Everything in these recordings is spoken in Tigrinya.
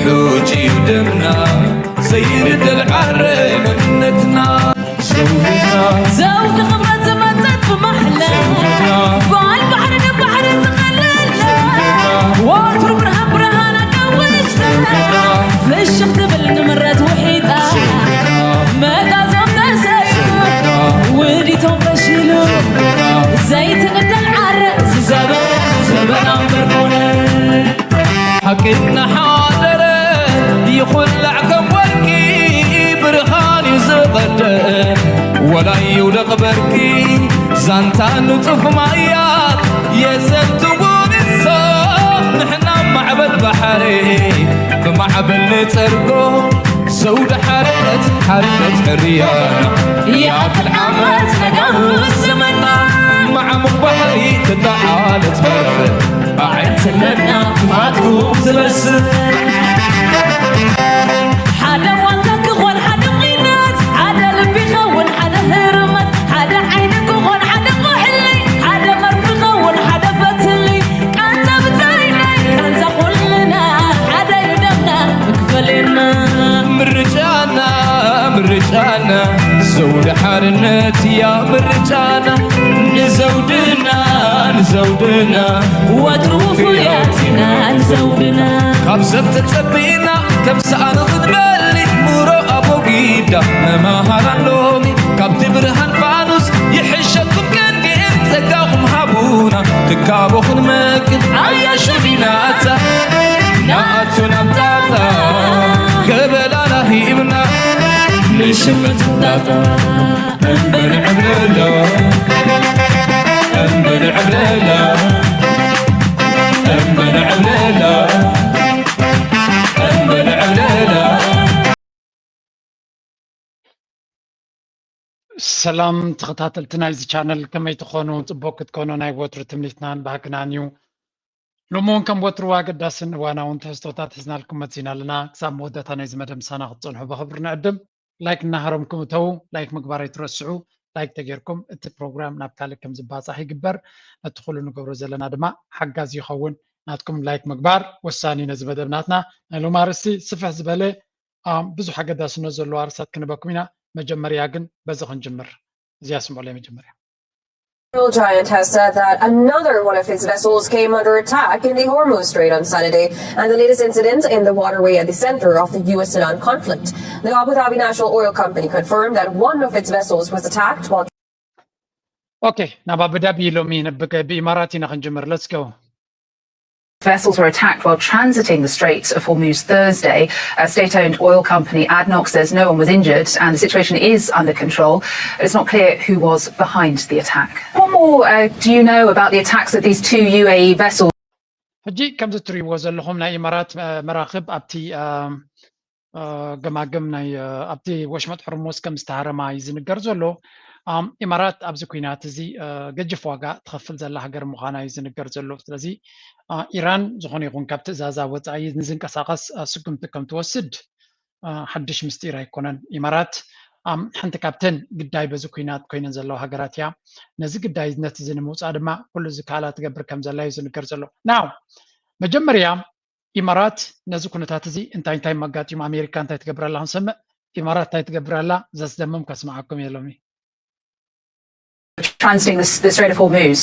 ሕጂ እዩ ደምና ዘይንደል ዓረ መንነትና። ዘውድና ዘውዲ ክብረት ዝመጸት ብማሕላ ጓል ባሕሪ ንባሕሪ ዝቐለላ ወትሩ ብርሃን ብርሃን ኣዳዊሽታ ፍሽኽ ትብል ንምረት ውሒጣ መጋዞም ተሰይሙ ውዲቶም ፈሺሉ ዘይትንደል ዓረ ዝዘበ ዘበና እምበር ኮነ። ሓቂ እናሓደረ ይኹላዕ ከም ወርቂ ብርሃን እዩ ዝቐደ ወላ ይውደቕ በርቂ ዛንታ ንጡፍ ማያት የዘንትዎ ንሶም ንሕና ማዕበል ባሕሪ ብማዕበል ንጸርጎ ዘውዲ ሓርነት ሓርነት ሕርያና ይኣክል ዓመት ነጋውስ ዘመና ማዕሙቕ ባሕሪ ትለዓለት በርፍ ኣዒንትነትና ክፋትኩም ዝበስል ሓደ ዋልታ ክኾን ሓደ ቑናት ሓደ ልቢ ኸውን ሓደ ህርመት ሓደ ዓይኒ ክኾን ሓደ ቁሕሊ ሓደ መርፊ ኸውን ሓደ ፈትሊ ቃንዛ ብታይናይ ቃንዛ ኩልና ሓደ እዩ ደምና መክፈልና ምርጫና ምርጫና ዘውዲ ሓርነት እያ ምርጫና ንዘውድና ንዘውድና ወትሩ ውፉያት ኢና ንዘውድና ካብ ሰብ ተጸቢና ከም ሰኣን ክትበሊ ምሮ ኣቦጊዳ መማሃራን ሎሚ ካብቲ ብርሃን ፋኑስ ይሕሸኩም ቀንዲን ጸጋኹም ሃቡና ትካቦ ክንመግብ ኣያ ሸሚናታ ንኣቱ ናብ ጣጣ ገበላና ሂብና ንሽምት ጣጣ እምበል ዕብለሎ እምበል ዕብለሎ እምበል ዕብለሎ እምበል ዕብለሎ ሰላም ተኸታተልቲ ናይዚ ቻነል ከመይ ትኾኑ? ፅቡቅ ክትኮኑ ናይ ወትሩ ትምኒትናን ባህግናን እዩ። ሎሚ እውን ከም ወትሩ ኣገዳስን እዋናውን ትሕዝቶታት ሒዝናልኩም መፂና ኣለና። ክሳብ መወዳእታ ናይዚ መደብ ምሳና ክትፀንሑ ብኽብሪ ንዕድም። ላይክ እናሃረምኩም እተዉ። ላይክ ምግባር ኣይትረስዑ። ላይክ ተጌርኩም እቲ ፕሮግራም ናብ ካልእ ከም ዝባፃሕ ይግበር። ነቲ ኩሉ ንገብሮ ዘለና ድማ ሓጋዚ ይኸውን። ናትኩም ላይክ ምግባር ወሳኒ እዩ ነዚ መደብ ናትና። ናይ ሎሚ ኣርእስቲ ስፍሕ ዝበለ ብዙሕ ኣገዳስነት ዘለዎ ኣርእስታት ክንበኩም ኢና። መጀመርያ ግን በዚ ክንጅምር። እዚኣ ስምዑለይ መጀመርያ። Mineral giant has said that another one of its vessels came under attack in the Hormuz Strait on Saturday, and the latest incident in the waterway at the center of the U S Iran conflict. The Abu Dhabi National Oil Company confirmed that one of its vessels was attacked while ኦኬ፣ ናብ ኣቡዳቢ ሎሚ ብኢማራት ኢና ክንጅምር። Let's go. Vessels were attacked while transiting the Strait of Hormuz Thursday. A state owned oil company, ADNOC, says no one was injured and the situation is under control. It's not clear who was behind the attack. What more uh, do you know about the attacks that these two U A E vessels? ሕጂ ከምዚ ትሪእዎ ዘለኹም ናይ ኢማራት መራኽብ ኣብቲ ገማግም ናይ ኣብቲ ወሽመጥ ሕርሙዝ ከም ዝተሃረማ እዩ ዝንገር ዘሎ። ኢማራት ኣብዚ ኩናት እዚ ገጅፍ ዋጋ ትኸፍል ዘላ ሃገር ምዃና እዩ ዝንገር ዘሎ። ስለዚ ኢራን ዝኾነ ይኹን ካብ ትእዛዛ ወፃኢ ንዝንቀሳቐስ ስጉምቲ ከም ትወስድ ሓድሽ ምስጢር ኣይኮነን። ኢማራት ሓንቲ ካብተን ግዳይ በዚ ኩናት ኮይነን ዘለዋ ሃገራት እያ። ነዚ ግዳይነት እዚ ንምውፃእ ድማ ኩሉ ዝከኣላ ትገብር ከም ዘላ እዩ ዝንገር ዘሎ። ናው መጀመርያ ኢማራት ነዚ ኩነታት እዚ እንታይ እንታይ መጋጢሙ ኣሜሪካ እንታይ ትገብር ኣላ ክንሰምዕ። ኢማራት እንታይ ትገብር ኣላ ዘስደምም ከስምዓኩም እየ ሎሚ። Transiting the, the Strait of Hormuz.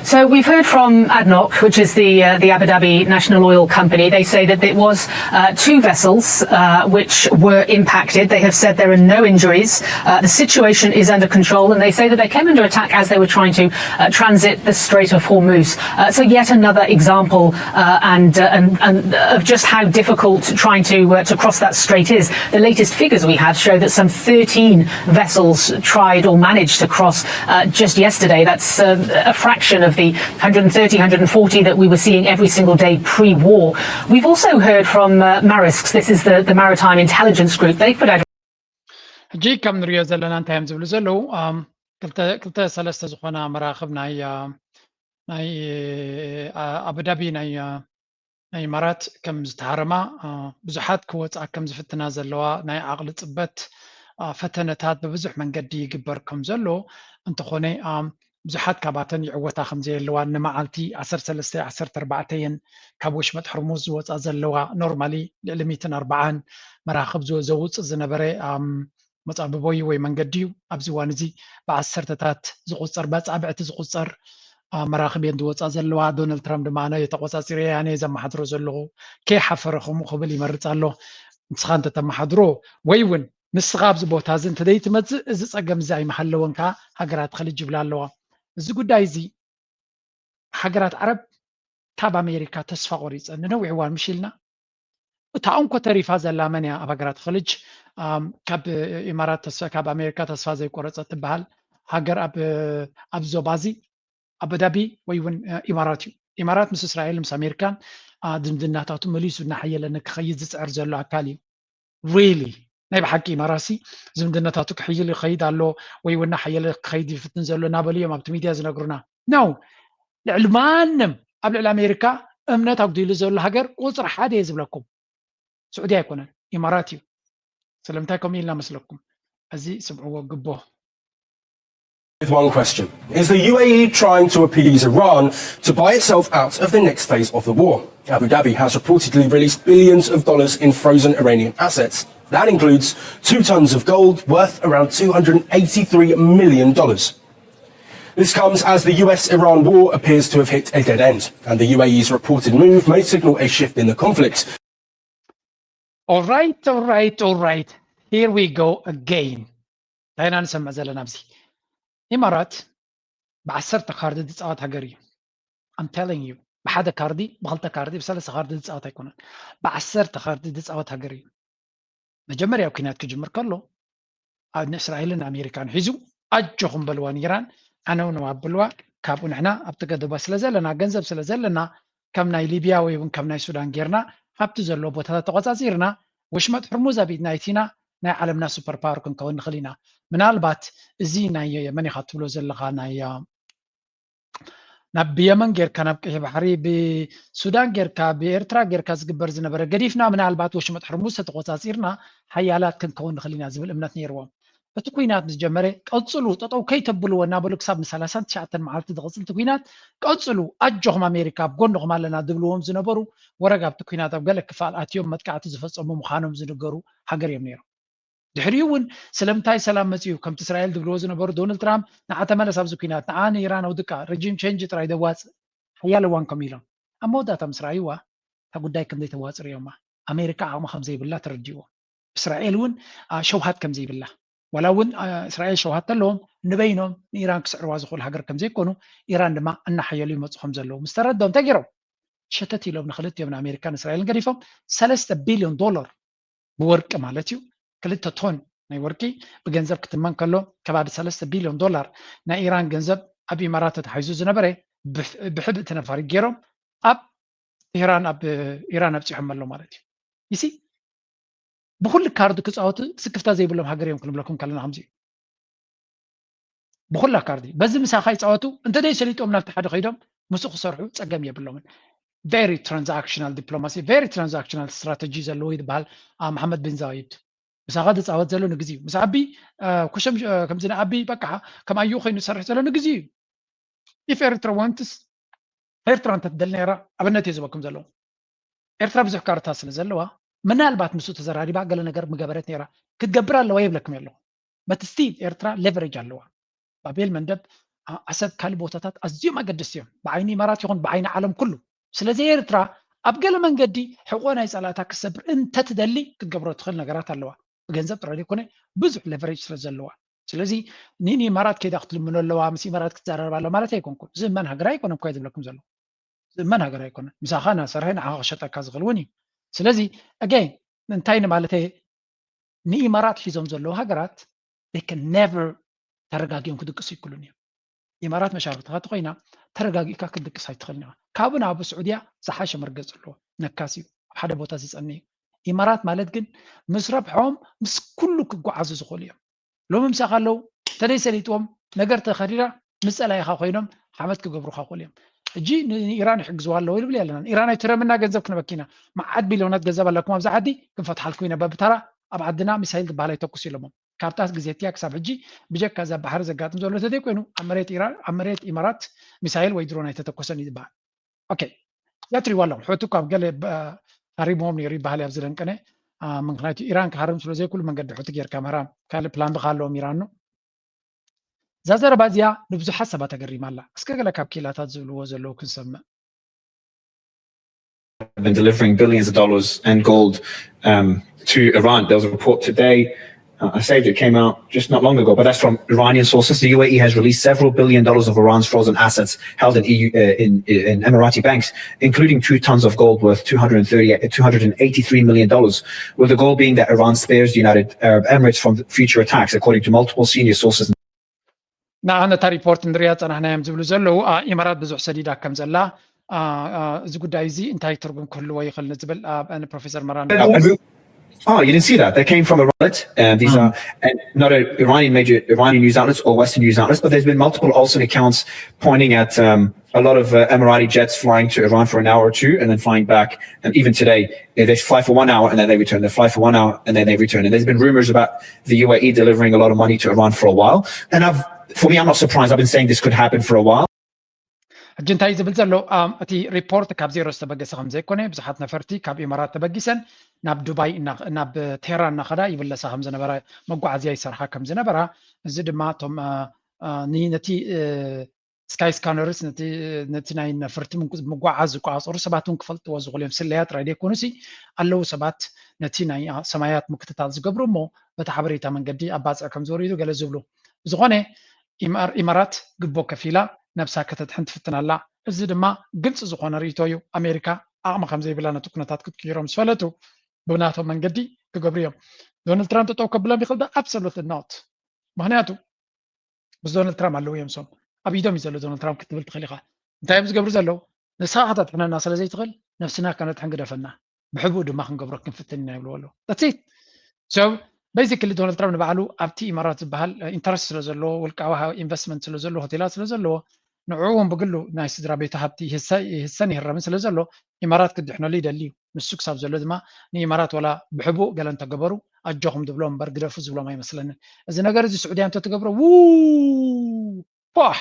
So we've heard from ADNOC, which is the, uh, the Abu Dhabi National Oil Company. They say that it was uh, two vessels uh, which were impacted. They have said there are no injuries. Uh, the situation is under control, and they say that they came under attack as they were trying to uh, transit the Strait of Hormuz. Uh, so yet another example uh, and, uh, and, and of just how difficult trying to, uh, to cross that strait is. The latest figures we have show that some thirteen vessels tried or managed to cross uh, just yesterday. That's uh, a fraction of the one hundred thirty, one hundred forty that we were seeing every single day pre-war. We've also heard from uh, Marisks, this is the, the Maritime Intelligence Group, they've put out ሕጂ ከም ንሪኦ ዘለና እንታይ እዮም ዝብሉ ዘለዉ? ክልተ ሰለስተ ዝኾና መራኽብ ናይ ናይ ኣቡዳቢ ናይ ናይ ኢማራት ከም ዝተሃረማ፣ ብዙሓት ክወፅኣ ከም ዝፍትና ዘለዋ፣ ናይ ዓቕሊ ፅበት ፈተነታት ብብዙሕ መንገዲ ይግበር ከም ዘሎ፣ እንተኾነ ብዙሓት ካባተን ይዕወታ ከም ዘየለዋን ንመዓልቲ ዓሰርተ ሰለስተ ዓሰርተ ኣርባዕተ እየን ካብ ወሽመጥ ሕርሙዝ ዝወፃ ዘለዋ። ኖርማሊ ልዕሊ ሚእትን ኣርባዓን መራኽብ ዝወ- ዘውፅእ ዝነበረ ኣም፣ መፃብቦ እዩ ወይ መንገዲ እዩ። ኣብዚ እዋን እዚ ብዓሰርተታት ዝቁፀር፣ በፃብዕቲ ዝቁፀር ኣ፣ መራኽብ እየን ዝወፃ ዘለዋ። ዶናልድ ትራምፕ ድማ ኣነ እየ ተቆፃፂረ ኣነ እየ ዘመሓድሮ ዘለኹ፣ ከይሓፈረ ከምኡ ክብል ይመርፅ ኣሎ። ንስኻ እንተተመሓድሮ ወይ እውን ንስኻ ኣብዚ ቦታ እዚ እንተዘይትመፅእ እዚ ፀገም እዚ ኣይምሃለወን ከዓ ሃገራት ኸልጅ ይብላ ኣለዋ። እዚ ጉዳይ እዚ ሃገራት ዓረብ ካብ ኣሜሪካ ተስፋ ቆሪፀን ንነዊሕ እዋን ምሽ ኢልና፣ እታ እንኮ ተሪፋ ዘላ መን እያ ኣብ ሃገራት ኸልጅ? ኣም፣ ካብ ኢማራት ተስፋ ካብ ኣሜሪካ ተስፋ ዘይቆረፀት ትበሃል ሃገር ኣብ ኣብዚ ዞባ እዚ ኣቡዳቢ ወይ እውን ኢማራት እዩ። ኢማራት ምስ እስራኤል ምስ ኣሜሪካን ኣ፣ ዝምድናታቱ መሊሱ እናሓየለ ንክኸይድ ዝፅዕር ዘሎ ኣካል እዩ። ሪሊ ናይ ብሓቂ ኢማራሲ ዝምድናታቱ ክሕይል ይኸይድ ኣሎ ወይ እውን እናሓየለ ክኸይድ ይፍትን ዘሎ እናበሉ እዮም ኣብቲ ሚድያ ዝነግሩና ነው። ልዕሊ ማንም ኣብ ልዕሊ ኣሜሪካ እምነት ኣጉዲሉ ዘሎ ሃገር ቁፅሪ ሓደ እየ ዝብለኩም ስዑዲ ኣይኮነን፣ ኢማራት እዩ። ስለምንታይ ከምኡ ኢልና መስለኩም? እዚ ስምዕዎ ግቦ። With one question. Is the U A E trying to appease Iran to buy itself out of the next phase of the war? Abu Dhabi has reportedly released billions of dollars in frozen Iranian assets. That includes two tons of gold worth around two hundred eighty-three million dollars. This comes as the U S Iran war appears to have hit a dead end, and the U A E's reported move may signal a shift in the conflict. Alright, alright, alright. Here we go again. እንታይ ኢና ንሰምዕ ዘለና ኣብዚ? ኢማራት ብዓሰርተ ካርዲ ዝፃወት ሃገር እዩ። I'm telling you፣ ብሓደ ካርዲ፣ ብክልተ ካርዲ፣ ብሰለስተ ካርዲ ዝፃወት ኣይኮነን። ብዓሰርተ ካርዲ ዝፃወት ሃገር እዩ። መጀመርያ ኩናት ክጅምር ከሎ ኣብ ንእስራኤልን ኣሜሪካን ሒዙ ኣጆኹም በልዋ ንኢራን፣ ዓነውነው ኣብልዋ። ካብኡ ንሕና ኣብቲ ገደባ ስለ ዘለና፣ ገንዘብ ስለ ዘለና፣ ከም ናይ ሊብያ ወይ እውን ከም ናይ ሱዳን ጌርና ኣብቲ ዘለዎ ቦታታት ተቆፃፂርና፣ ወሽመጥ ሕርሙዝ ኣብ ኢድና ኣእቲና ናይ ዓለምና ሱፐር ፓወር ክንከውን ንኽእል ኢና። ምናልባት እዚ ናይ መን ኢኻ ትብሎ ዘለኻ ናይ ናብ ብየመን ጌርካ ናብ ቀይሕ ባሕሪ ብሱዳን ጌርካ ብኤርትራ ጌርካ ዝግበር ዝነበረ ገዲፍና ምናልባት ወሽመጥ ሕርሙዝ ተተቆፃፂርና ሓያላት ክንከውን ንኽእል ኢና ዝብል እምነት ነይርዎም። እቲ ኩናት ምስ ጀመረ ቀፅሉ ጠጠው ከይተብልዎ እናበሉ ክሳብ ንሰላሳን ትሽዓተን መዓልቲ ዝቐፅል እቲ ኩናት ቀፅሉ ኣጆኹም ኣሜሪካ ኣብ ጎንኹም ኣለና ዝብልዎም ዝነበሩ ወረግ ኣብቲ ኩናት ኣብ ገለ ክፋል ኣትዮም መጥቃዕቲ ዝፈፀሙ ምዃኖም ዝንገሩ ሃገር እዮም ነይሮም። ድሕሪኡ እውን ስለምንታይ ሰላም መፅኡ ከምቲ እስራኤል ዝብልዎ ዝነበሩ ዶናልድ ትራምፕ ንዓ ተመለስ ኣብዚ ኩናት ንዓ ንኢራን ኣውድቃ ረጂም ቸንጅ ጥራይ ደዋፅእ ሓያል እዋን ከም ኢሎም ኣብ መወዳእታ ምስ ረኣይዋ እታ ጉዳይ ከም ዘይተዋፅእ ርእዮማ ኣሜሪካ ዓቕሚ ከም ዘይብላ ተረዲእዎም እስራኤል እውን ሸውሃት ከም ዘይብላ ዋላ እውን እስራኤል ሸውሃት ተለዎም ንበይኖም ንኢራን ክስዕርዋ ዝኽእሉ ሃገር ከም ዘይኮኑ ኢራን ድማ እናሓየሉ ይመፁ ከም ዘለዉ ምስ ተረድኦም እንታይ ገይሮም ሸተት ኢሎም ንክልቲኦም ንኣሜሪካን እስራኤልን ገዲፎም ሰለስተ ቢልዮን ዶላር ብወርቂ ማለት እዩ ክልተ ቶን ናይ ወርቂ ብገንዘብ ክትመን ከሎ ከባቢ ሰለስተ ቢልዮን ዶላር ናይ ኢራን ገንዘብ ኣብ ኢማራት ተታሒዙ ዝነበረ ብሕብእቲ ነፋሪት ገይሮም ኣብ ኢራን ኣብ ኢራን ኣብፂሖም ኣሎ ማለት እዩ ይሲ ብኩሉ ካርድ ክፃወቱ ስክፍታ ዘይብሎም ሃገር እዮም ክንብለኩም ከለና ከምዚ እዩ ብኩላ ካርዲ በዚ ምሳኻ ይፃወቱ እንተደይ ሰሊጦም ናብቲ ሓደ ከይዶም ምስኡ ክሰርሑ ፀገም የብሎምን very transactional diplomacy very transactional strategy ዘለዎ ይበሃል መሓመድ ቢን ዛይድ ምሳኻ ዝፃወት ዘሎ ንግዚ እዩ ምስ ዓቢ ኩሸም ከምዚ ንዓቢ በቃ ከም ኣዩ ኮይኑ ዝሰርሕ ዘሎ ንግዚ እዩ if ኤርትራ ዋንትስ ኤርትራ እንተትደል ነራ ኣብነት እየ ዝበኩም ዘለዉ ኤርትራ ብዙሕ ካርታ ስለ ዘለዋ ምናልባት ምስኡ ተዘራሪባ ገለ ነገር ምገበረት ነራ ክትገብር ኣለዋ የብለኩም ኣለኹ but still ኤርትራ leverage ኣለዋ ባቤል መንደብ ዓሰብ ካልእ ቦታታት ኣዝዮም ኣገደስቲ እዮም ብዓይኒ ኢማራት ይኹን ብዓይኒ ዓለም ኩሉ ስለዚ ኤርትራ ኣብ ገለ መንገዲ ሕቆ ናይ ፀላእታ ክሰብር እንተትደሊ ክትገብሮ ትኽእል ነገራት ኣለዋ ብገንዘብ ጥራይ ዘይኮነ ብዙሕ leverage ስለ ዘለዋ ስለዚ ንኢማራት ከይዳ ክትልምኖ ኣለዋ ምስ ኢማራት ክትዘራረብ ኣለዋ ማለት ኣይኮንኩን ዝእመን ሃገር ኣይኮነን እኳ ዝብለኩም ዘሎ ዝእመን ሃገር ኣይኮነን ምሳኻ ናሰርሐ ንዓኻ ክሸጠካ ዝኽእል እውን እዩ ስለዚ again እንታይ ንማለተ ንኢማራት ሒዞም ዘለዉ ሃገራት they can never ተረጋጊኦም ክድቅሱ ይክሉን እዮም ኢማራት መሻርክትኻ ተኮይና ተረጋጊእካ ክትድቅስ ኣይትኽእልን ኢኻ ካብኡ ንኣቡ ስዑድያ ዝሓሸ መርገፅ ኣለዎ ነካስ እዩ ኣብ ሓደ ቦታ ዝፀኒ እዩ ኢማራት ማለት ግን ምስ ረብሖም ምስ ኩሉ ክጓዓዙ ዝኽእሉ እዮም ሎሚ ምሳኻ ኣለዉ ተደይ ሰሊጥዎም ነገር ተኸዲራ ምስ ፀላኢኻ ኮይኖም ሓመት ክገብሩኻ ክእሉ እዮም ሕጂ ንኢራን ይሕግዝዋ ኣለዎ ይብል ኣለና ኢራን ኣይትረምና ገንዘብ ክንበኪና መዓት ቢልዮናት ገንዘብ ኣለኩም ኣብዚ ዓዲ ክንፈትሓልኩም ኢና በብተራ ኣብ ዓድና ሚሳይል ዝበሃል ኣይተኩስ ኢሎሞም ካብታ ግዜ እቲኣ ክሳብ ሕጂ ብጀካ እዛ ባሕሪ ዘጋጥም ዘሎ ተዘይኮይኑ ኣብ መሬት ኢራን ኣብ መሬት ኢማራት ሚሳይል ወይ ድሮን ኣይተተኮሰን እዩ ዝበሃል። ኦኬ፣ እዚኣ ትሪእዋ ኣለኹም። ሕቱ ካብ ገለ ሃሪምዎም ነይሩ ይበሃል ኣብ ዝደንቀነ። ምክንያቱ ኢራን ክሃርም ስለ ዘይክሉ መንገዲ ሕቱ ጌርካ ምህራም ካልእ ፕላን ብካ ኣለዎም ኢራን ነው። እዛ ዘረባ እዚኣ ንብዙሓት ሰባት ኣገሪማ ኣላ። እስከ ገለ ካብ ኪላታት ዝብልዎ ዘለዉ ክንሰምዕ። Been delivering billions of dollars and gold um, to Iran. There was a report today, uh, I saved it, came out just not long ago, but that's from Iranian sources. The U A E has released several billion dollars of Iran's frozen assets held in, E U, uh, in, in Emirati banks, including two tons of gold worth two hundred thirty, two hundred eighty-three million dollars, with the goal being that Iran spares the United Arab Emirates from future attacks, according to multiple senior sources. ንዓ ነታ ሪፖርት ንሪኣ ጸናሕናዮም ዝብሉ ዘለዉ ኢማራት ብዙሕ ሰዲዳ ከም ዘላ፣ እዚ ጉዳይ እዚ እንታይ ትርጉም ክህልዎ ይኽእል ንዝብል ፕሮፌሰር መራን Oh, you didn't see that? They came from Iran. Um, these are and not a Iranian major Iranian news outlets or Western news outlets, but there's been multiple Olsen accounts pointing at um, a lot of uh, Emirati jets flying to Iran for an hour or two and then flying back. And even today, they fly for one hour and then they return. They fly for one hour and then they return. And there's been rumors about the U A E delivering a lot of money to Iran for a while. And I've, for me, I'm not surprised. I've been saying this could happen for a while. ሕጂ እንታይ ዝብል ዘሎ እቲ ሪፖርት ካብ ዜሮ ዝተበገሰ ከም ዘይኮነ ብዙሓት ነፈርቲ ካብ ኢማራት ተበጊሰን ናብ ዱባይ ናብ ቴህራን እናኸዳ ይብለሳ ከም ዝነበረ መጓዓዝያ ይሰርሓ ከም ዝነበራ እዚ ድማ እቶም ነቲ ስካይ ስካነርስ ነቲ ናይ ነፈርቲ ምጉዓዝ ዝቆፃፀሩ ሰባት እውን ክፈልጥዎ ዝኽእሉ እዮም። ስለያ ጥራይ ዘይኮኑሲ ኣለዉ ሰባት ነቲ ናይ ሰማያት ምክትታል ዝገብሩ እሞ በቲ ሓበሬታ መንገዲ ኣብ ባፅዕ ከም ዝወሪዱ ገለ ዝብሉ። ብዝኾነ ኢማራት ግቦ ከፊላ ነብሳ ከተድሕን ትፍትን ኣላ። እዚ ድማ ግልፂ ዝኾነ ርእይቶ እዩ። ኣሜሪካ ዓቕሚ ከም ዘይብላ ነቲ ኩነታት ክትቅይሮ ምስ ፈለጡ ብናቶም መንገዲ ክገብሩ እዮም። ዶናልድ ትራምፕ ጠጠው ከብሎም ይኽእል ዶ? Absolutely not። ምኽንያቱ ምስ ዶናልድ ትራምፕ ኣለዉ እዮም ሶም ኣብ ኢዶም እዩ ዘሎ ዶናልድ ትራምፕ ክትብል ትኽእል ኢኻ። እንታይ እዮም ዝገብሩ ዘለዉ? ንስኻ ከተድሕነና ስለ ዘይትኽእል ነብስና ከነድሕን ግደፈና፣ ብሕቡእ ድማ ክንገብሮ ክንፍትን ኢና ይብልዎ ኣለዉ። That's it። So basically ዶናልድ ትራምፕ ንባዕሉ ኣብቲ ኢማራት ዝበሃል ኢንተረስት ስለ ዘለዎ ውልቃዊ ኢንቨስትመንት ስለ ዘለዎ ሆቴላት ስለ ዘለዎ ንዕኡ እውን ብግሉ ናይ ስድራ ቤቱ ሃብቲ ይህሰን ይህረምን ስለ ዘሎ ኢማራት ክድሕነሉ ይደሊ እዩ። ንሱ ክሳብ ዘሎ ድማ ንኢማራት ዋላ ብሕቡእ ገለ እንተገበሩ ኣጆኹም ዝብሎም እምበር ግደፉ ዝብሎም ኣይመስለንን። እዚ ነገር እዚ ስዑድያ እንተትገብሮ ው ፖሕ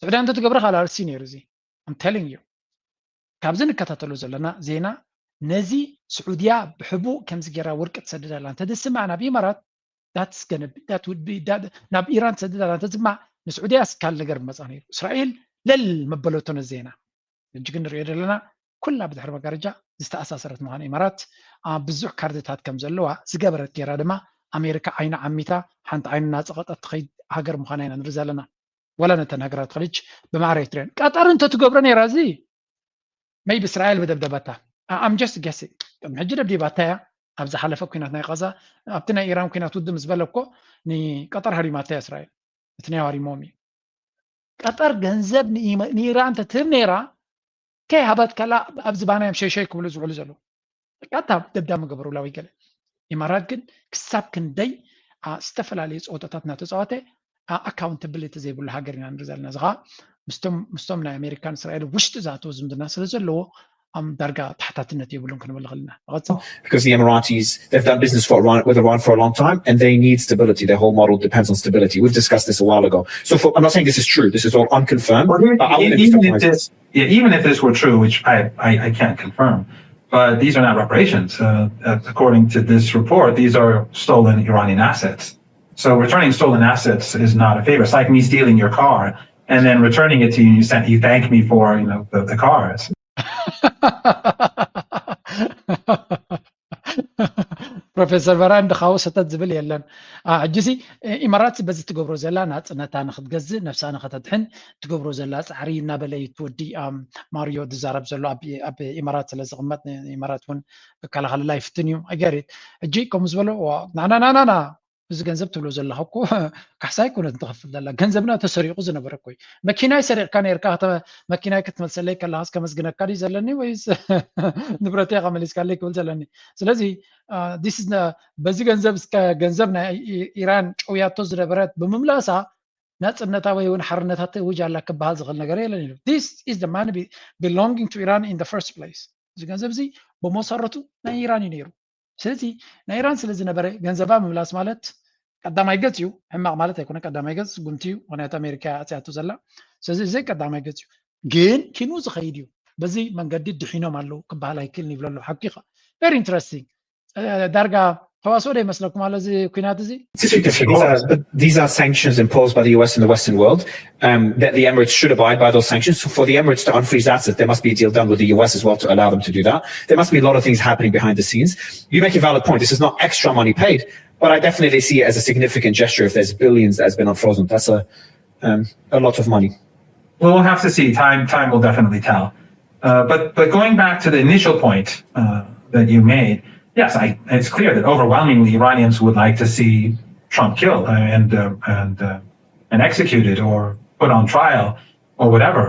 ስዑድያ እንተትገብሮ ካልኣርሲ ነይሩ እዚ I'm telling you። ካብዚ ንከታተሎ ዘለና ዜና ነዚ ስዑድያ ብሕቡእ ከምዚ ጌራ ወርቂ ትሰድድ ኣላ እንተትስማዕ ናብ ኢማራት that's gonna be that would be ናብ ኢራን ትሰድድ ኣላ እንተትስማዕ ንስዑድያ ስካል ነገር መጻ ነይሩ። እስራኤል ለል መበለቶ ነዚ ዜና። ሕጂ ግን ንሪኦ ዘለና ኩላ ብድሕሪ መጋረጃ ዝተኣሳሰረት ምዃን ኢማራት ብዙሕ ካርድታት ከም ዘለዋ ዝገበረት ጌራ ድማ ኣሜሪካ ዓይና ዓሚታ ሓንቲ ዓይኑ እናፀቐጠት ትኸይድ ሃገር ምዃና ኢና ንርኢ ዘለና። ወላ ነተን ሃገራት ኸሊጅ ብማዕረ ኤርትርያን ቀጠር እንተትገብሮ ነይራ እዚ maybe እስራኤል ብደብደበታ። I'm just guessing። ቅድሚ ሕጂ ደብዲባታ እያ። ኣብ ዝሓለፈ ኩናት ናይ ቃዛ ኣብቲ ናይ ኢራን ኩናት ውድእ ምስ በለ እኮ ንቀጠር ሃሪማታ እያ እስራኤል። እቲ ናይ ሃሪሞም እዩ። ቀጠር ገንዘብ ንኢራን ተትህብ ነይራ ከይሃበት ከላ ኣብ ዝባና እዮም ሸይሸይ ክብሉ ዝውዕሉ ዘለዉ። ቀጥታ ደብዳብ ምገበሩላ ወይ ገለ። ኢማራት ግን ክሳብ ክንደይ ዝተፈላለዩ ፀወታታት እናተፃወተ ኣካውንታብሊቲ ዘይብሉ ሃገር ኢና ንርኢ ዘለና። እዚ ከዓ ምስቶም ምስቶም ናይ ኣሜሪካን እስራኤልን ውሽጢ ዝኣተወ ዝምድና ስለ ዘለዎ ዳርጋ ተሓታትነት የብሉን ክንብል ንኽእል ኢና። ንቐፅል። Because the Emiratis, they've done business for Iran, with Iran for a long time, and they need stability. Their whole model depends on stability. We've discussed this a while ago. So for, I'm not saying this is true. This is all unconfirmed. But even if this, yeah, even if this were true, which I, I, I can't confirm, but these are not reparations. Uh, according to this report, these are stolen Iranian assets. So returning stolen assets is not a favor. It's like me stealing your car and then returning it to you, and you, send, you thank me for, you know, the, the cars. ፕሮፌሰር በራን ድኻው ሰተት ዝብል የለን። ሕጂሲ ኢማራት በዚ ትገብሮ ዘላ ናፅነታ ንክትገዝእ ነብሳ ንከተድሕን ትገብሮ ዘላ ፃዕሪ እናበለ እዩ እቲ ወዲ ማርዮ ዝዛረብ ዘሎ ኣብ ኢማራት ስለ ዝቕመጥ ኢማራት እውን ክከላኸለላ ይፍትን እዩ። I get it። ሕጂ ከምኡ ዝበሎ ናናናናና እዚ ገንዘብ ትብሎ ዘለኻ እኮ ካሕሳ ኣይኮነትን ትኸፍል ዘላ፣ ገንዘብና ተሰሪቑ ዝነበረ እኮ እዩ። መኪናይ ሰሪቕካ ነይርካ፣ መኪናይ ክትመልሰለይ ከለኻስ ከመስግነካ ድዩ ዘለኒ ወይስ ንብረተይ ኢኻ መሊስካለይ ክብል ዘለኒ? ስለዚ በዚ ገንዘብ እስከ ገንዘብ ናይ ኢራን ጨውያቶ ዝነበረት ብምምላሳ ናፅነታ ወይ እውን ሓርነታ ትእውጅ ኣላ ክበሃል ዝኽእል ነገር የለን ኢሉ። This is the money belonging to Iran in the first place። እዚ ገንዘብ እዚ ብመሰረቱ ናይ ኢራን እዩ ነይሩ። ስለዚ ናይ ኢራን ስለ ዝነበረ ገንዘባ ምምላስ ማለት ቀዳማይ ገጽ እዩ። ሕማቕ ማለት ኣይኮነ፣ ቀዳማይ ገጽ ስጉምቲ እዩ። ምክንያቱ ኣሜሪካ ኣጽያቱ ዘላ። ስለዚ እዚ ቀዳማይ ገጽ እዩ። ግን ኪኑ ዝኸይድ እዩ። በዚ መንገዲ ድሒኖም ኣለዉ ክበሃል ኣይክእልን ይብሎ ኣለዉ። ሓቂኻ። Very interesting። ዳርጋ ተዋስኦ ዶ ይመስለኩም ኣሎ እዚ ኩናት እዚ? These are, these are sanctions imposed by the U S and the Western world um, that the Emirates should abide by those sanctions. So for the Emirates to unfreeze assets, there must be a deal done with the U S as well to allow them to do that. There must be a lot of things happening behind the scenes. You make a valid point. This is not extra money paid, but I definitely see it as a significant gesture if there's billions that has been unfrozen. That's a, um, a lot of money. Well, we'll have to see. Time, time will definitely tell. Uh, but, but going back to the initial point uh, that you made, yes, I, it's clear that overwhelmingly Iranians would like to see Trump killed and uh, and uh, and executed or put on trial or whatever.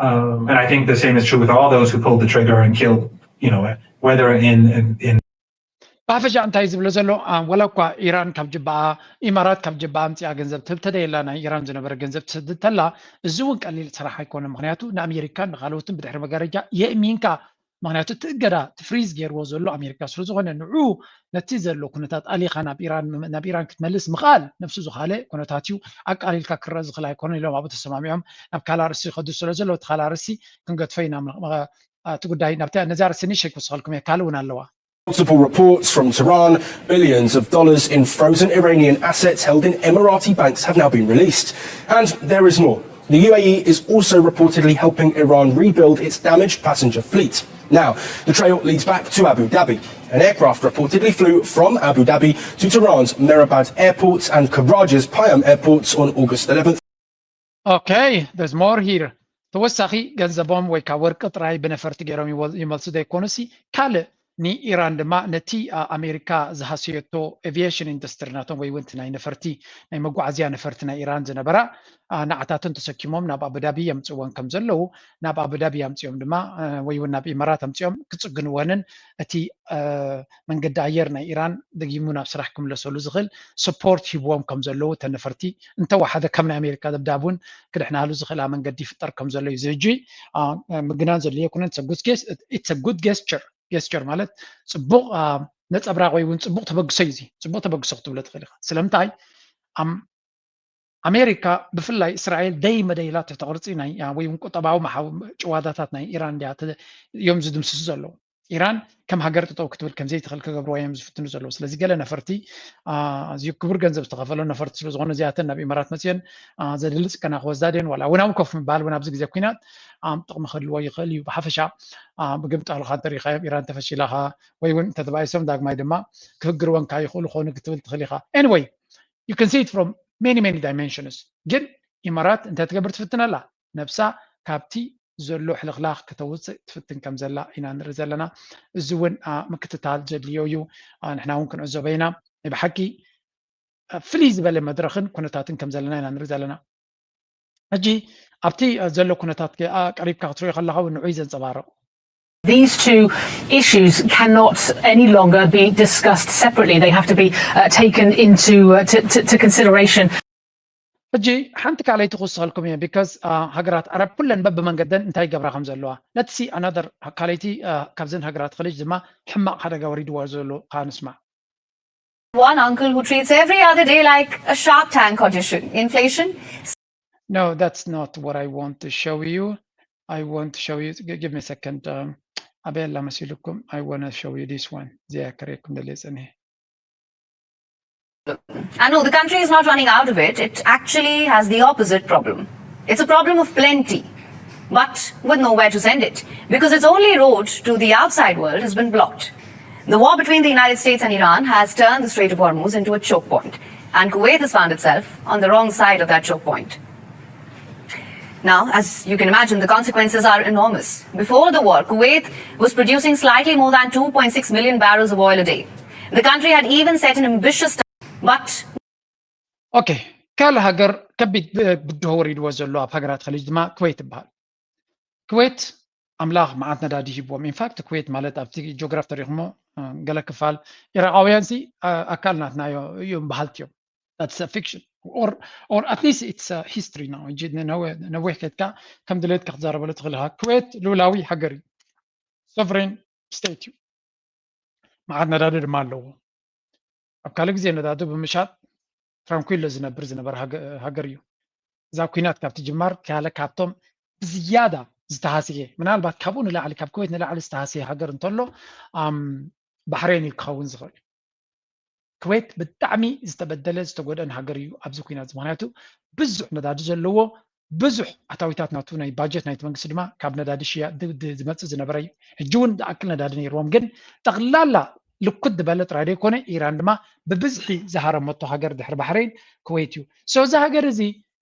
Um, and I think the same is true with all those who pulled the trigger and killed. You know, whether in in, in ብሓፈሻ እንታይ ዝብሎ ዘሎ፣ ወላ እኳ ኢራን ካብ ጅባኣ፣ ኢማራት ካብ ጅባኣ ኣምፂኣ ገንዘብ ትህብ ተደየላ፣ ናይ ኢራን ዝነበረ ገንዘብ ትስድድ ተላ፣ እዚ እውን ቀሊል ስራሕ ኣይኮነ። ምክንያቱ ንኣሜሪካን ንካልኦትን ብድሕሪ መጋረጃ የእሚንካ። ምክንያቱ እቲ እገዳ፣ እቲ ፍሪዝ ገይርዎ ዘሎ ኣሜሪካ ስለ ዝኾነ፣ ንዑ ነቲ ዘሎ ኩነታት ኣሊኻ ናብ ኢራን ክትመልስ ምኽኣል ነፍሱ ዝኻለ ኩነታት እዩ። ኣቃሊልካ ክረአ ዝኽእል ኣይኮነን ኢሎም ኣብኡ ተሰማሚዖም። ናብ ካልእ ኣርእስቲ ይኸዱ ስለ ዘለዉ፣ እቲ ካልእ ኣርእስቲ ክንገድፎ ኢና። እቲ ጉዳይ ናብቲ ነዚ ኣርእስቲ ንእሽተይ ክውስኸልኩም እየ፣ ካልእ እውን ኣለዋ። Multiple reports from Tehran, billions of dollars in frozen Iranian assets held in Emirati banks have now been released. And there is more. The U A E is also reportedly helping Iran rebuild its damaged passenger fleet. Now, the trail leads back to Abu Dhabi. An aircraft reportedly flew from Abu Dhabi to Tehran's Mehrabad airport and Karaj's Payam airports on August eleventh. Okay, there's more here. ተወሳኺ ገንዘቦም ወይ ካብ ወርቂ ጥራይ ብነፈርቲ ገይሮም ይመልሱ ዘይኮኑሲ፣ ካልእ ንኢራን ድማ ነቲ ኣሜሪካ ዝሃሰየቶ ኤቪዬሽን ኢንዱስትሪ ናቶም ወይ እውን ናይ ነፈርቲ፣ ናይ መጓዓዝያ ነፈርቲ ናይ ኢራን ዝነበራ ንዓታትን ተሰኪሞም ናብ ኣቡዳቢ የምፅወን ከም ዘለዉ፣ ናብ ኣቡዳቢ ኣምፅኦም ድማ ወይ እውን ናብ ኢማራት ኣምፅኦም ክፅግንወንን እቲ መንገዲ ኣየር ናይ ኢራን ደጊሙ ናብ ስራሕ ክምለሰሉ ዝኽእል ስፖርት ሂብዎም ከም ዘለዉ፣ እተን ነፈርቲ እንተወሓደ ከም ናይ ኣሜሪካ ደብዳብ እውን ክድሕናሉ ዝኽእላ መንገዲ ይፍጠር ከም ዘሎ እዩ። ዝህጂ ምግናን ዘድልዮ ኩነን good gesture። Gesture ማለት ፅቡቕ ነፀብራቕ ወይ እውን ፅቡቕ ተበግሶ እዩ። እዚ ፅቡቕ ተበግሶ ክትብሎ ትኽእል ኢኻ። ስለምንታይ ኣሜሪካ ብፍላይ እስራኤል ደይ መደይላ ትሕቲ ቅርፂ ናይ ወይ እውን ቁጠባዊ ጭዋዳታት ናይ ኢራን ድያ እዮም ዝድምስሱ ዘለዉ። ኢራን ከም ሃገር ጠጠው ክትብል ከም ዘይትኽእል ክገብርዋ እዮም ዝፍትኑ ዘለዉ። ስለዚ ገለ ነፈርቲ ኣዝዩ ክቡር ገንዘብ ዝተኸፈሎ ነፈርቲ ስለ ዝኾነ እዚኣተን ናብ ኢማራት መፅየን ዘድሊ ፅገና ክወስዳ ድየን ዋላ እውናዊ ኮፍ ምባል እውን ኣብዚ ግዜ ኩናት ጥቕሚ ክህልዎ ይኽእል እዩ። ብሓፈሻ ምግምጣልካ እንተሪኻዮም ኢራን ተፈሺላኻ ወይ እውን እንተተባኢሶም ዳግማይ ድማ ክፍግርወንካ ይኽእሉ ክኾኑ ክትብል ትኽእል ኢኻ። Anyway, you can see it from many many dimensions። ግን ኢማራት እንታይ ትገብር ትፍትን ኣላ? ነብሳ ካብቲ ዘሎ ሕልኽላኽ ከተውፅእ ትፍትን ከም ዘላ ኢና ንርኢ ዘለና። እዚ እውን ምክትታል ዘድልዮ እዩ። ንሕና እውን ክንዕዘቦ ኢና። ናይ ብሓቂ ፍልይ ዝበለ መድረኽን ኩነታትን ከም ዘለና ኢና ንርኢ ዘለና። ሕጂ ኣብቲ ዘሎ ኩነታት ቀሪብካ ክትሪኦ ከለኻ እውን ንዑይ ዘንፀባርቕ። These two issues cannot any longer be discussed separately. They have to be uh, taken into uh, to, to, to consideration. ሕጂ ሓንቲ ካልኣይቲ ክውስኸልኩም እየ። Because ሃገራት ዓረብ ኩለን በብመንገደን እንታይ ይገብራ ከም ዘለዋ ነቲ ሲ ኣናደር ካልኣይቲ ካብዘን ሃገራት ኸሊጅ ድማ ሕማቕ ሓደጋ ወሪድዋ ዘሎ ከዓ ንስማዕ። One uncle who treats every other day like a shark tank audition. Inflation. No, that's not what I want to show you. I want to show you. Give me a second. Um, ኣበይ ኣላ መሲልኩም? I want to show you this one. እዚኣ ከርእየኩም ደልየ ጸኒሐ። And no, the country is not running out of it. It actually has the opposite problem. It's a problem of plenty, but with nowhere to send it, because its only road to the outside world has been blocked. The war between the United States and Iran has turned the Strait of Hormuz into a choke point, and Kuwait has found itself on the wrong side of that choke point. Now, as you can imagine, the consequences are enormous. Before the war, Kuwait was producing slightly more than two point six million barrels of oil a day. The country had even set an ambitious target, but okay, ካልእ ሃገር ከቢድ ብድሆ ወሪድዎ ዘሎ ኣብ ሃገራት ኸሊጅ ድማ ኩዌት ትበሃል። ኩዌት ኣምላኽ መዓት ነዳዲ ሂብዎም። In fact ኩዌት ማለት ኣብቲ ጂኦግራፍ ተሪኹሞ ገለ ክፋል ኢራቃውያን ሲ ኣካል ናትና እዮም በሃልቲ እዮም። That's a fiction or or at least it's a history now። ሕጂ ነዊሕ ከድካ ከም ድሌትካ ክትዛረበሉ ትኽእል ኢኻ። ኩዌት ልኡላዊ ሃገር እዩ። Sovereign state እዩ። መዓት ነዳዲ ድማ ኣለዎ። ኣብ ካልእ ግዜ ነዳዲ ብምሻጥ ትራንኩሎ ዝነብር ዝነበረ ሃገር እዩ። እዛ ኩናት ካብ ትጅማር ካለ ካብቶም ብዝያዳ ዝተሃስየ፣ ምናልባት ካብኡ ንላዕሊ፣ ካብ ኩዌት ንላዕሊ ዝተሃስየ ሃገር እንተሎ ባሕሬን እዩ ክኸውን ዝኽእል። ኩዌት ብጣዕሚ ዝተበደለ ዝተጎደአን ሃገር እዩ ኣብዚ ኩናት፣ ምክንያቱ ብዙሕ ነዳዲ ዘለዎ፣ ብዙሕ ኣታዊታት ናቱ ናይ ባጀት ናይቲ መንግስቲ ድማ ካብ ነዳዲ ሽያጥ ዝመፅእ ዝነበረ እዩ። ሕጂ እውን ዝኣክል ነዳዲ ነይርዎም፣ ግን ጠቕላላ ልኩት ዝበለ ጥራይ ዘይኮነ፣ ኢራን ድማ ብብዝሒ ዝሃረመቶ ሃገር ድሕሪ ባሕሬን ኩዌት እዩ። ሶ እዚ ሃገር እዚ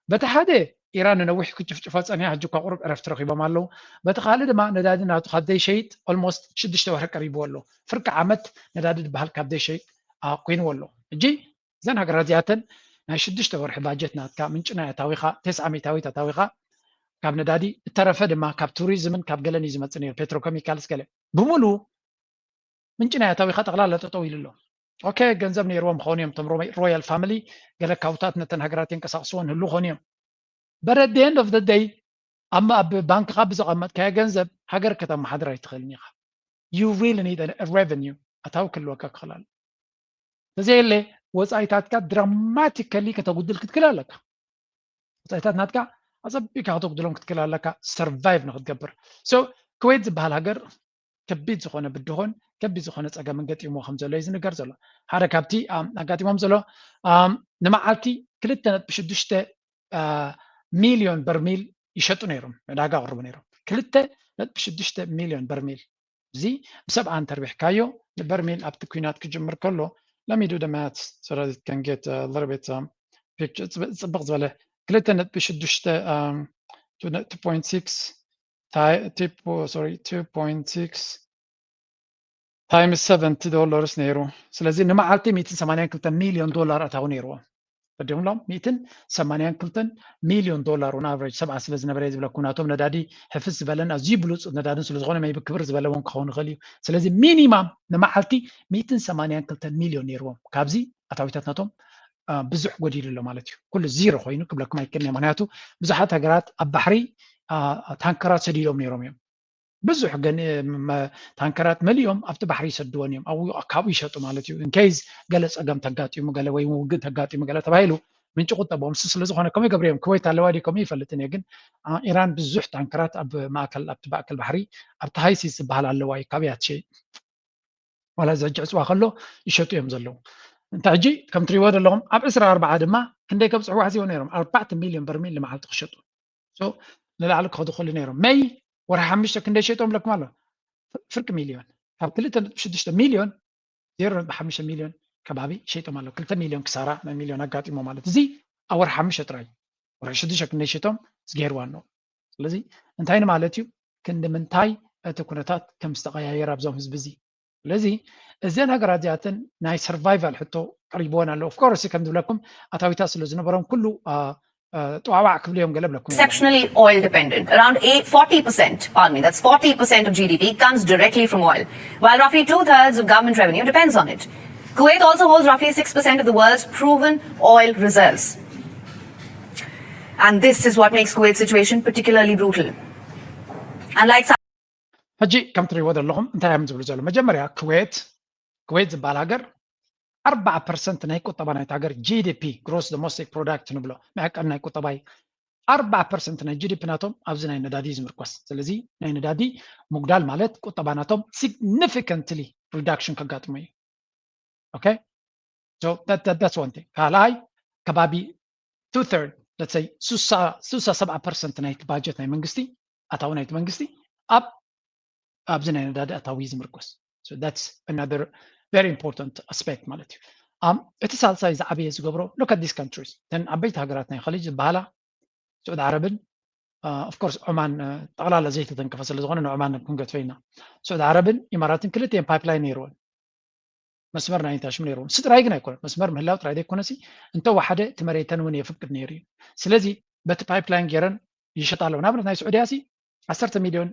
በቲ ሓደ ኢራን ንነዊሕ ክጭፍጭፋ ፀኒሓ፣ ሕጂ እኳ ቁሩብ ዕረፍቲ ረኺቦም ኣለዉ። በቲ ካልእ ድማ ነዳዲ ናቱ ካብ ዘይሸይጥ ኦልሞስት ሽዱሽተ ወርሒ ቀሪብዎ ኣሎ። ፍርቂ ዓመት ነዳዲ ዝበሃል ካብ ዘይሸይጥ ኮይንዎ ኣሎ። ሕጂ እዘን ሃገራት እዚኣተን ናይ ሽዱሽተ ወርሒ ባጀት ናትካ፣ ምንጪ ናይ ኣታዊኻ፣ ተስዓ ሚእታዊት ኣታዊኻ ካብ ነዳዲ፣ እተረፈ ድማ ካብ ቱሪዝምን ካብ ገለን እዩ ዝመፅእ ነይሩ፣ ፔትሮኬሚካልስ ገለ ብምሉ ምንጪ ናይ ኣታዊኻ ጠቕላላ ጠጠው ኢሉ ኣሎ። ኦኬ፣ ገንዘብ ነይርዎም ክኾኑ እዮም እቶም ሮያል ፋሚሊ፣ ገለ ካውታት ነተን ሃገራት የንቀሳቕስዎን ህሉ ክኾኑ እዮም። But at the end of the day ኣብ ኣብ ባንክኻ ብዘቐመጥካዮ ገንዘብ ሃገር ከተመሓድር ኣይትኽእልን ኢኻ። You really need a revenue፣ ኣታዊ ክህልወካ ክኽእል ኣሎ። ተዘየለ ወፃኢታትካ ድራማቲካሊ ከተጉድል ክትክእል ኣለካ። ወፃኢታት ናትካ ኣፀቢካ ከተጉድሎም ክትክእል ኣለካ፣ ሰርቫይቭ ንክትገብር። ሶ ኩዌት ዝበሃል ሃገር ከቢድ ዝኾነ ብድሆን ከቢድ ዝኾነ ፀገምን ገጢምዎ ከም ዘሎ እዩ ዝንገር ዘሎ። ሓደ ካብቲ ኣጋጢሞም ዘሎ ንመዓልቲ ክልተ ነጥቢ ሽዱሽተ ሚልዮን በርሚል ይሸጡ ነይሮም፣ ዕዳጋ ኣቕርቡ ነይሮም። ክልተ ነጥቢ ሽዱሽተ ሚልዮን በርሚል። እዚ ብሰብዓ እንተርቢሕካዮ ንበርሚል ኣብቲ ኩናት ክጅምር ከሎ ለሚዱ ደመያት ሰራዊት ከንጌት ልርቤት ፅብቕ ዝበለ ክልተ ነጥቢ ሽዱሽተ ሶሪ ቱ ፖይንት ሲክስ ታይምስ ሰቨንቲ ዶላርስ ነይሩ። ስለዚ ንመዓልቲ ሚእትን ሰማንያን ክልተን ሚልዮን ዶላር ኣታዊ ነይርዎም። በዲምሎም ሚእትን ሰማንያን ክልተን ሚልዮን ዶላር ን ኣቨሬጅ ሰብዓ ስለ ዝነበረ ዝብለኩ ናቶም ነዳዲ ሕፍስ ዝበለን ኣዝዩ ብሉፅ ነዳድን ስለዝኾነ መይቢ ክብር ዝበለውን ክኸውን ይኽእል እዩ። ስለዚ ሚኒማም ንመዓልቲ ሚእትን ሰማንያን ክልተን ሚልዮን ነይርዎም። ካብዚ ኣታዊታት ናቶም ብዙሕ ጎዲሉ ኣሎ ማለት እዩ። ኩሉ ዚሮ ኮይኑ ክብለኩም ኣይክእልን። ምክንያቱ ብዙሓት ሃገራት ኣብ ባሕሪ ታንከራት ሰዲዶም ነይሮም እዮም። ብዙሕ ግን ታንከራት መሊኦም ኣብቲ ባሕሪ ይሰድወን እዮም። ኣብኡ ካብኡ ይሸጡ ማለት እዩ። ኢንኬይዝ ገለ ፀገም ተጋጢሙ ገለ ወይ ውግእ ተጋጢሙ ገለ ተባሂሉ ምንጪ ቁጠቦም እሱ ስለዝኾነ ከምኡ ይገብሩ እዮም። ኩዌት ኣለዋ ድዩ ከምኡ ይፈልጥን እየ። ግን ኢራን ብዙሕ ታንከራት ኣብ ማእከል ኣብቲ ማእከል ባሕሪ ኣብቲ ሃይሲስ ዝበሃል ኣለዋ እዩ። ካበይ እያ ትሸይጥ? ዋላ እዚ ሕጂ ዕፅዋ ከሎ ይሸጡ እዮም ዘለዉ። እንተ ሕጂ ከም ትሪእዎ ዘለኹም ኣብ ዕስራ ኣርባዓ ድማ ክንደይ ከብፅሕዋ ሕዚዎ ነይሮም ኣርባዕተ ሚልዮን በርሚል ንመዓልቲ ክሸጡ ንላዕሊ ክኸዱ ክኽእሉ ነይሮም። መይ ወርሒ ሓሙሽተ ክንደይ ሸይጦም ኣለኩም ኣሎ ፍርቂ ሚልዮን ካብ ክልተ ነጥቢ ሽዱሽተ ሚልዮን ዜሮ ነጥቢ ሓሙሽተ ሚልዮን ከባቢ ሸይጦም ኣለዉ። ክልተ ሚልዮን ክሳራ ናይ ሚልዮን ኣጋጢሞ ማለት እዚ ኣብ ወርሒ ሓሙሽተ ጥራይ ወርሒ ሽዱሽተ ክንደይ ሸይጦም ዝገይርዋ ኣለዉ። ስለዚ እንታይ ንማለት እዩ? ክንዲ ምንታይ እቲ ኩነታት ከም ዝተቐያየር ኣብዞም ህዝቢ እዚ። ስለዚ እዘን ሃገራት እዚኣተን ናይ ሰርቫይቫል ሕቶ ቀሪብወን ኣሎ። ኦፍኮርስ ከም ዝብለኩም ኣታዊታት ስለ ዝነበሮም ኩሉ ጠዋዕዋዕ ክብሉ እዮም ገለ ብለኩም። Exceptionally oil dependent. Around forty percent, pardon me, that's forty percent of G D P comes directly from oil, while roughly two thirds of government revenue depends on it. Kuwait also holds roughly six percent of the world's proven oil reserves. And this is what makes Kuwait's situation particularly brutal. Unlike some ሕጂ ከም ትሪእዎ ዘለኹም እንታይ እዮም ዝብሉ ዘለዉ? መጀመርያ ኩዌት ኩዌት ዝበሃል ሃገር ኣርባዓ ፐርሰንት ናይ ቁጠባ ናይቲ ሃገር ጂ ዲ ፒ ግሮስ ዶሜስቲክ ፕሮዳክት ንብሎ መዕቀን ናይ ቁጠባ እዩ። ኣርባዓ ፐርሰንት ናይ ጂ ዲ ፒ ናቶም ኣብዚ ናይ ነዳዲ እዩ ዝምርኮስ። ስለዚ ናይ ነዳዲ ምጉዳል ማለት ቁጠባ ናቶም ሲግኒፊካንትሊ ሪዳክሽን ከጋጥሞ እዩ። ኦኬ that's one thing። ካልኣይ ከባቢ two third let's say ስሳ ሰብዓ ፐርሰንት ናይቲ ባጀት ናይ መንግስቲ ኣታዊ ናይቲ መንግስቲ ኣብ ኣብዚ ናይ ነዳዲ ኣታዊ ዝምርኮስ። That's another very important aspect ማለት እዩ። እቲ ሳልሳይ ዝዓበየ ዝገብሮ look at these countries እተን ዓበይቲ ሃገራት ናይ ኸሊጅ ዝበሃላ ስዑድ ዓረብን ኦፍኮርስ ዖማን ጠቕላላ ዘይተተንከፈ ስለ ዝኾነ ንዖማን ክንገድፈ ኢና። ስዑድ ዓረብን ኢማራትን ክልቲኤን ፓይፕላይን ነይርወን መስመር ናይ ኢንተርናሽናል ነይርዎም። እሱ ጥራይ ግን ኣይኮነን፣ መስመር ምህላው ጥራይ ዘይኮነሲ እንተወሓደ እቲ መሬተን እውን የፍቅድ ነይሩ እዩ። ስለዚ በቲ ፓይፕላይን ገይረን ይሸጣ ኣለዎ። ንኣብነት ናይ ስዑድያ ሲ ዓሰርተ ሚልዮን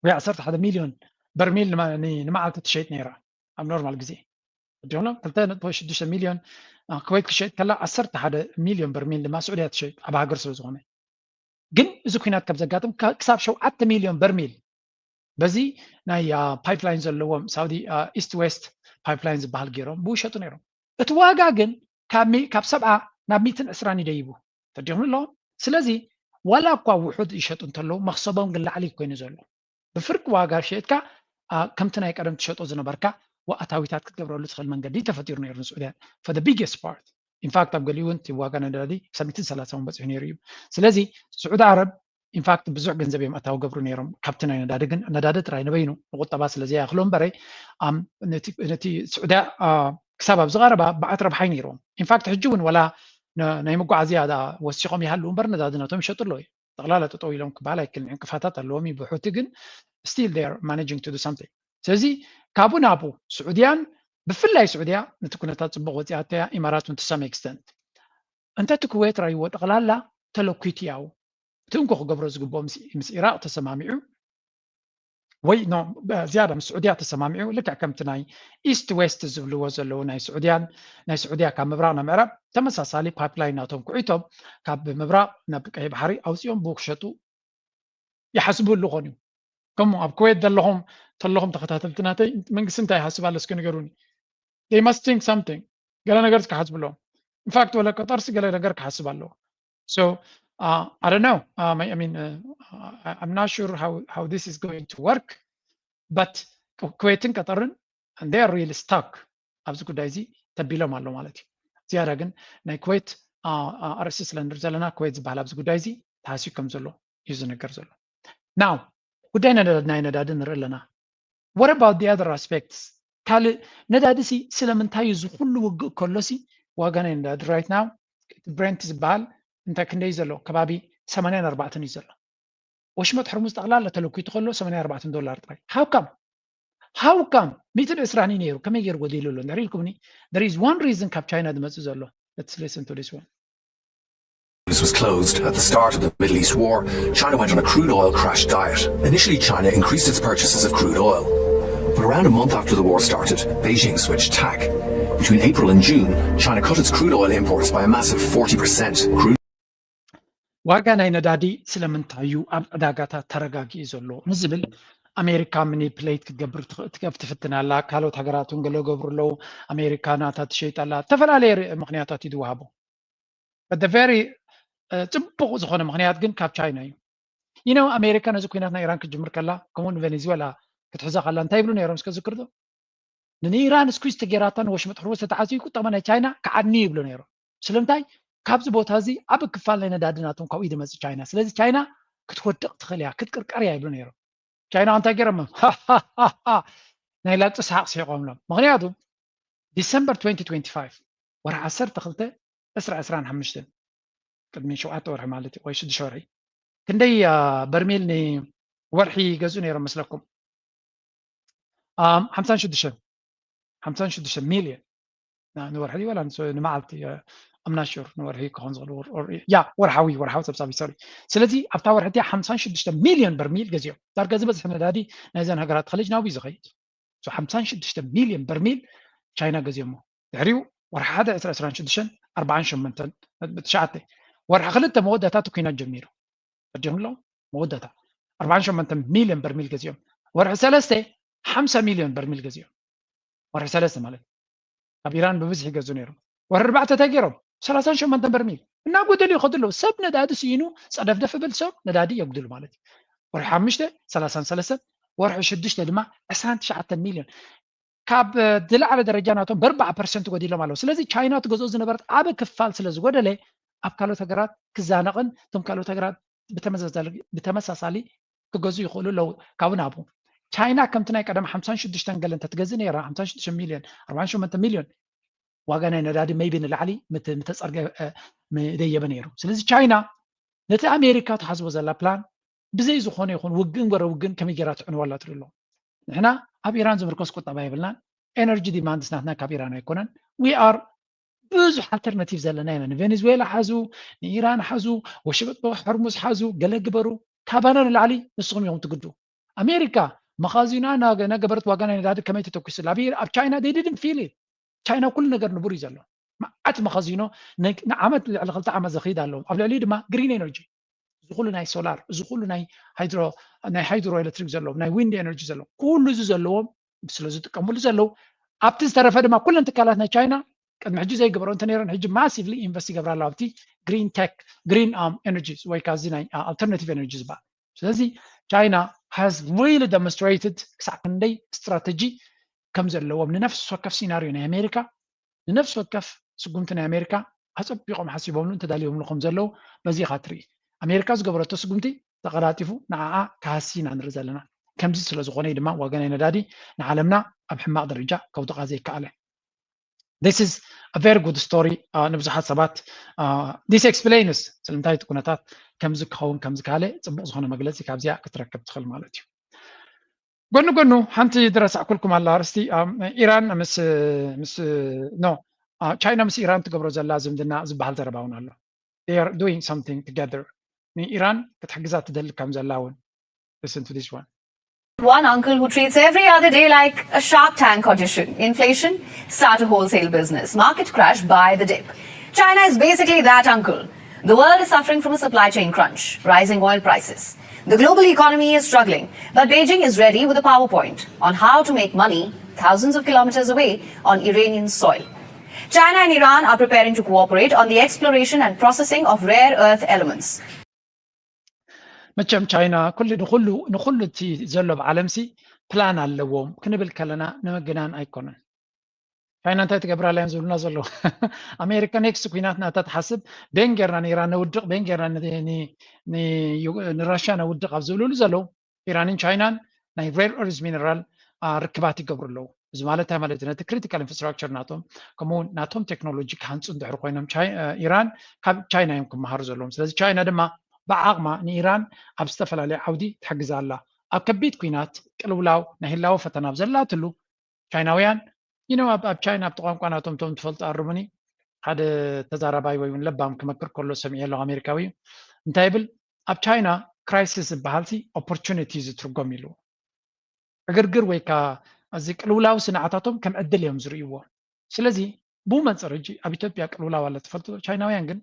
ወይ ዓሰርተ ሓደ ሚልዮን በርሚል ንመዓልቲ ትሸይጥ ነይራ ኣብ ኖርማል ግዜ። ዲሆኖ ክልተ ነጥቢ ሽዱሽተ ሚልዮን ኩዌት ክሸይጥ ከላ ዓሰርተ ሓደ ሚልዮን በርሚል ድማ ስዑድያ ትሸይጥ ኣብ ሃገር ስለ ዝኾነ። ግን እዚ ኩናት ካብ ዘጋጥም ክሳብ ሸውዓተ ሚልዮን በርሚል በዚ ናይ ፓይፕላይን ዘለዎም ሳውዲ ኢስት ዌስት ፓይፕላይን ዝበሃል ገይሮም ብኡ ይሸጡ ነይሮም። እቲ ዋጋ ግን ካብ ሰብዓ ናብ ሚትን ዕስራን ይደይቡ። ተዲኹም ኣለዎም። ስለዚ ዋላ እኳ ውሑድ ይሸጡ እንተለዉ መኽሰቦም ግን ላዕሊ ኮይኑ ዘሎ ብፍርቂ ዋጋ ሸጥካ ከምቲ ናይ ቀደም ትሸጦ ዝነበርካ ኣታዊታት ክትገብረሉ ትኽእል መንገዲ ተፈጢሩ ነይሩ ንስዑድያን for the biggest part። ኢንፋክት ኣብ ገሊኡ እውን እቲ ዋጋ ነዳዲ ክሳብ ሚትን ሰላሳ እውን በፂሑ ነይሩ እዩ። ስለዚ ስዑዲ ዓረብ ኢንፋክት ብዙሕ ገንዘብ እዮም ኣታዊ ገብሩ ነይሮም ካብቲ ናይ ነዳዲ ግን ነዳዲ ጥራይ ንበይኑ ንቁጠባ ስለ ዘያኽሎ እምበረ ነቲ ስዑድያ ክሳብ ኣብዚ ቀረባ ብዓት ረብሓይ ነይርዎም። ኢንፋክት ሕጂ እውን ወላ ናይ መጓዓዝያ ወሲኾም ይሃሉ እምበር ነዳዲ ናቶም ይሸጡ ኣለዉ። ጠቕላላ ጠጠው ኢሎም ክበሃል ኣይክልን ዕንቅፋታት ኣለዎም እዩ ብሑቲ ግን still they are managing to do something። ስለዚ ካብኡ ናብኡ ስዑድያን ብፍላይ ስዑድያ ነቲ ኩነታት ፅቡቅ ወፂኣተያ ኢማራት እውን to some extent እንተ እቲ ኩዌት ራይዎ ጠቕላላ ተለኩት ያው እቲ እንኮ ክገብሮ ዝግብኦ ምስ ኢራቅ ተሰማሚዑ ወይ ዝያዳ ምስ ስዑድያ ተሰማሚዑ ልክዕ ከምቲ ናይ ኢስት ዌስት ዝብልዎ ዘለዉ ናይ ስዑድያን ናይ ስዑድያ ካብ ምብራቅ ናብ ምዕራብ ተመሳሳሊ ፓይፕላይን ናቶም ኩዒቶም ካብ ምብራቅ ናብ ቀይ ባሕሪ ኣውፅኦም ብኡ ክሸጡ ይሓስቡ ኣለኾን እዩ። ከምኡ ኣብ ኩዌት ዘለኹም ተለኹም ተኸታተልቲ ናተይ መንግስቲ እንታይ ይሓስብ ኣሎ እስኪ ንገሩኒ። They must think something። ገለ ነገር ክሓስቡ ኣለዎም። ኢንፋክት ወለ ቀጠርሲ ገለ ነገር ክሓስብ ኣለዎ። So uh, I don't know. Um, I, I mean, uh, I, I'm not sure how, how this is going to work. But ኩዌትን ቀጠርን and they are really stuck ኣብዚ ጉዳይ እዚ ተቢሎም ኣሎ ማለት እዩ። ዝያዳ ግን ናይ ኩዌት ኣርእስቲ ስለ ንርኢ ዘለና ኩዌት ዝበሃል ኣብዚ ጉዳይ እዚ ተሃስዩ ከም ዘሎ እዩ ዝነገር ዘሎ። ናው ጉዳይ ናይ ነዳዲ ንርኢ ኣለና። What about the other aspects? ካልእ ነዳዲ ሲ ስለምንታይ እዩ ዝኩሉ ውግእ ከሎ ሲ ዋጋ ናይ ነዳዲ right now ብሬንት ዝበሃል እንታይ ክንደይ ዘሎ ከባቢ ሰማንያን ኣርባዕተን እዩ ዘሎ። ወሽመጥ ሕርሙዝ ጠቕላላ ተለኪቱ ከሎ ሰማንያን ኣርባዕተን ዶላር ጥራይ። How come? How come? ሚትን ዕስራን እዩ ነይሩ ከመይ ገይሩ ጎዲሉ ኣሎ እንድሕር ኢልኩምኒ there is one reason ካብ ቻይና ዝመፅእ ዘሎ። Let's listen to this one. Hormuz was closed at the start of the Middle East war, China went on a crude oil crash diet. Initially, China increased its purchases of crude oil. But around a month after the war started, Beijing switched tack. Between April and June, China cut its crude oil imports by a massive forty percent. Crude ዋጋ ናይ ነዳዲ ስለምንታይ እዩ ኣብ ዕዳጋታት ተረጋጊኡ ዘሎ ንዝብል ኣሜሪካ ማኒፕሌት ክትገብር ትፍትን ኣላ። ካልኦት ሃገራት እውን ገለ ገብሩ ኣለዉ። ኣሜሪካ ናታ ትሸይጥ ኣላ። ዝተፈላለየ ምክንያታት እዩ ዝወሃቦ። But the very ፅቡቕ ዝኾነ ምክንያት ግን ካብ ቻይና እዩ። You know ኣሜሪካ ነዚ ኩናት ናይ ኢራን ክትጅምር ከላ ከምኡ ንቬኔዙዌላ ክትሕዛ ከላ እንታይ ይብሉ ነይሮም እስከ ዝክርዶ? ንኢራን ስኩዝ ተጌራታ ንወሽመጥ ሕርሙዝ ተተዓፅዩ ቁጠባ ናይ ቻይና ክዓኒ ይብሉ ነይሮም። ስለምንታይ? ካብዚ ቦታ እዚ ዓብ ክፋል ናይ ነዳዲ ናቶም ካብኡ እዩ ዝመፅእ ቻይና። ስለዚ ቻይና ክትወድቕ ትኽእል እያ ክትቅርቀር እያ ይብሉ ነይሮም። ቻይና እንታይ ገይሮም? ናይ ላግፂ ሰሓቕ ስሒቖምሎም። ምክንያቱ ዲሰምበር twenty twenty-five ወርሒ ዓሰርተ ክልተ ዕስራ ዕስራን ሓሙሽተን ቅድሚ ሸውዓተ ወርሒ ማለት እዩ ወይ ሽዱሽተ ወርሒ ክንደይ በርሜል ንወርሒ ይገዝኡ ነይሮም መስለኩም? ሓምሳን ሽዱሽተን ሓምሳን ሽዱሽተ ሚልዮን ንወርሒ ወላ ንመዓልቲ ኣምናሹር ንወርሒ ክኾን ዝኽእል ያ ወርሓዊ ወርሓዊ ፀብፃብ ይሰሩ። ስለዚ ኣብታ ወርሒ እቲኣ ሓምሳን ሽዱሽተ ሚልዮን በርሚል ገዚኦም ዳርጋ ዝበዝሐ ነዳዲ ናይዘን ሃገራት ተኸለጅ ናብኡ እዩ ዝኸይድ። ሓምሳን ሽዱሽተ ሚልዮን በርሚል ቻይና ገዚኦሞ ድሕሪኡ ወርሒ ሓደ ዕስራ ዕስራን ሽዱሽተን ኣርባዓን ሸሞንተን ነጥቢ ትሽዓተ ወርሒ ክልተ መወዳእታ እቲ ኩናት ጀሚሩ። ፈዲኹም ኣለዉ መወዳእታ ኣርባዓን ሸሞንተ ሚልዮን በርሚል ገዚኦም ወርሒ ሰለስተ ሓምሳ ሚልዮን በርሚል ገዚኦም ወርሒ ሰለስተ ማለት ካብ ኢራን ብብዝሒ ይገዙ ነይሮም። ወርሒ ኣርባዕተ እንታይ ገይሮም? ሰላሳን ሸሞንተን በርሚል እናጎደሉ ይኸዱ ኣለዉ። ሰብ ነዳዲ ስኢኑ ፀደፍደፍ ብል ሰብ ነዳዲ የጉድሉ ማለት እዩ። ወርሒ ሓሙሽተ ሰላሳን ሰለስተን ወርሒ ሽዱሽተ ድማ ዕስራን ትሽዓተን ሚልዮን ካብ ዝለዓለ ደረጃ ናቶም ብኣርባዓ ፐርሰንት ጎዲሎም ኣለዉ። ስለዚ ቻይና ትገዝኦ ዝነበረት ዓብ ክፋል ስለ ዝጎደለ ኣብ ካልኦት ሃገራት ክዛነቕን እቶም ካልኦት ሃገራት ብተመሳሳሊ ክገዝኡ ይኽእሉ ኣለዉ። ካብኡ ናብኡ ቻይና ከምቲ ናይ ቀደም ሓምሳን ሽዱሽተን ገለ እንተትገዝእ ነይራ ሓምሳን ሽዱሽተ ሚልዮን ኣርባዓን ሸሞንተ ሚልዮን ዋጋ ናይ ነዳዲ መይቢ ንላዕሊ ምተፀርገ ምደየበ ነይሩ። ስለዚ ቻይና ነቲ ኣሜሪካ ትሓስቦ ዘላ ፕላን ብዘይ ዝኾነ ይኹን ውግን ወረ ውግን ከመይ ጌራ ትዕንዋ ኣላ ትርኢ ኣለኹ። ንሕና ኣብ ኢራን ዝምርኮስ ቁጠባ የብልናን። ኤነርጂ ዲማንድስ ናትና ካብ ኢራን ኣይኮነን። We are ብዙሕ ኣልተርናቲቭ ዘለና ኢና። ንቬኔዙዌላ ሓዙ፣ ንኢራን ሓዙ፣ ወሽበጥ ሕርሙዝ ሓዙ፣ ገለ ግበሩ። ካባና ንላዕሊ ንስኹም ኢኹም ትግዱ። ኣሜሪካ መኻዚና እናገበረት ዋጋ ናይ ነዳዲ ከመይ ተተኩስላ ኣብ ቻይና they didn't feel it። ቻይና ኩሉ ነገር ንቡር እዩ ዘሎ። መዓት መኻዚኖ ንዓመት ልዕሊ ክልተ ዓመት ዘኽይድ ኣለዎም። ኣብ ልዕሊኡ ድማ ግሪን ኤነርጂ እዚ ኩሉ ናይ ሶላር እዚ ኩሉ ናይ ሃይድሮ ናይ ሃይድሮ ኤሌክትሪክ ዘለዎም ናይ ዊንድ ኤነርጂ ዘለዎም ኩሉ እዚ ዘለዎም ስለ ዝጥቀምሉ ዘለዉ ኣብቲ ዝተረፈ ድማ ኩለን ትካላት ናይ ቻይና ቅድሚ ሕጂ ዘይገብሮ እንተ ነይረን ሕጂ massively invest ይገብራ ኣለዋ ኣብቲ green tech green energy ወይ ከዓ እዚ ናይ alternative energy ዝበሃል። ስለዚ ቻይና has really demonstrated ክሳዕ ክንደይ ስትራተጂ ከም ዘለዎም ንነፍሲ ወከፍ ሲናሪዮ ናይ ኣሜሪካ ንነፍሲ ወከፍ ስጉምቲ ናይ ኣሜሪካ ኣፀቢቆም ሓሲቦምሉ እንተዳልዮምሉ ከም ዘለዉ በዚ ኢኻ ትርኢ። ኣሜሪካ ዝገበረቶ ስጉምቲ ተቐላጢፉ ንዓኣ ክሃሲ ኢና ንርኢ ዘለና። ከምዚ ስለ ዝኾነ እዩ ድማ ዋጋ ናይ ነዳዲ ንዓለምና ኣብ ሕማቕ ደረጃ ከውድቓ ዘይከኣለ። This is a very good story ንብዙሓት ሰባት this explains ስለምንታይ እቲ ኩነታት ከምዚ ክኸውን ከምዚ ካለ ፅቡቕ ዝኾነ መግለፂ ካብዚኣ ክትረክብ ትኽእል ማለት እዩ። ጎኒ ጎኑ ሓንቲ ዝረሳዕኩልኩም ኣላ ኣርስቲ ኢራን ምስ ምስ no ቻይና ምስ ኢራን ትገብሮ ዘላ ዝምድና ዝበሃል ዘረባ እውን ኣሎ። They are doing something together ንኢራን ክትሕግዛ ትደሊ ከም ዘላ እውን listen to this one. One uncle who treats every other day like a Shark Tank audition. Inflation, start a wholesale business. Market crash, buy the dip. China is basically that uncle. The world is suffering from a supply chain crunch, rising oil prices. The global economy is struggling, but Beijing is ready with a PowerPoint on how to make money thousands of kilometers away on Iranian soil. China and Iran are preparing to cooperate on the exploration and processing of rare earth elements. መቸም ቻይና ኩሉ ንኩሉ ንኩሉ እቲ ዘሎ ብዓለምሲ ፕላን ኣለዎም ክንብል ከለና ንምግናን ኣይኮነን። ቻይና እንታይ ትገብር ኣላ እዮም ዝብሉና ዘለዉ። ኣሜሪካ ኔክስት ኩናት ናታ ትሓስብ ቤን ጌርና ንኢራን ነውድቕ ቤን ጌርና ንራሽያ ነውድቕ ኣብ ዝብልሉ ዘለዉ ኢራንን ቻይናን ናይ rare earth mineral ርክባት ይገብሩ ኣለዉ። እዚ ማለት እንታይ ማለት እዩ? ነቲ ክሪቲካል ኢንፍራስትራክቸር ናቶም ከምኡ እውን ናቶም ቴክኖሎጂ ክሃንፁ እንድሕር ኮይኖም ኢራን ካብ ቻይና እዮም ክመሃሩ ዘለዎም። ስለዚ ቻይና ድማ ብዓቕማ ንኢራን ኣብ ዝተፈላለየ ዓውዲ ትሕግዛ ኣላ። ኣብ ከቢድ ኩናት ቅልውላው ናይ ህላወ ፈተና ኣብ ዘላትሉ ቻይናውያን you know ኣብ ቻይና ኣብቲ ቋንቋ ናቶም ቶም ትፈልጡ ኣርሙኒ ሓደ ተዛራባይ ወይ እውን ለባም ክመክር ከሎ ሰሚዐ ኣለኹ ኣሜሪካዊ እዩ እንታይ ይብል ኣብ ቻይና ክራይሲስ ዝበሃል ሲ ኦፖርቹኒቲ ዝትርጎም ኢሉ ዕግርግር ወይ ከዓ እዚ ቅልውላው ስንዓታቶም ከም ዕድል እዮም ዝርእይዎ ስለዚ ብኡ መንፅር ሕጂ ኣብ ኢትዮጵያ ቅልውላው ኣለ ትፈልጡ ቻይናውያን ግን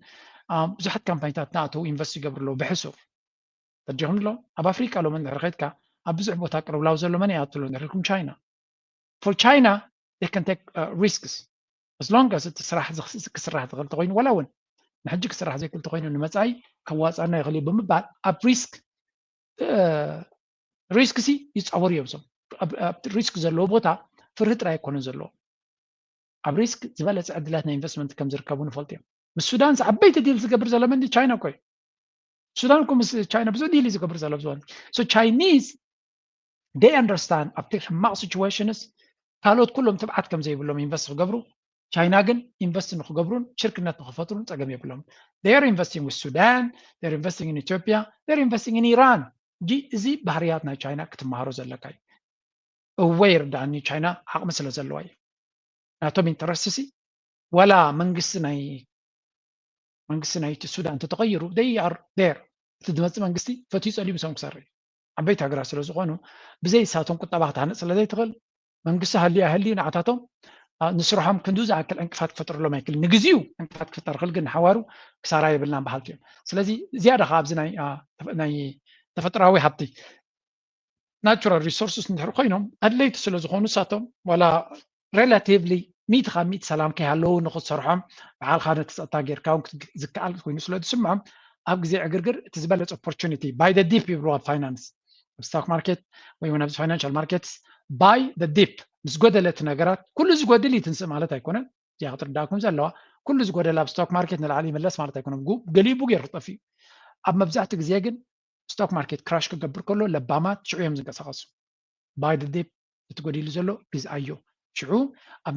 ብዙሓት ካምፓኒታት ናኣተው ኢንቨስት ይገብሩ ኣለዉ ብሕሱር ተዲኹም ኣሎ ኣብ ኣፍሪቃ ሎም እንድሕር ከድካ ኣብ ብዙሕ ቦታ ቅልውላው ዘሎ መን ይኣትሉ እንድሕር ኢልኩም ቻይና for China they can take risks as long as እቲ ስራሕ ክስራሕ ዝኽእል ተኮይኑ ዋላ እውን ንሕጂ ክስራሕ ዘይክእል ተኮይኑ ንመፃኢ ከዋፃና ይኽእል እዩ ብምባል ኣብ ሪስክ ሪስክ ሲ ይፃወሩ እዮም እዞም ሪስክ ዘለዎ ቦታ ፍርሂ ጥራይ ኣይኮነን ዘለዎ ኣብ ሪስክ ዝበለፀ ዕድላት ናይ ኢንቨስትመንት ከም ዝርከቡ ንፈልጥ እዮም ምስ ሱዳን ዓበይቲ ዲል ዝገብር ዘሎ መንዲ ቻይና እኮ እዩ ሱዳን እኮ ምስ ቻይና ብዙ ዲል ዝገብር ዘሎ ብዙ so Chinese they understand ኣብቲ ሕማቕ situations ካልኦት ኩሎም ትብዓት ከም ዘይብሎም ኢንቨስት ክገብሩ ቻይና ግን ኢንቨስት ንክገብሩን ሽርክነት ንክፈጥሩን ፀገም የብሎም they are investing with Sudan they are investing in Ethiopia they are investing in Iran እዚ ባህርያት ናይ ቻይና ክትመሃሮ ዘለካ እዩ እወ ይርዳእኒ ቻይና ዓቕሚ ስለ ዘለዋ እዩ ናቶም ኢንተረስት ሲ ዋላ መንግስቲ ናይ መንግስቲ ናይቲ ሱዳን እንተተቐይሩ they are there እቲ ዝመፅእ መንግስቲ ፈትዩ ፀልዩ ምሶም ክሰርሕ እዩ ዓበይቲ ሃገራት ስለ ዝኾኑ ብዘይ ሳቶም ቁጠባ ክትሃንፅ ስለ ዘይትኽእል መንግስቲ ሃልዩ ኣይሃልዩ ንዓታቶም ንስርሖም ክንዱ ዝኣክል ዕንቅፋት ክፈጥረሎም ኣይክእል ንግዚኡ ዕንቅፋት ክፍጠር ክእል ግን ንሓዋሩ ክሳራ የብልናን በሃልቲ እዮም ስለዚ ዝያዳ ከዓ ኣብዚ ናይ ተፈጥራዊ ሃብቲ ናቹራል ሪሶርስስ እንድሕር ኮይኖም ኣድለይቲ ስለ ዝኾኑ ንሳቶም ዋላ ሬላቲቭሊ ሚእቲ ካብ ሚእቲ ሰላም ከይሃለዉ ንክትሰርሖም ብዓልካ ነቲ ፀጥታ ጌርካ እውን ዝከኣል ኮይኑ ስለ ዝስምዖም ኣብ ግዜ ዕግርግር እቲ ዝበለፅ ኦፖርቹኒቲ ባይ ደ ዲፕ ይብልዋ ፋይናንስ ኣብ ስቶክ ማርኬት ወይ እውን ኣብዚ ፋይናንሻል ማርኬትስ ባይ ደ ዲፕ ምስ ጎደለ እቲ ነገራት ኩሉ ዝጎድል እዩ ትንስእ ማለት ኣይኮነን እዚኣ ክትርዳእኩም ዘለዋ ኩሉ ዝጎደለ ኣብ ስቶክ ማርኬት ንላዕሊ ይምለስ ማለት ኣይኮነን ገሊኡ ብጌሩ ክጠፍእ እዩ ኣብ መብዛሕትኡ ግዜ ግን ስቶክ ማርኬት ክራሽ ክገብር ከሎ ለባማት ሽዑ እዮም ዝንቀሳቐሱ ባይ ደ ዲፕ እቲ ጎዲሉ ዘሎ ግዝኣዮ ሽዑ ኣብ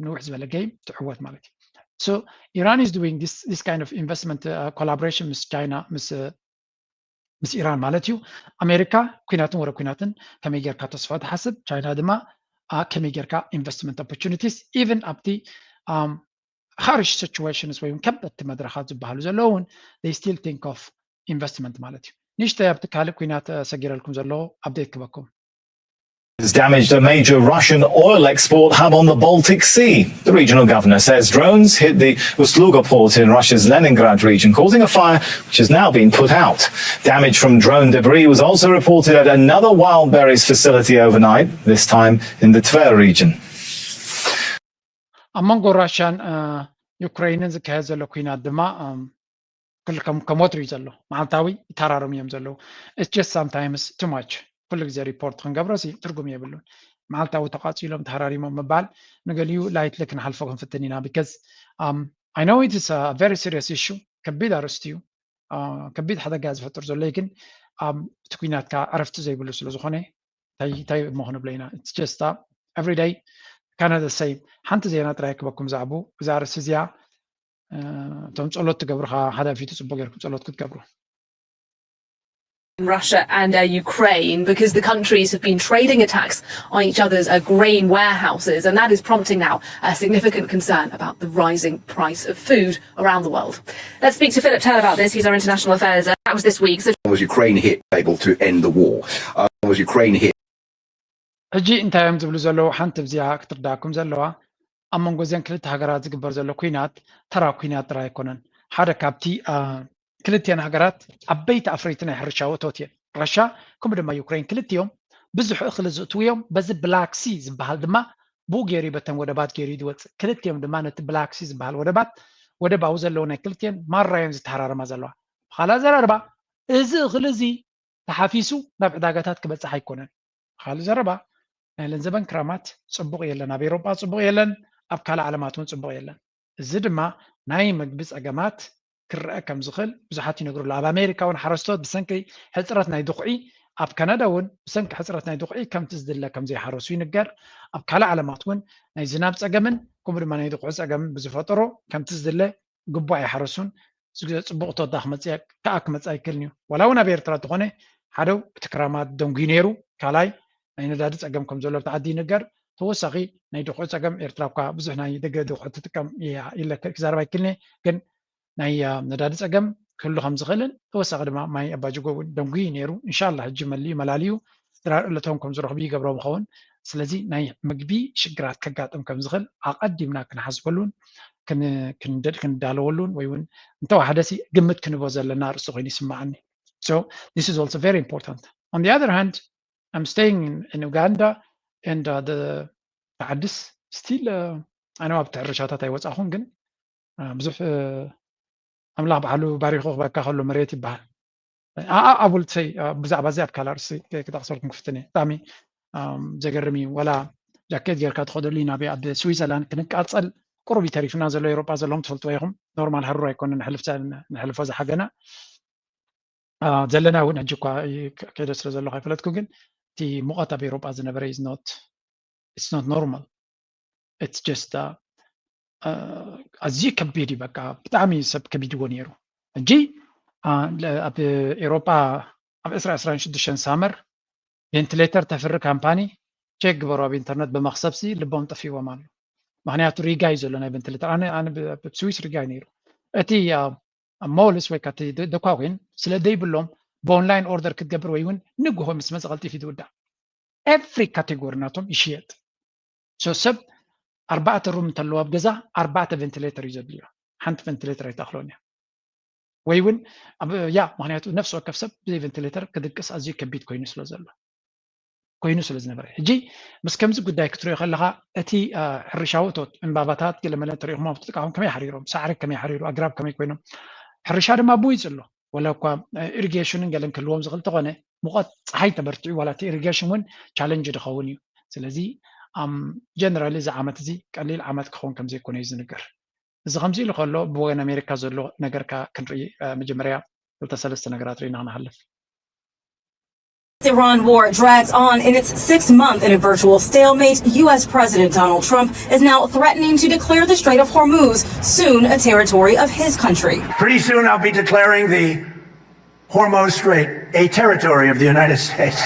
ነዊሕ ዝበለ ገይም ትዕወት ማለት እዩ so Iran is doing this, this kind of investment uh, collaboration ምስ ቻይና ምስ ምስ ኢራን ማለት እዩ ኣሜሪካ ኩናትን ወረ ኩናትን ከመይ ጌርካ ተስፋ ትሓስብ ቻይና ድማ ከመይ ጌርካ ኢንቨስትመንት ኦፖርቹኒቲስ ኢቨን ኣብቲ harsh situations ወይ ከበድቲ መድረኻት ዝበሃሉ ዘለዉ እውን they still think of investment ማለት እዩ ንሽተይ ኣብቲ ካልእ ኩናት ሰጊረልኩም ዘለዎ ኣፕዴት ክበኩም has damaged a major Russian oil export hub on the Baltic Sea. The regional governor says drones hit the Ust-Luga port in Russia's Leningrad region, causing a fire which has now been put out. Damage from drone debris was also reported at another wild berries facility overnight, this time in the Tver region. ኣብ መንጎ ራሽያን ዩክሬንን ዝካየድ ዘሎ ኩናት ድማ ከም ወትሩ እዩ ዘሎ። መዓልታዊ ይተራረሙ እዮም ዘለዉ። It's just sometimes too much። ኩሉ ግዜ ሪፖርት ክንገብሮ ሲ ትርጉም የብሉን። መዓልታዊ ተቃፂሎም ተሃራሪሞም ምባል ንገሊኡ ላይትሊ ክንሓልፎ ክንፍትን ኢና። Because I know it is a very serious issue። ከቢድ ኣርእስቲ እዩ። ከቢድ ሓደጋ ዝፈጥር ዘሎ ግን እቲ ኩናትካ ዕረፍቲ ዘይብሉ ስለ ዝኾነ እንታይ እሞ ክንብሎ ኢና? It's just every day kind of the same። ሓንቲ ዜና ጥራይ ክበኩም ዛዕቡ እዛ ኣርእስቲ እዚኣ እቶም ጸሎት ትገብሩ ከዓ ሓደ ፊቱ ጽቡቅ ጌርኩም ጸሎት ክትገብሩ። Russia and uh, Ukraine because the countries have been trading attacks on each other's uh, grain warehouses, and that is prompting now a significant concern about the rising price of food around the world. Let's speak to Philip Turr about this. He's our international affairs. Uh, that was this week. So was Ukraine hit able to end the war? Uh, was Ukraine hit? ሕጂ እንታይ እዮም ዝብሉ ዘለዉ? ሓንቲ ብዚኣ ክትርዳኩም ዘለዋ ኣብ መንጎ እዘን ክልተ ሃገራት ዝግበር ዘሎ ኩናት ተራ ኩናት ጥራይ ኣይኮነን። ሓደ ካብቲ ክልቲአን ሃገራት ዓበይቲ ኣፍረይቲ ናይ ሕርሻ ውእቶት እየን። ራሻ ከምኡ ድማ ዩክሬን ክልቲኦም ብዙሕ እኽሊ ዝእትውዮም። በዚ ብላክሲ ዝበሃል ድማ ብኡ ገይሩ በተን ወደባት ገይሩ ዝወፅእ። ክልቲኦም ድማ ነቲ ብላክሲ ዝበሃል ወደባት ወደባዊ ዘለዉ ናይ ክልቲአን ማራዮን ዝተሓራረማ ዘለዋ። ብኻልእ ኣዘራርባ እዚ እኽሊ እዚ ተሓፊሱ ናብ ዕዳጋታት ክበፅሕ ኣይኮነን። ካልእ ዘረባ ናይ ለንዘበን ክራማት ፅቡቕ የለን፣ ኣብ ኤሮጳ ፅቡቕ የለን፣ ኣብ ካልእ ዓለማት እውን ፅቡቕ የለን። እዚ ድማ ናይ ምግቢ ፀገማት ክረአ ከም ዝኽእል ብዙሓት ይነግሩ ኣለዉ። ኣብ ኣሜሪካ እውን ሓረስቶት ብሰንኪ ሕፅረት ናይ ድኹዒ፣ ኣብ ካናዳ እውን ብሰንኪ ሕፅረት ናይ ድኹዒ ከምቲ ዝድለ ከም ዘይሓረሱ ይንገር። ኣብ ካልእ ዓለማት እውን ናይ ዝናብ ፀገምን ከምኡ ድማ ናይ ድኹዒ ፀገምን ብዝፈጠሮ ከምቲ ዝድለ ግቡእ ኣይሓረሱን። እዚ ግዜ ፅቡቕ ተወዳ ክመፅእ ከኣ ክመፅእ ኣይክእልን እዩ። ዋላ እውን ኣብ ኤርትራ እንተኾነ ሓደ እቲ ክራማት ደንጉዩ ነይሩ፣ ካልኣይ ናይ ነዳዲ ፀገም ከም ዘሎ ኣብቲ ዓዲ ይንገር። ተወሳኺ ናይ ድኹዒ ፀገም ኤርትራ እኳ ብዙሕ ናይ ደገ ድኹዒ ትጥቀም እያ ኢለ ክዛረብ ኣይክእልን እየ። ግን ናይ ነዳዲ ፀገም ክህሉ ከም ዝኽእልን ተወሳኺ ድማ ማይ ኣባጅጎ እውን ደንጉዩ ነይሩ። እንሻላ ሕጂ መሊኡ መላልዩ ድራር እለቶም ከም ዝረኽቡ ይገብሮም ይኸውን። ስለዚ ናይ ምግቢ ሽግራት ከጋጥም ከም ዝኽእል ኣቐዲምና ክንሓስበሉን ክንዳለወሉን ወይ እውን እንተወሓደሲ ግምት ክንቦ ዘለና ርእሲ ኮይኑ ይስማዓኒ። So this is also very important. On the other hand, I'm staying in, in Uganda and uh, the ዓድስ still ኣነ ኣብቲ ሕርሻታት ኣይወፃኹን ግን ብዙሕ ኣምላኽ ባዕሉ ባሪኹ ክበካ ከሎ መሬት ይበሃል። ኣቡልተይ ብዛዕባ እዚ ኣብ ካልእ ርእሲ ክጠቕሰልኩም ክፍትን እየ። ብጣዕሚ ዘገርም እዩ። ወላ ጃኬት ጌርካ ትኸደሉ ኢና ኣብ ስዊዘርላንድ ክንቃፀል ቁሩብ እዩ ተሪፍና ዘሎ። ኤውሮጳ ዘለኹም ትፈልጥዎ ኢኹም። ኖርማል ሃሩር ኣይኮነ ንሕልፎ ዝሓገና ዘለና እውን ሕጂ እኳ ከይደ ስለ ዘለኹ ኣይፈለጥኩ ግን እቲ ሙቐት ኣብ ኤውሮጳ ዝነበረ is not it's not normal. It's just ኣዝዩ ከቢድ እዩ። በቃ ብጣዕሚ ሰብ ከቢድዎ ነይሩ። ሕጂ ኣብ ኤውሮጳ ኣብ ዕስራ ዕስራን ሽዱሽተን ሳመር ቬንቲሌተር ተፍሪ ካምፓኒ ቸክ ግበሩ ኣብ ኢንተርነት ብመክሰብሲ ልቦም ጠፊዎም ኣሎ። ምክንያቱ ሪጋ እዩ ዘሎ ናይ ቬንቲሌተር። ኣነ ኣነ ብ- ብ- ስዊስ ሪጋ እዩ ነይሩ። እቲ ሞልስ ወይ ካቲ ደኳዊን ስለ ደይብሎም ብኦንላይን ኦርደር ክትገብር ወይ እውን ንግሆ ምስ መፀ ቀልጢፍ ይትውዳእ። ኤቭሪ ካቴጎሪ ናቶም ይሽየጥ። So ሰብ ኣርባዕተ ሩም እንተለዎ ኣብ ገዛ ኣርባዕተ ቬንቲሌተር እዩ ዘድልዮ። ሓንቲ ቬንቲሌተር ኣይትኣኽሎን እያ። ወይ እውን ያ ምክንያቱ ነፍሲ ወከፍ ሰብ ብዘይ ቬንቲሌተር ክድቅስ ኣዝዩ ከቢድ ኮይኑ ስለ ዘሎ ኮይኑ ስለ ዝነበረ ሕጂ ምስ ከምዚ ጉዳይ ክትሪኦ ከለካ እቲ ሕርሻዊ እቶት ዕምባባታት ገለመለ እንተሪኢኹም ኣብ ጥቃኹም ከመይ ሓሪሮም ሳዕሪ ከመይ ሓሪሩ ኣግራብ ከመይ ኮይኖም ሕርሻ ድማ ብውይፅ ኣሎ ወላ እኳ ኢሪጌሽንን ገለን ክህልዎም ዝኽእል ተኾነ ሙቐት ፀሓይ ተበርቲዑ ዋላ እቲ ኢሪጌሽን እውን ቻለንጅ ድኸውን እዩ ስለዚ ጀነራሊ እዚ ዓመት እዚ ቀሊል ዓመት ክኸውን ከም ዘይኮነ እዩ ዝንገር እዚ ከምዚ ኢሉ ከሎ ብወገን ኣሜሪካ ዘሎ ነገርካ ክንርኢ መጀመርያ ክልተ ሰለስተ ነገራት ርኢና ክንሓልፍ Iran war drags on in its sixth month in a virtual stalemate, U S President Donald Trump is now threatening to declare the Strait of Hormuz, soon a territory of his country. Pretty soon I'll be declaring the Hormuz Strait a territory of the United States.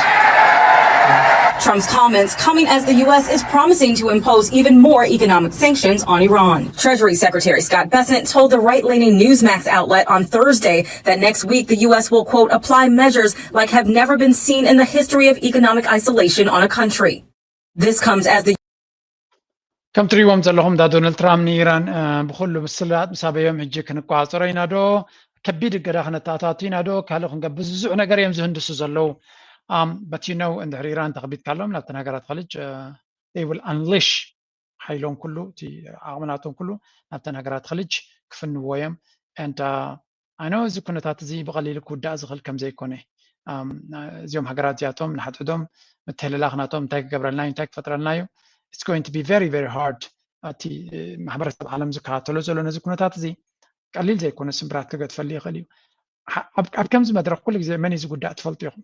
Trump's comments coming as the U S is promising to impose even more economic sanctions on Iran. Treasury Secretary Scott Bessent told the right leaning Newsmax outlet on Thursday that next week the U S will, quote, apply measures like have never been seen in the history of economic isolation on a country. This comes as the ከም ትሪእዎም ዘለኹም ዳ ዶናልድ ትራምፕ ንኢራን ብኩሉ ምስላጥ ምስ ኣበዮም ሕጂ ክንቋፀሮ ኢና ዶ ከቢድ እገዳ ክነተኣታቱ ኢና ዶ ካልእ ክንገብ ብዙሕ ነገር እዮም ዝህንድሱ ዘለዉ but you know እንድሕር ኢራን ተኸቢድካሎም ናብተን ሃገራት ኸልጅ they will unleash ሓይሎም ኩሉ እቲ ዓቕሚ ናቶም ኩሉ ናብተን ሃገራት ኸልጅ ክፍንዎ እዮም። And I know እዚ ኩነታት እዚ ብቐሊሉ ክውዳእ ዝኽእል ከም ዘይኮነ፣ እዚኦም ሃገራት እዚኣቶም ንሓድሕዶም ምትህልላኽ ናቶም እንታይ ክገብረልና እዩ፣ እንታይ ክፈጥረልና እዩ፣ it's going to be very very hard። እቲ ማሕበረሰብ ዓለም ዝከታተሎ ዘሎ ነዚ ኩነታት እዚ ቀሊል ዘይኮነ ስምብራት ክገድፈሉ ይኽእል እዩ። ኣብ ከምዚ መድረክ ኩሉ ግዜ መን እዩ ዝጉዳእ ትፈልጡ ኢኹም።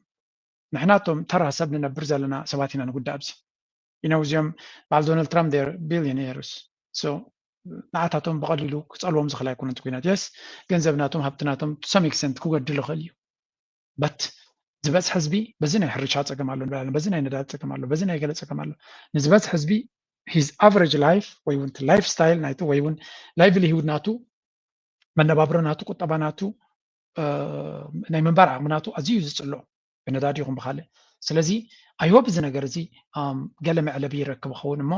ንሕናቶም ተራ ሰብ ንነብር ዘለና ሰባት ኢና ንጉዳእ ኣብዚ። You know እዚኦም በዓል ዶናልድ ትራምፕ ቢሊዮኔርስ ንዓታቶም ብቐሊሉ ክፀልዎም ዝኽእል ኣይኮነ እቲ ኩናት። የስ ገንዘብ ናቶም ሃብቲ ናቶም to some extent ክጎድል ይኽእል እዩ። በት ዝበዝሐ ህዝቢ በዚ ናይ ሕርሻ ፀገም ኣሎ ንብላለን፣ በዚ ናይ ነዳድ ፀገም ኣሎ፣ በዚ ናይ ገለ ፀገም ኣሎ። ንዝበዝሐ ህዝቢ his average life ወይ እውን ላይፍ ስታይል ናይቱ ወይ እውን ላይቭሊሁድ ናቱ መነባብሮ ናቱ ቁጠባ ናቱ ናይ ምንባር ዓቕሚ ናቱ ኣዝዩ እዩ ዝፅሎ ብነዳዲ ይኹን ብካልእ። ስለዚ I hope እዚ ነገር እዚ ገለ መዕለቢ ይረክብ ይኸውን እሞ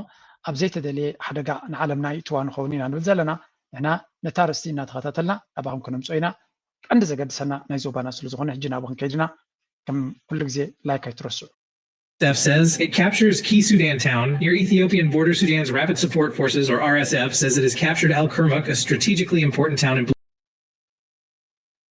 ኣብ ዘይተደልየ ሓደጋ ንዓለምና ይእትዋ ንኸውን ኢና ንብል ዘለና። ንሕና ነታ ኣርእስቲ እናተኸታተልና ናባኹም ከነምፅኦ ኢና። ቀንዲ ዘገድሰና ናይ ዞባና ስለ ዝኾነ ሕጂ ናብኡ ክንከይድ ኢና። ከም ኩሉ ግዜ ላይክ ኣይትረስዑ። F says it captures Key Sudan town near Ethiopian border. Sudan's Rapid Support Forces, or R S F, says it has captured Al Kurmuk, a strategically important town in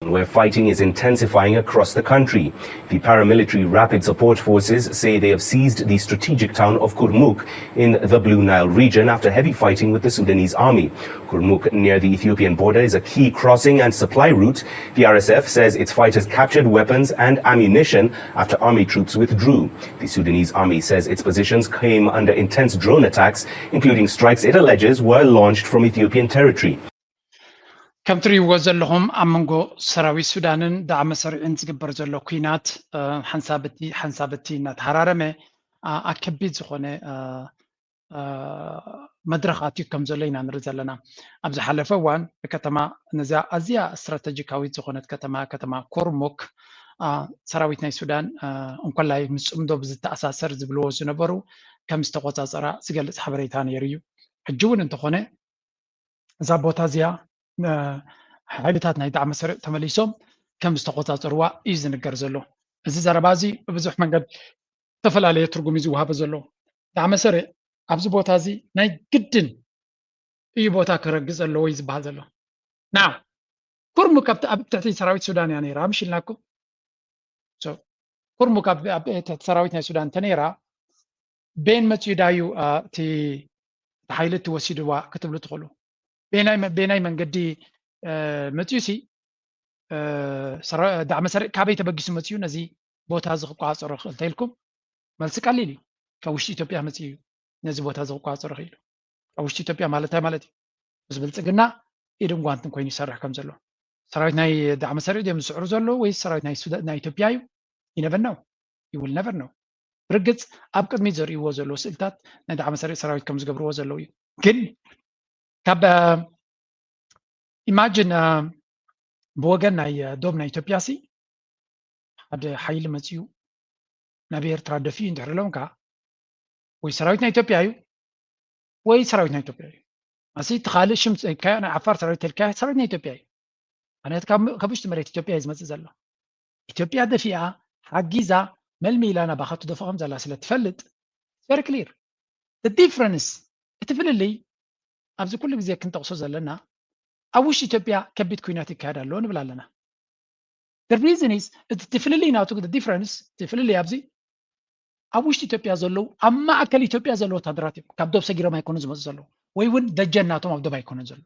where fighting is intensifying across the country. The paramilitary Rapid Support Forces say they have seized the strategic town of Kurmuk in the Blue Nile region after heavy fighting with the Sudanese army. Kurmuk, near the Ethiopian border, is a key crossing and supply route. The R S F says its fighters captured weapons and ammunition after army troops withdrew. The Sudanese army says its positions came under intense drone attacks, including strikes it alleges were launched from Ethiopian territory. ከም ትሪእዎ ዘለኹም ኣብ መንጎ ሰራዊት ሱዳንን ዳዕመ ሰሪዕን ዝግበር ዘሎ ኩናት ሓንሳብ እቲ ሓንሳብ እቲ እናተሃራረመ ኣብ ከቢድ ዝኾነ መድረኽ ኣትዩ ከም ዘሎ ኢና ንርኢ ዘለና። ኣብ ዝሓለፈ እዋን ብከተማ ነዛ ኣዝያ ስትራተጂካዊት ዝኾነት ከተማ ከተማ ኮርሙክ ሰራዊት ናይ ሱዳን እንኮላይ ምስ ፅምዶ ብዝተኣሳሰር ዝብልዎ ዝነበሩ ከም ዝተቆፃፀራ ዝገልፅ ሓበሬታ ነይሩ እዩ። ሕጂ እውን እንተኾነ እዛ ቦታ እዚኣ ሓይልታት ናይ ዳዕመ ሰሪዕ ተመሊሶም ከም ዝተቆፃፀርዋ እዩ ዝንገር ዘሎ። እዚ ዘረባ እዚ ብብዙሕ መንገድ ዝተፈላለየ ትርጉም እዩ ዝወሃቦ ዘሎ። ዳዕመ ሰሪዕ ኣብዚ ቦታ እዚ ናይ ግድን እዩ ቦታ ክረግፅ ኣለዎ እዩ ዝበሃል ዘሎ። ና ኩርሙክ ኣብ ትሕቲ ሰራዊት ሱዳን እያ ነይራ ምሽ ኢልናኩም። ኩርሙክ ኣብ ትሕቲ ሰራዊት ናይ ሱዳን እንተነይራ ቤን መፅዩ ዳዩ እቲ ሓይሊ እቲ ወሲድዋ ክትብሉ ትኽእሉ። ቤናይ መንገዲ መፅዩ ሲ ዳዕመ ሰሪዕ ካበይ ተበጊሱ መፅዩ ነዚ ቦታ እዚ ክቋፀሮ ክእል ተኢልኩም? መልሲ ቀሊል እዩ። ካብ ውሽጢ ኢትዮጵያ መፅዩ እዩ ነዚ ቦታ እዚ ክቋፀሮ ክኢሉ። ካብ ውሽጢ ኢትዮጵያ ማለት እንታይ ማለት እዩ? ምስ ብልፅግና ኢድን ጓንትን ኮይኑ ይሰርሕ ከም ዘሎ ሰራዊት ናይ ዳዕመ ሰሪዕ ድዮም ዝስዕሩ ዘለዉ ወይ ሰራዊት ናይ ኢትዮጵያ እዩ? ይነበናው ይውል ነበር ነው። ብርግፅ ኣብ ቅድሚት ዘርእይዎ ዘለዉ ስእልታት ናይ ዳዕመ ሰሪዕ ሰራዊት ከም ዝገብርዎ ዘለዉ እዩ። ግን ካብ ኢማጅን ብወገን ናይ ዶብ ናይ ኢትዮጵያ ሲ ሓደ ሓይሊ መፅዩ ናብ ኤርትራ ደፊኡ እንድሕር ኢሎም ከዓ ወይ ሰራዊት ናይ ኢትዮጵያ እዩ ወይ ሰራዊት ናይ ኢትዮጵያ እዩ። ኣሲ እቲ ካልእ ሽም ኢልካዮ ናይ ዓፋር ሰራዊት ተልካዮ ሰራዊት ናይ ኢትዮጵያ እዩ። ምክንያቱ ካብ ውሽጢ መሬት ኢትዮጵያ እዩ ዝመፅእ ዘሎ። ኢትዮጵያ ደፊኣ ሓጊዛ መልሚላ ናባኻ ትደፍኦም ዘላ ስለ ትፈልጥ very clear። The difference እቲ ፍልልይ ኣብዚ ኩሉ ግዜ ክንጠቕሶ ዘለና ኣብ ውሽጢ ኢትዮጵያ ከቢድ ኩናት ይካየድ ኣሎ ንብል ኣለና። The reason is እቲ ፍልልይ ናቱ difference እቲ ፍልልይ ኣብዚ ኣብ ውሽጢ ኢትዮጵያ ዘለዉ ኣብ ማእከል ኢትዮጵያ ዘለዉ ወታደራት እዮም። ካብ ዶብ ሰጊሮም ኣይኮኑ ዝመፁ ዘለዉ ወይ እውን ደጀን ናቶም ኣብ ዶብ ኣይኮኑን ዘለዉ።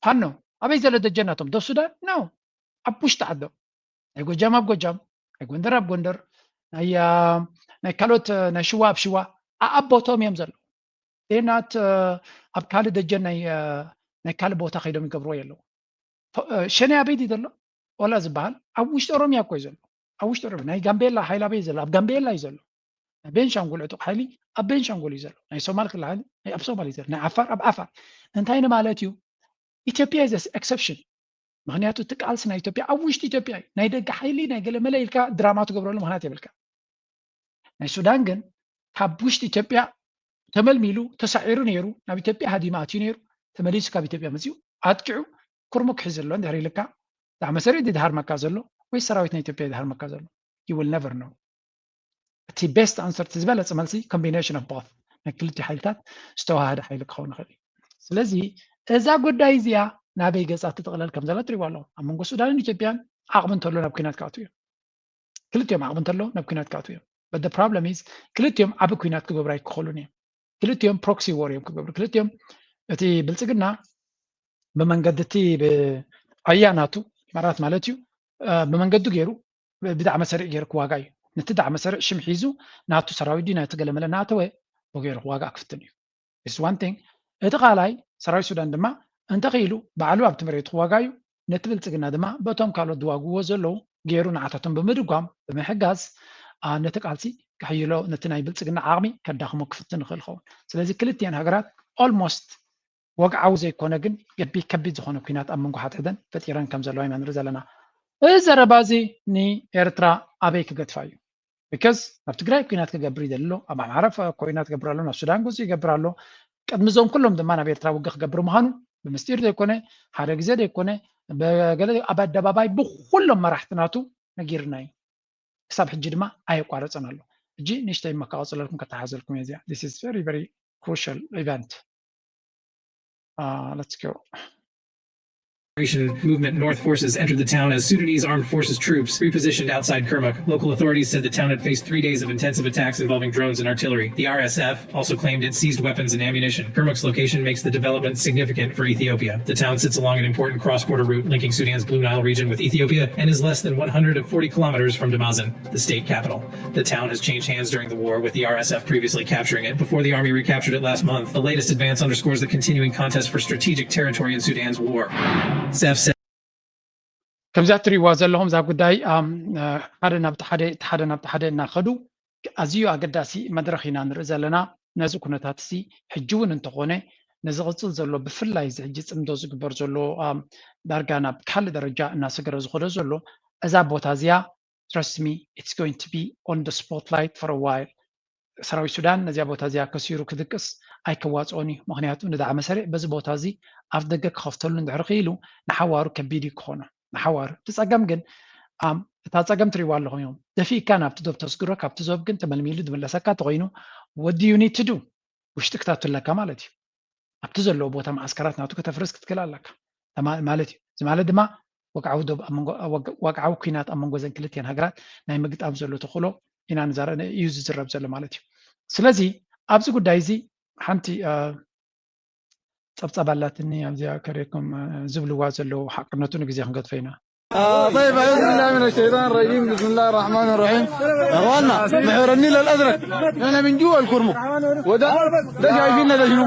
ፋኖ ኣበይ ዘሎ ደጀን ናቶም? ዶብ ሱዳን ነው። ኣብ ውሽጢ ዓዶም ናይ ጎጃም ኣብ ጎጃም፣ ናይ ጎንደር ኣብ ጎንደር፣ ናይ ካልኦት ናይ ሽዋ ኣብ ሽዋ ኣብ ቦቶም እዮም ዘለዉ። ዜናት ኣብ ካልእ ደጀን ናይ ካልእ ቦታ ከይዶም ይገብርዎ የለዉ። ሸኔ ኣበይ ድዩ ዘሎ? ኦላ ዝበሃል ኣብ ውሽጢ ኦሮሚያ እኮ እዩ ዘሎ። ኣብ ውሽጢ ኦሮሚያ ናይ ጋምቤላ ሓይሊ ኣበይ ዘሎ? ኣብ ጋምቤላ እዩ ዘሎ። ናይ ቤንሻንጉል ዕጡቕ ሓይሊ ኣብ ቤንሻንጉል እዩ ዘሎ። ናይ ሶማል ክልል ሓይሊ ኣብ ሶማል እዩ ዘሎ። ናይ ዓፋር ኣብ ዓፋር። እንታይ ንማለት እዩ? ኢትዮጵያ is exception። ምክንያቱ እቲ ቃልሲ ናይ ኢትዮጵያ ኣብ ውሽጢ ኢትዮጵያ እዩ። ናይ ደገ ሓይሊ ናይ ገለመለ ኢልካ ድራማ ትገብረሉ ምክንያት የብልካ። ናይ ሱዳን ግን ካብ ውሽጢ ኢትዮጵያ ተመልሚሉ ተሳዒሩ ነይሩ፣ ናብ ኢትዮጵያ ሃዲሙ ኣትዩ ነይሩ፣ ተመሊሱ ካብ ኢትዮጵያ መፂኡ ኣጥቂዑ ኩርሙክ ሒዙ ኣሎ እንድሕር ኢልካ ዳዕመ ሰሪዕ ድሃርመካ ዘሎ ወይ ሰራዊት ናይ ኢትዮጵያ ድሃርመካ ዘሎ? You will never know። እቲ best answer እቲ ዝበለፀ መልሲ combination of both። ናይ ክልቲኡ ሓይልታት ዝተዋሃደ ሓይሊ ክኸውን ይኽእል እዩ። ስለዚ እዛ ጉዳይ እዚኣ ናበይ ገጻ ትጥቕለል ከም ዘላ ትሪእዋ ኣለኹም። ኣብ መንጎ ሱዳንን ኢትዮጵያን ዓቕሚ እንተሎ ናብ ኲናት ክኣትዉ እዮም። ክልቲኦም ዓቕሚ እንተሎ ናብ ኲናት ክኣትዉ እዮም። But the problem is ክልቲኦም ዓቢ ኲናት ክገብሩ ኣይክኽእሉን እዮም። ክልቲኦም proxy war እዮም ክገብሩ። ክልቲኦም እቲ ብልጽግና ብመንገዲ እቲ ብኣያ ናቱ ማራት ማለት እዩ ብመንገዱ ገይሩ ብዳዕመ ሰሪዕ ገይሩ ክዋጋ እዩ። ነቲ ዳዕመ ሰሪዕ ሽም ሒዙ ናቱ ሰራዊት ድዩ ናቲ ገለመለ እናኣተወ ብገይሩ ክዋጋ ክፍትን እዩ። It's one thing። እቲ ካልኣይ ሰራዊት ሱዳን ድማ እንተኽኢሉ ባዕሉ ኣብቲ መሬቱ ክዋጋ እዩ። ነቲ ብልጽግና ድማ በቶም ካልኦት ዝዋግዎ ዘለዉ ገይሩ ንዓታቶም ብምድጓም ብምሕጋዝ ነቲ ቃልሲ ክሕይሎ ነቲ ናይ ብልጽግና ዓቕሚ ከዳኽሞ ክፍትን ይኽእል ይኸውን። ስለዚ ክልቲኤን ሃገራት almost ወግዓዊ ዘይኮነ ግን ገቢ ከቢድ ዝኾነ ኲናት ኣብ መንጎ ሓድሕደን ፈጢረን ከም ዘለዋ ኢና ንርኢ ዘለና። እዚ ዘረባ እዚ ንኤርትራ ኣበይ ክገድፋ እዩ? Because ኣብ ትግራይ ኲናት ክገብር ይደሊ ኣሎ፣ ኣብ ኣምሓራ ፍ- ኲናት ክገብር ኣሎ፣ ናብ ሱዳን ገጹ ይገብር ኣሎ። ቅድሚ እዞም ኩሎም ድማ ናብ ኤርትራ ውግእ ክገብር ምዃኑ ብምስጢር ዘይኮነ ሓደ ግዜ ዘይኮነ በገለ ኣብ ኣደባባይ ብኩሎም መራሕቲ ናቱ ነጊርና እዩ። ክሳብ ሕጂ ድማ ኣየቋረጸን ኣሎ። ሕጂ ንእሽተይ መካቐጽለልኩም ከተሓዘልኩም እየ እዚኣ። This is very very crucial event. Uh, let's go. Movement north forces entered the town as Sudanese armed forces troops repositioned outside Kermuk. Local authorities said the town had faced three days of intensive attacks involving drones and artillery. The R S F also claimed it seized weapons and ammunition. Kermuk's location makes the development significant for Ethiopia. The town sits along an important cross-border route linking Sudan's Blue Nile region with Ethiopia and is less than one hundred forty kilometers from Damazin, the state capital. The town has changed hands during the war, with the R S F previously capturing it before the army recaptured it last month. The latest advance underscores the continuing contest for strategic territory in Sudan's war. Sef said. ከምዚኣ ትሪእዋ ዘለኹም እዛ ጉዳይ ሓደ ናብቲ ሓደ እቲ ሓደ ናብቲ ሓደ እናኸዱ ኣዝዩ ኣገዳሲ መድረኽ ኢና ንርኢ ዘለና። ነዚ ኩነታት እዚ ሕጂ እውን እንተኾነ ንዝቕፅል ዘሎ ብፍላይ እዚ ሕጂ ፅምዶ ዝግበር ዘሎ ዳርጋ ናብ ካልእ ደረጃ እናሰገረ ዝኸዶ ዘሎ እዛ ቦታ እዚኣ trust me it's going to be on the spotlight for a while። ሰራዊት ሱዳን ነዚኣ ቦታ እዚኣ ከሲሩ ክድቅስ ኣይከዋፅኦን እዩ። ምክንያቱ ንዳዕመ ሰሪዕ በዚ ቦታ እዚ ኣፍ ደገ ክኸፍተሉ እንድሕር ክኢሉ ንሓዋሩ ከቢድ እዩ ክኾኖ ንሓዋሩ። እቲ ፀገም ግን እታ ፀገም ትሪእዋ ኣለኹም እዮም ደፊእካ ናብቲ ዶብ ተስግሮ ካብቲ ዞብ ግን ተመልሚሉ ዝምለሰካ እንተኮይኑ what do you need to do ውሽጢ ክታቱ ኣለካ ማለት እዩ። ኣብቲ ዘለዎ ቦታ መዓስከራት ናቱ ከተፍርስ ክትክእል ኣለካ ማለት እዩ። እዚ ማለት ድማ ወግዓዊ ዶብ ወግዓዊ ኩናት ኣብ መንጎ ዘን ክልቲኤን ሃገራት ናይ ምግጣም ዘሎ ተኽእሎ ኢና ንዛረብ እዩ ዝዝረብ ዘሎ ማለት እዩ። ስለዚ ኣብዚ ጉዳይ እዚ ሓንቲ ፀብፃብ ኣላትኒ ኣብዚኣ ከርእየኩም ዝብልዋ ዘለዉ ሓቅነቱ ንግዜ ክንገድፎ ኢና። طيب أعوذ بالله من الشيطان الرجيم بسم الله الرحمن الرحيم. أخوانا محرني للأزرق أنا من جوا الكرمك وده ده شايفين ده شنو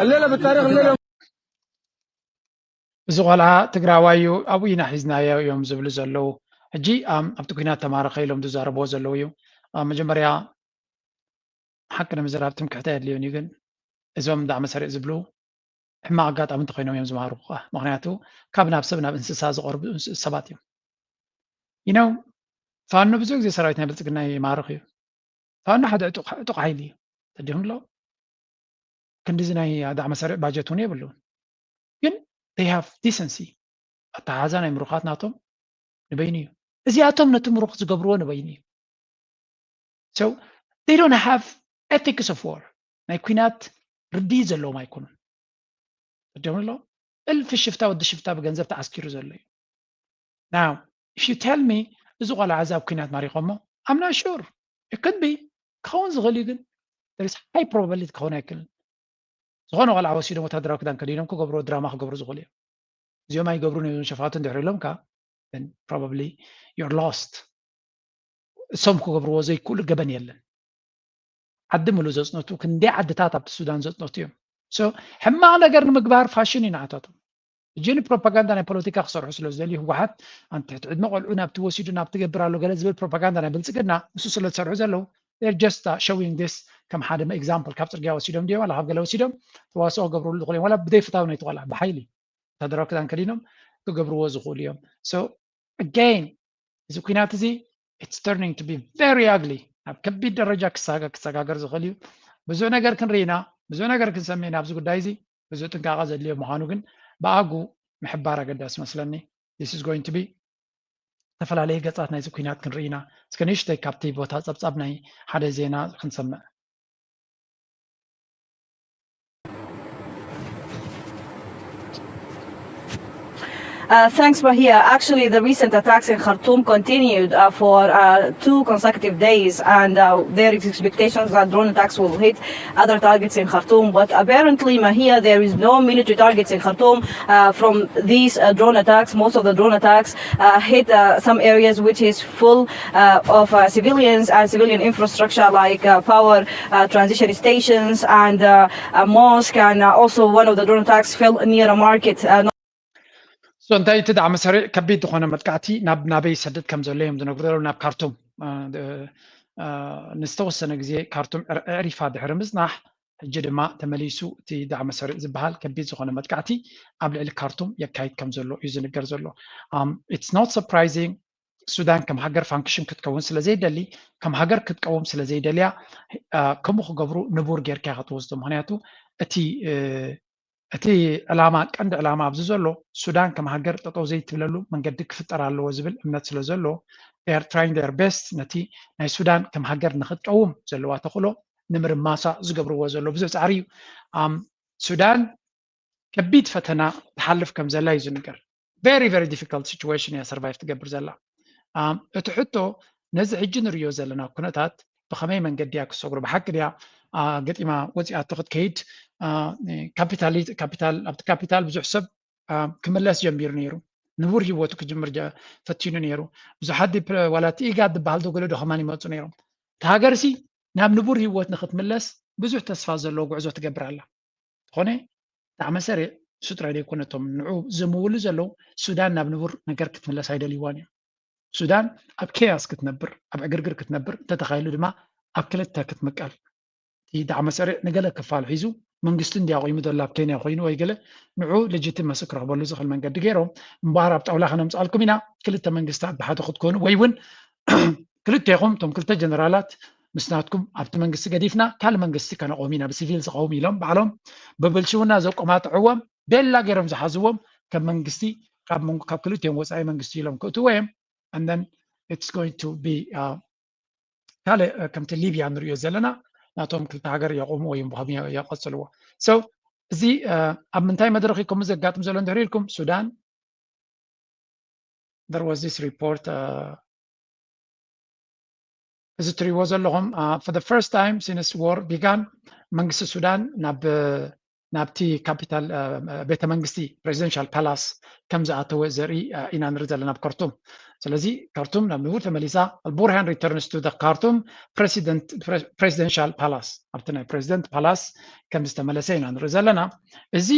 الليلة بالتاريخ الليلة እዚ ቆልዓ ትግራዋይ እዩ ኣብኡ ኢና ሒዝናዮ እዮም ዝብሉ ዘለዉ። ሕጂ ኣብቲ ኩናት ተማረኸ ኢሎም ዝዛረብዎ ዘለዉ እዩ። መጀመርያ ሓቂ ንምዝራብ ትምክሕቲ ኣየድልዮን እዩ ግን እዞም ዳዕመ ሰሪዕ ዝብሉ ሕማቕ ኣጋጣሚ እንተኮይኖም እዮም ዝማርኹ። ምክንያቱ ካብ ናብ ሰብ ናብ እንስሳ ዝቐርቡ ሰባት እዮም። ይነው ፋኖ ብዙሕ ግዜ ሰራዊት ናይ ብልፅግና ይማርኽ እዩ። ፋኖ ሓደ ዕጡቕ ሓይሊ እዩ። ተዲኹም ኣሎ ክንዲዚ ናይ ዳዕመ ሰሪዕ ባጀት እውን የብሉን። ግን they have decency ኣተሓዛ ናይ ምሩኻት ናቶም ንበይኑ እዩ። እዚኣቶም ነቲ ምሩኽ ዝገብርዎ ንበይኑ እዩ። So they don't have ethics of war ናይ ኩናት ርድኢት ዘለዎም ኣይኮኑን። ተዲኹም ኣሎ እልፊ ሽፍታ ወዲ ሽፍታ ብገንዘብ ተዓስኪሩ ዘሎ እዩ። Now if you tell me እዚ ቆልዓ እዚ ኣብ ኩናት ማሪኾሞ I'm not sure it could be ክኸውን ዝኽእል እዩ ግን there is high probability ክኸውን ኣይክእልን። ዝኾነ ቆልዓ ወሲዶም ወታደራዊ ክዳን ከዲኖም ክገብርዎ ድራማ ክገብሩ ዝኽእሉ እዮም። እዚኦም ኣይገብሩን እዮም ሸፋቱ እንድሕር ኢሎም ከ probably you're lost። እሶም ክገብርዎ ዘይክእሉ ገበን የለን። ዓዲ ምሉእ ዘፅነቱ ክንደይ ዓድታት ኣብቲ ሱዳን ዘፅነቱ እዮም። ሕማቕ ነገር ንምግባር ፋሽን እዩ ንዓታቶም። እጅ ንፕሮፓጋንዳ ናይ ፖለቲካ ክሰርሑ ስለ ዝደልዩ ህወሓት ኣንትሕቲ ዕድመ ቆልዑ ናብቲ ወሲዱ ናብቲ ገብር ኣሎ ገለ ዝብል ፕሮፓጋንዳ ናይ ብልፅግና ንሱ ስለ ዝሰርሑ ዘለዉ just showing this ከም ሓደ example ካብ ፅርግያ ወሲዶም ድዮም ዋላ ካብ ገለ ወሲዶም ተዋስኦ ክገብርሉ ዝኽእሉ እዮም ዋላ ብደይ ፍታው ነይቲ ቆልዓ ብሓይሊ ወታደራዊ ክዳን ከዲኖም ክገብርዎ ዝኽእሉ እዮም። So again እዚ ኩናት እዚ it's turning to be very ugly ናብ ከቢድ ደረጃ ክሰጋገር ዝኽእል እዩ። ብዙሕ ነገር ክንርኢ ኢና፣ ብዙሕ ነገር ክንሰምዕ ኢና ኣብዚ ጉዳይ እዚ። ብዙሕ ጥንቃቐ ዘድልዮ ምዃኑ ግን ብኣጉ ምሕባር ኣገዳሲ መስለኒ። This is going to be ዝተፈላለየ ገጻት ናይዚ ኩናት ክንርኢ ኢና። እስከ ንእሽተይ ካብቲ ቦታ ጸብጻብ ናይ ሓደ ዜና ክንሰምዕ። Uh, thanks, Bahia. Actually, the recent attacks in Khartoum continued uh, for uh, two consecutive days, and uh, there is expectations that drone attacks will hit other targets in Khartoum. But apparently, Mahia, there is no military targets in Khartoum uh, from these uh, drone attacks. Most of the drone attacks uh, hit uh, some areas which is full uh, of uh, civilians and civilian infrastructure like uh, power uh, transition stations and uh, a mosque. And uh, also, one of the drone attacks fell near a market. Uh, So እንታይ እቲ ዳዕመ ሰሪዕ ከቢድ ዝኾነ መጥቃዕቲ ናብ ናበይ ይሰድድ ከም ዘሎ እዮም ዝነግሩ ዘለዉ፣ ናብ ካርቱም። ንዝተወሰነ ግዜ ካርቱም ኣዕሪፋ ድሕሪ ምጽናሕ፣ ሕጂ ድማ ተመሊሱ እቲ ዳዕመ ሰሪዕ ዝበሃል ከቢድ ዝኾነ መጥቃዕቲ ኣብ ልዕሊ ካርቱም የካይድ ከም ዘሎ እዩ ዝንገር ዘሎ። It's not surprising። ሱዳን ከም ሃገር ፋንክሽን ክትከውን ስለ ዘይደሊ፣ ከም ሃገር ክትቀውም ስለ ዘይደልያ፣ ከምኡ ክገብሩ ንቡር ጌርካ ክትወስዶ። ምክንያቱ እቲ እቲ ዕላማ፣ ቀንዲ ዕላማ ኣብዚ ዘሎ፣ ሱዳን ከም ሃገር ጠጠው ዘይትብለሉ መንገዲ ክፍጠር ኣለዎ ዝብል እምነት ስለ ዘሎ፣ trying their best ነቲ ናይ ሱዳን ከም ሃገር ንክትቀውም ዘለዋ ተኽእሎ ንምርማሳ ዝገብርዎ ዘሎ ብዙሕ ጻዕሪ እዩ። ሱዳን ከቢድ ፈተና ትሓልፍ ከም ዘላ እዩ ዝንገር። Very very difficult situation እያ survive ትገብር ዘላ። እቲ ሕቶ፣ ነዚ ሕጂ ንሪኦ ዘለና ኩነታት ብኸመይ መንገዲ እያ ክሰግሮ? ብሓቂ ድያ ገጢማ ወፂኣቶ ክትከይድ? ካፒታል ኣብቲ ካፒታል ብዙሕ ሰብ ክምለስ ጀሚሩ ነይሩ። ንቡር ህይወቱ ክጅምር ፈቲኑ ነይሩ። ብዙሓት ዋላ እቲ ኢጋድ ዝበሃል ዶ ገለ ዶ ከማን ይመፁ ነይሮም። እቲ ሃገርሲ ናብ ንቡር ህይወት ንክትምለስ ብዙሕ ተስፋ ዘለዎ ጉዕዞ ትገብር ኣላ። ዝኾነ ዳዕመ ሰሪዕ እሱ ጥራይ ዘይኮነ፣ እቶም ንዑ ዝምውሉ ዘለዉ፣ ሱዳን ናብ ንቡር ነገር ክትምለስ ኣይደልይዋን እዮም። ሱዳን ኣብ ኬያስ ክትነብር፣ ኣብ ዕግርግር ክትነብር እንተተኻኢሉ ድማ ኣብ ክልተ ክትምቀል። እቲ ዳዕመ ሰሪዕ ንገለ ክፋሉ ሒዙ መንግስቲ እንድያ ቆይሙ ዘሎ ኣብ ኬንያ ኮይኑ ወይ ገለ፣ ንዑ ሌጂቲመሲ ክረኽበሉ ዝኽእል መንገዲ ገይሮም፣ እምበኣር ኣብ ጣውላ ከነምፅኣልኩም ኢና፣ ክልተ መንግስታት ብሓደ ክትኮኑ ወይ እውን ክልቴኹም እቶም ክልተ ጀነራላት ምስ ናትኩም ኣብቲ መንግስቲ ገዲፍና ካልእ መንግስቲ ከነቆም ኢና፣ ብሲቪል ዝቀውም ኢሎም ባዕሎም ብብልሽውና ዘቆማጥዕዎም ቤላ ገይሮም ዝሓዝዎም ከም መንግስቲ ካብ ክልቲኦም ወፃኢ መንግስቲ ኢሎም ክእትዎ እዮም። And then it's going to be ካልእ ከምቲ ሊብያ ንሪኦ ዘለና ናቶም ክልተ ሃገር የቆሙ ወይ ብከም የቀፅልዎ። So እዚ ኣብ ምንታይ መድረኽ እዩ ከምኡ ዘጋጥም ዘሎ እንድሕር ኢልኩም፣ ሱዳን there was this report እዚ ትሪእዎ ዘለኹም for the first time since war began መንግስቲ ሱዳን ናብ ናብቲ ካፒታል ቤተ መንግስቲ presidential palace ከም ዝኣተወ ዘርኢ ኢና ንርኢ ዘለና ኣብ ከርቱም። ስለዚ ከርቱም ናብ ንቡር ተመሊሳ፣ البرهان returns to the Khartoum presidential palace ኣብቲ ናይ ፕሬዚደንት ፓላስ ከም ዝተመለሰ ኢና ንርኢ ዘለና። እዚ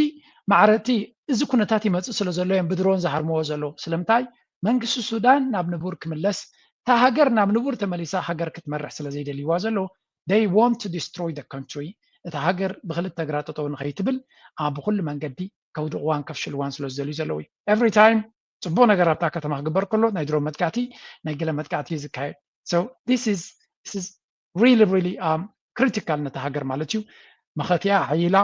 ማዕረቲ እዚ ኩነታት ይመፅእ ስለ ዘሎ እዮም ብድሮን ዝሃርምዎ ዘለዉ። ስለምንታይ መንግስቲ ሱዳን ናብ ንቡር ክምለስ፣ እታ ሃገር ናብ ንቡር ተመሊሳ ሃገር ክትመርሕ ስለ ዘይደልይዋ ዘለዉ፣ they want to destroy the country። እታ ሃገር ብክልተ እግራ ጠጠው ንኸይትብል ብኩሉ መንገዲ ከውድቕዋን ከፍሽልዋን ስለ ዝደልዩ ዘለዉ እዩ። Every time ፅቡቅ ነገር ኣብታ ከተማ ክግበር ከሎ ናይ ድሮ መጥቃዕቲ ናይ ገለ መጥቃዕቲ እዩ ዝካየድ። So this is really really critical ነታ ሃገር ማለት እዩ። መኸቲያ ሓይላ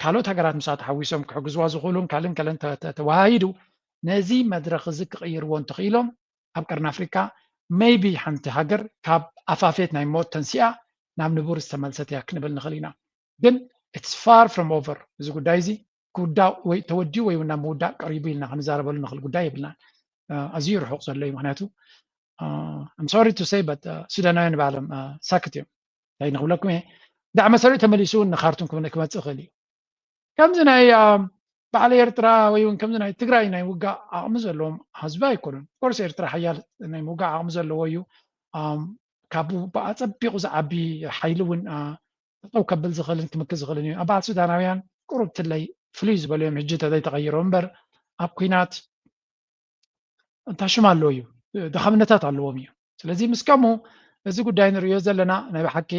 ካልኦት ሃገራት ምስኣ ተሓዊሶም ክሕግዝዋ ዝኽእሉን ካልእን ከለን ተወሃሂዱ ነዚ መድረኽ እዚ ክቕይርዎ እንተኽኢሎም ኣብ ቀርኒ ኣፍሪካ maybe ሓንቲ ሃገር ካብ ኣፋፌት ናይ ሞት ተንሲኣ ናብ ንቡር ዝተመልሰት እያ ክንብል ንኽእል ኢና። ግን it's far from over። እዚ ጉዳይ እዚ ክውዳእ ወይ ተወዲኡ ወይ ናብ ምውዳእ ቀሪቡ ኢልና ክንዛረበሉ ንኽእል ጉዳይ የብልናን። ኣዝዩ ርሑቕ ዘሎ እዩ። ምክንያቱ I'm sorry to say but ሱዳናውያን ባዕሎም ሳክት እዮም። እንታይ ንኽብለኩም እየ፣ ዳዕመ ሰሪዕ ተመሊሱ እውን ንካርቱም ክመፅእ ይኽእል እዩ። ከምዚ ናይ በዓል ኤርትራ ወይ እውን ከምዚ ናይ ትግራይ ናይ ውጋእ ዓቕሚ ዘለዎም ህዝቢ ኣይኮኑን። ኮርስ ኤርትራ ሓያል ናይ ምውጋእ ዓቕሚ ዘለዎ እዩ። ካብ ኣፀቢቑ ዝዓቢ ሓይሊ እውን ጠጠው ከብል ዝኽእልን ክምክት ዝኽእልን እዩ። ኣብ በዓል ሱዳናውያን ቁሩብ ትለይ ፍልይ ዝበሉ እዮም ሕጂ እንተዘይተቐይሮም እምበር ኣብ ኲናት እንታ ሽም ኣለዎ እዩ፣ ድኻምነታት ኣለዎም እዩ። ስለዚ ምስ ከምኡ እዚ ጉዳይ ንርእዮ ዘለና ናይ ብሓቂ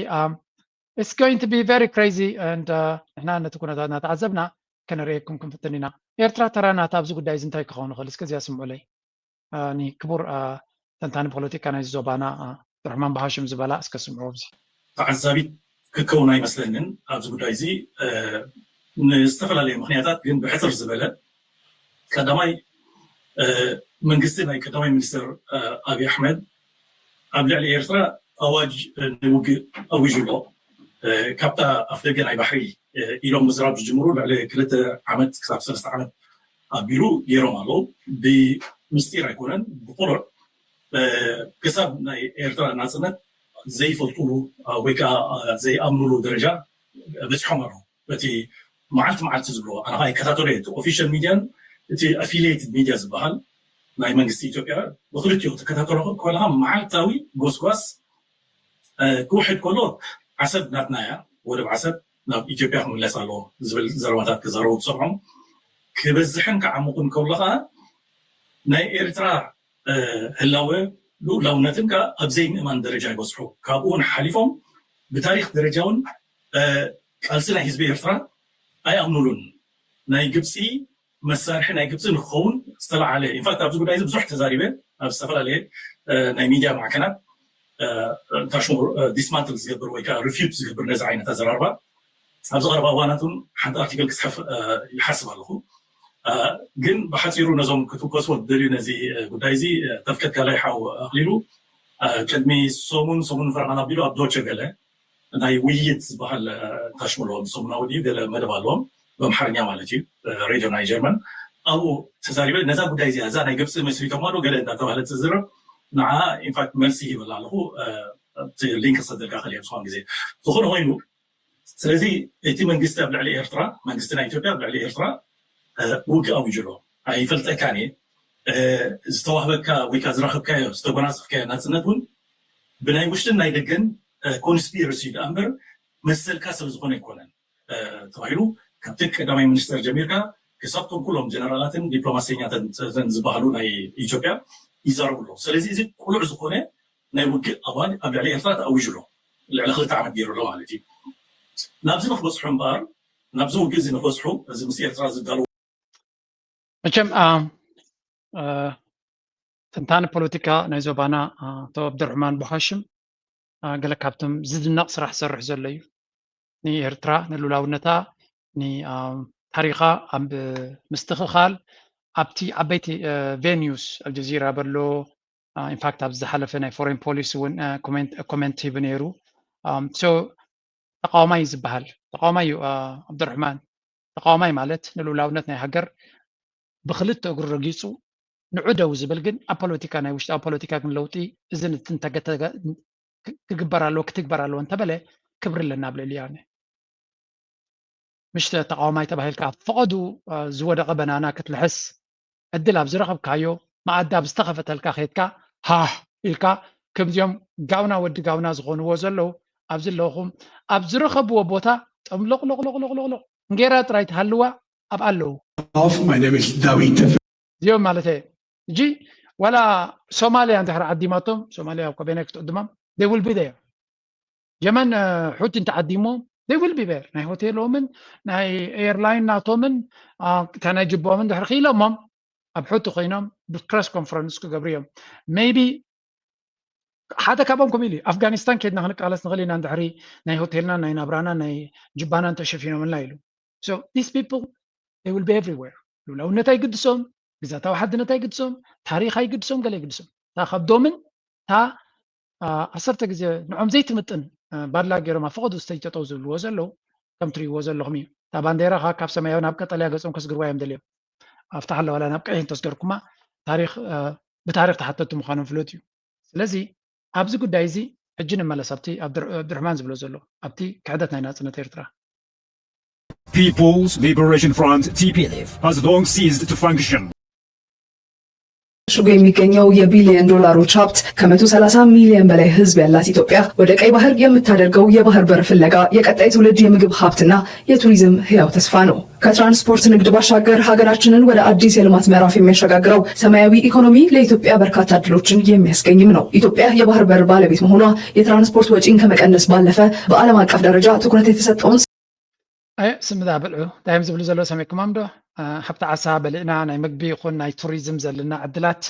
it's going to be very crazy and ንሕና ነቲ ኩነታት እናተዓዘብና ከነርእየኩም ክንፍትን ኢና። ኤርትራ ተራ ናታ ኣብዚ ጉዳይ እዚ እንታይ ክኸውን ይኽእል? እስከ እዚኣ ስምዑለይ። ንክቡር ተንታኒ ፖለቲካ ናይዚ ዞባና ዓብዱራሕማን ባሃሽም ዝበላ እስከ ስምዑ። ኣብዚ ተዓዛቢት ክትከውን ኣይመስለንን። ኣብዚ ጉዳይ እዚ ንዝተፈላለየ ምክንያታት ግን ብሕፅር ዝበለ ቀዳማይ መንግስቲ ናይ ቀዳማይ ሚኒስትር ኣብይ ኣሕመድ ኣብ ልዕሊ ኤርትራ ኣዋጅ ናይ ውግእ ኣዊጁ ኣሎ። ካብታ ኣፍደገ ናይ ባሕሪ ኢሎም ምዝራብ ዝጅምሩ ልዕሊ ክልተ ዓመት ክሳብ ሰለስተ ዓመት ኣቢሉ ገይሮም ኣለዉ። ብምስጢር ኣይኮነን፣ ብቁሩብ ክሳብ ናይ ኤርትራ ናፅነት ዘይፈልጥሉ ወይ ከዓ ዘይኣምኑሉ ደረጃ በፂሖም ኣለዉ። በቲ መዓልቲ መዓልቲ ዝብልዎ ኣነ ከዓ ይከታተሎ እየ። እቲ ኦፊሻል ሚድያን እቲ ኣፊሊየትድ ሚድያ ዝበሃል ናይ መንግስቲ ኢትዮጵያ ብክልቲኡ ክትከታተሎ ከለካ መዓልታዊ ጎስጓስ ክውሕድ ከሎ ዓሰብ ናትና እያ፣ ወደብ ዓሰብ ናብ ኢትዮጵያ ክምለስ ኣለዎ ዝብል ዘረባታት ክዛረቡ ትሰምዖም። ክበዝሕን ክዓምቑን ከሎ ከዓ ናይ ኤርትራ ህላወ ልኡላውነትን ከዓ ኣብ ዘይምእማን ደረጃ ይበፅሑ። ካብኡ እውን ሓሊፎም ብታሪክ ደረጃ እውን ቃልሲ ናይ ህዝቢ ኤርትራ ኣይኣምኑሉን። ናይ ግብፂ መሳርሒ ናይ ግብፂ ንክኸውን ዝተለዓለ። ኢንፋክት ኣብዚ ጉዳይ እዚ ብዙሕ ተዛሪበ ኣብ ዝተፈላለየ ናይ ሚድያ ማዕከናት። ታሽሙር ዲስማንትል ዝገብር ወይ ከዓ ሪፊዩት ዝገብር ነዚ ዓይነት ኣዘራርባ ኣብዚ ቀረባ እዋናት እውን ሓንቲ ኣርቲክል ክፅሕፍ ይሓስብ ኣለኹ። ግን ብሓፂሩ ነዞም ክትውከስዎ ዝደልዩ ነዚ ጉዳይ እዚ ተፍቀድካላይ ሓው ኣኽሊሉ ቅድሚ ሰሙን ሰሙን ፈረቓን ኣቢሉ ኣብ ዶቸ ቨለ ናይ ውይይት ዝበሃል ታሽሙሎ ሰሙናዊ ድዩ ገለ መደብ ኣለዎም፣ ብኣምሓርኛ ማለት እዩ፣ ሬድዮ ናይ ጀርመን። ኣብኡ ተዛሪበ ነዛ ጉዳይ እዚኣ፣ እዛ ናይ ግብፂ መስሪቶም ኣሎ ገለ እንዳተባህለ ትዝረብ ንዓ ኢንፋክት መልሲ ይበላ ኣለኹ። ሊንክ ክሰደልካ ክእል ዝኮን ግዜ ዝኾነ ኮይኑ ስለዚ እቲ መንግስቲ ኣብ ልዕሊ ኤርትራ መንግስቲ ናይ ኢትዮጵያ ኣብ ልዕሊ ኤርትራ ውግእ ኣውጅ ኣሎ። ኣይፈልጠካን እየ። ዝተዋህበካ ወይ ከዓ ዝረኸብካዮ ዝተጎናፀፍካዮ ናፅነት እውን ብናይ ውሽጥን ናይ ደገን ኮንስፒረሲ ደኣ እምበር መሰልካ ሰብ ዝኾነ ኣይኮነን ተባሂሉ ካብቲ ቀዳማይ ሚኒስተር ጀሚርካ ክሳብ ቶም ኩሎም ጀነራላትን ዲፕሎማሰኛትን ዝበሃሉ ናይ ኢትዮጵያ ይዛረቡ ኣለዉ። ስለዚ እዚ ቁሉዕ ዝኾነ ናይ ውግእ ኣዋጅ ኣብ ልዕሊ ኤርትራ ተኣዊጁ ኣሎ። ልዕሊ ክልተ ዓመት ገይሩ ኣሎ ማለት እዩ። ናብዚ ንክበፅሑ እምበኣር ናብዚ ውግእ እዚ ንክበፅሑ እዚ ምስ ኤርትራ ዝዳለዉ መቸም ትንታነ ፖለቲካ ናይ ዞባና ኣቶ ኣብደርሕማን ቡሃሽም ገለ ካብቶም ዝድነቕ ስራሕ ዝሰርሕ ዘሎ እዩ። ንኤርትራ ንሉላውነታ ንታሪኻ ኣብ ምስትኽኻል ኣብቲ ዓበይቲ ቬኒዩስ ኣልጀዚራ በሎ ኢንፋክት ኣብዚ ዝሓለፈ ናይ ፎሬን ፖሊሲ እውን ኮሜንት ሂቡ ነይሩ። ተቃዋማይ ዝበሃል ተቃዋማይ እዩ ኣብደርሕማን። ተቃዋማይ ማለት ንልኡላውነት ናይ ሃገር ብክልተ እግሩ ረጊፁ ንዑ ደው ዝብል ግን ኣብ ፖለቲካ ናይ ውሽጣዊ ፖለቲካ ግን ለውጢ እዝን እትን ክግበር ኣለዎ ክትግበር ኣለዎ እንተበለ ክብሪ ኣለና ኣብ ልዕሊ ኣነ ምሽተ ተቃዋማይ ተባሂልካ ፈቐዱ ዝወደቐ በናና ክትልሕስ ዕድል ኣብ ዝረኸብካዮ መኣዲ ኣብ ዝተኸፈተልካ ከድካ ሃህ ኢልካ ከምዚኦም ጋውና ወዲ ጋውና ዝኾንዎ ዘለዉ ኣብዚ ኣለኹም ኣብ ዝረኸብዎ ቦታ ጠምሎቅሎቅሎቅሎቅሎቅ እንጌራ ጥራይ ትሃልዋ ኣብ ኣለዉ Off, my name is Dawit. እዚኦም ማለት ሕጂ ዋላ ሶማሊያ እንድሕር ዓዲማቶም ሶማሊያ ኮቤና ክትዕድሞም they will be there የመን ሑቲ እንተዓዲሞም they will be there ናይ ሆቴሎምን ናይ ኤርላይን ናቶምን እታ ናይ ጅቦምን ድሕር ክኢሎሞም ኣብ ሑቲ ኮይኖም ብፕረስ ኮንፈረንስ ክገብሩ እዮም maybe ሓደ ካብኦም ከምኡ ኢሉ ኣፍጋኒስታን ከድና ክንቃለስ ንኽእል ኢና እንድሕሪ ናይ ሆቴልና ናይ ናብራና ናይ ጅባና እንተሸፊኖምልና ኢሉ so these people they will be everywhere ልውላውነት ኣይግድሶም ግዛታዊ ሓድነት ኣይግድሶም ታሪኽ ኣይግድሶም ገለ ኣይግድሶም እታ ከብዶምን እታ ዓሰርተ ግዜ ንዖም ዘይትምጥን ባድላ ገይሮም ኣብ ፈቐዱ ዝተይጠጠው ዝብልዎ ዘለዉ ከም ትርእይዎ ዘለኹም እዩ እታ ባንዴራ ከዓ ካብ ሰማያዊ ናብ ቀጠልያ ገጾም ከስግርዋ እዮም ደልዮም ኣብታ ሓለዋላ ናብ ቀይሕ እንተስገርኩማ ታሪኽ ብታሪኽ ተሓተቱ ምዃኖም ፍሉጥ እዩ ስለዚ ኣብዚ ጉዳይ እዚ ሕጂ ንመለስ ኣብቲ ኣብድርሕማን ዝብሎ ዘሎ ኣብቲ ክሕደት ናይ ናፅነት ኤርትራ People's Liberation Front, T P L F, has long ceased to function. ሽጎ የሚገኘው የቢሊዮን ዶላሮች ሀብት ከ መቶ ሠላሳ ሚሊዮን በላይ ህዝብ ያላት ኢትዮጵያ ወደ ቀይ ባህር የምታደርገው የባህር በር ፍለጋ የቀጣይ ትውልድ የምግብ ሀብትና የቱሪዝም ህያው ተስፋ ነው። ከትራንስፖርት ንግድ ባሻገር ሀገራችንን ወደ አዲስ የልማት ምዕራፍ የሚያሸጋግረው ሰማያዊ ኢኮኖሚ ለኢትዮጵያ በርካታ እድሎችን የሚያስገኝም ነው። ኢትዮጵያ የባህር በር ባለቤት መሆኗ የትራንስፖርት ወጪን ከመቀነስ ባለፈ በዓለም አቀፍ ደረጃ ትኩረት የተሰጠውን ኣየ ስምዳ ብልዑ እንታይ እዮም ዝብሉ ዘለዉ ሰሚዕኩሞም ዶ ሃብቲ ዓሳ በሊዕና ናይ ምግቢ ይኹን ናይ ቱሪዝም ዘለና ዕድላት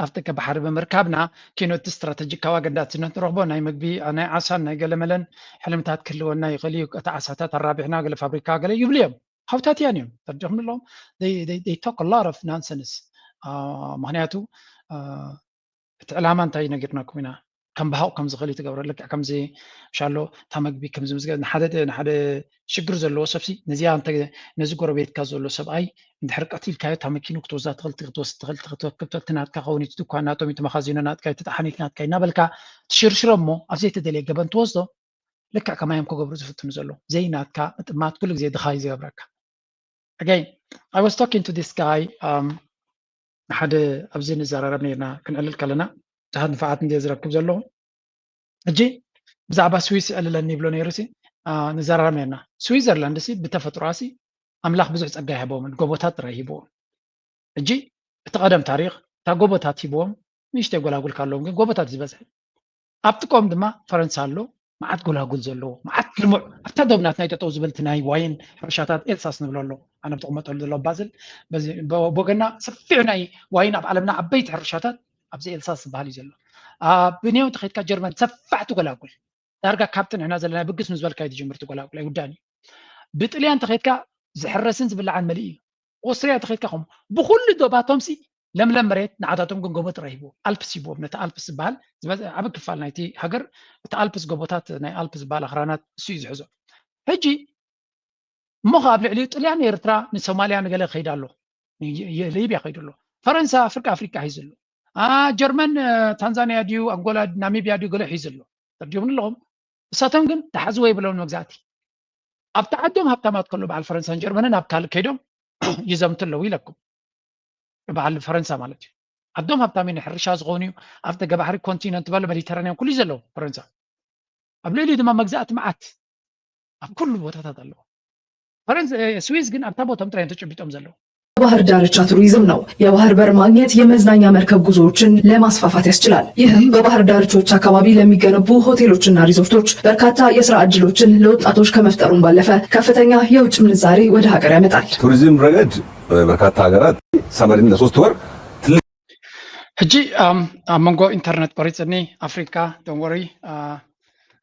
ኣፍደገ ባሕሪ ብምርካብና ኪኖቲ ስትራተጂካዊ ኣገዳስነት ንረኽቦ ናይ ምግቢ ናይ ዓሳን ናይ ገለመለን ሕልምታት ክህልወና ይኽእል እዩ እቲ ዓሳታት ኣራቢሕና ገለ ፋብሪካ ገለ ይብሉ እዮም ሃብታት እያን እዮም ተርዲኹም ኣለዎም they talk a lot of nonsense ምክንያቱ እቲ ዕላማ እንታይ ነጊርናኩም ኢና ከም ብሃቕ ከም ዝኽእል እዩ ትገብሮ። ልክዕ ከምዚ ሻሎ እታ መግቢ ከምዚ ምስ ገ-፣ ንሓደ ንሓደ ሽግር ዘለዎ ሰብሲ ነዚኣ እንተ ነዚ ጎረቤትካ ዘሎ ሰብኣይ እንድሕር ቀቲልካዮ እታ መኪኑ ክትወስዳ ትኽእል ክትወስድ ትኽእል ክትወክብ ትኽእል እቲ ናትካ ከውን እቲ ድኳን ናቶም እቲ መኻዚኖ ናትካ እቲ ጠሓኒት ናትካ እናበልካ ትሽርሽሮ እሞ ኣብ ዘይተደልየ ገበን ትወስዶ። ልክዕ ከማዮም ክገብሩ ዝፍትኑ ዘለዉ ዘይናትካ ምጥማት ኩሉ ግዜ ድኻ እዩ ዝገብረካ። Again, I was talking to this guy, um, ሓደ ኣብዚ ንዘራረብ ነርና ክንዕልል ከለና ብዙሓት ንፋዓት እንደ ዝረክብ ዘለኹ ሕጂ ብዛዕባ ስዊስ ይዕልለኒ ይብሎ ነይሩ ሲ ንዘራረብ ነርና። ስዊዘርላንድ ሲ ብተፈጥሮኣ ሲ ኣምላኽ ብዙሕ ጸጋ ይሃቦምን ጎቦታት ጥራይ ሂብዎም። ሕጂ እቲ ቀደም ታሪኽ እታ ጎቦታት ሂብዎም ንእሽተይ ጎላጉል ካለዎም ግን ጎቦታት ዝበዝሐ ኣብ ጥቆም ድማ ፈረንሳ ኣሎ። መዓት ጎላጉል ዘለዎ መዓት ልሙዕ ኣብታ ዶብ ናትና ይጠጠው ዝበልቲ ናይ ዋይን ሕርሻታት ኤልሳስ ንብሎ ኣሎ። ኣነ ብትቕመጠሉ ዘሎ ባዝል ቦገና ሰፊሕ ናይ ዋይን ኣብ ዓለምና ዓበይቲ ሕርሻታት ኣብዚ ኤልሳስ ዝበሃል እዩ ዘሎ። ኣብ ብንዮ እንተኸድካ ጀርመን ሰፋሕቲ ጎላጉል ዳርጋ ካብቲ ንሕና ዘለና ብግስ ምስ በልካ እዩ ትጅምርቲ ጎላጉል ኣይውዳን እዩ። ብጥልያን እንተኸድካ ዝሕረስን ዝብላዓን መሊእ እዩ። ኦስትርያ እንተኸድካ ከምኡ ብኩሉ ዶባቶም ሲ ለምለም መሬት ንዓታቶም ግን ጎቦ ጥራይ ሂብዎም ኣልፕስ ሂብዎም ነቲ ኣልፕስ ዝበሃል ዝበዝሐ ዓቢ ክፋል ናይቲ ሃገር እቲ ኣልፕስ ጎቦታት ናይ ኣልፕስ ዝበሃል ኣኽራናት እሱ እዩ ዝሕዞ። ሕጂ እሞ ከ ኣብ ልዕሊኡ ጥልያን ኤርትራ ንሶማልያ ንገለ ክኸይድ ኣሎ ሊብያ ከይዱ ኣሎ ፈረንሳ ኣፍሪቃ ኣፍሪቃ ሒዙ ኣሎ ጀርመን ታንዛንያ ድዩ ኣንጎላ ናሚብያ ድዩ ገለ ሒዙ ኣሎ ተርዲዮም ኣለኹም እሳቶም ግን ተሓዝዎ የብሎም መግዛእቲ ኣብቲ ዓዶም ሃብታማት ከሎ በዓል ፈረንሳን ጀርመንን ኣብ ካልእ ከይዶም ይዘምቱ ኣለዉ ኢለኩም በዓል ፈረንሳ ማለት እዩ ዓዶም ሃብታሚ ናይ ሕርሻ ዝኾኑ እዩ ኣብ ደገ ባሕሪ ኮንቲነንት በሎ ሜዲተራንያን ኩሉ እዩ ዘለዎ ፈረንሳ ኣብ ልዕሊ ድማ መግዛእቲ መዓት ኣብ ኩሉ ቦታታት ኣለዎ ፈረንሳ ስዊዝ ግን ኣብታ ቦቶም ጥራይ ተጨቢጦም ዘለዉ የባህር ዳርቻ ቱሪዝም ነው። የባህር በር ማግኘት የመዝናኛ መርከብ ጉዞዎችን ለማስፋፋት ያስችላል። ይህም በባህር ዳርቻዎች አካባቢ ለሚገነቡ ሆቴሎችና ሪዞርቶች በርካታ የስራ እድሎችን ለወጣቶች ከመፍጠሩም ባለፈ ከፍተኛ የውጭ ምንዛሬ ወደ ሀገር ያመጣል። ቱሪዝም ረገድ በርካታ ሀገራት ሰመሪን ለሶስት ወር ሕጂ ኣብ መንጎ ኢንተርነት ቆሪፅኒ ኣፍሪካ don't worry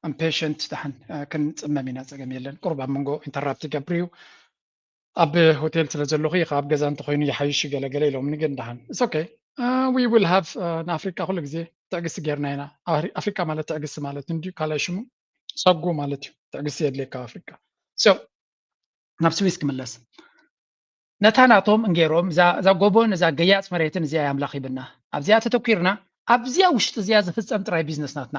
I'm patient ደሓን ክንፅመም ኢና ፀገም የለን ቁሩብ ኣብ መንጎ ኢንተራፕት ይገብር እዩ ኣብ ሆቴል ስለ ዘለኹ ኢኻ ኣብ ገዛ እንተኮይኑ ይሓይሽ ገለገለ ኢሎምኒ ግን ደሓን it's okay we will have ንኣፍሪቃ ኩሉ ግዜ ትዕግስቲ ጌርና ኢና ኣፍሪቃ ማለት ትዕግስቲ ማለት እንድዩ ካልኣይ ሽሙ ጸጉ ማለት እዩ ትዕግስቲ የድልየካ ኣብ ኣፍሪቃ so ናብ ስዊስ ክምለስ ነታ ናቶም እንጌሮም እዛ ጎቦን እዛ ገያጽ መሬትን እዚኣ ኣምላኽ ሂብና ኣብዚኣ ተተኪርና ኣብዚኣ ውሽጢ እዚኣ ዝፍጸም ጥራይ ቢዝነስ ናትና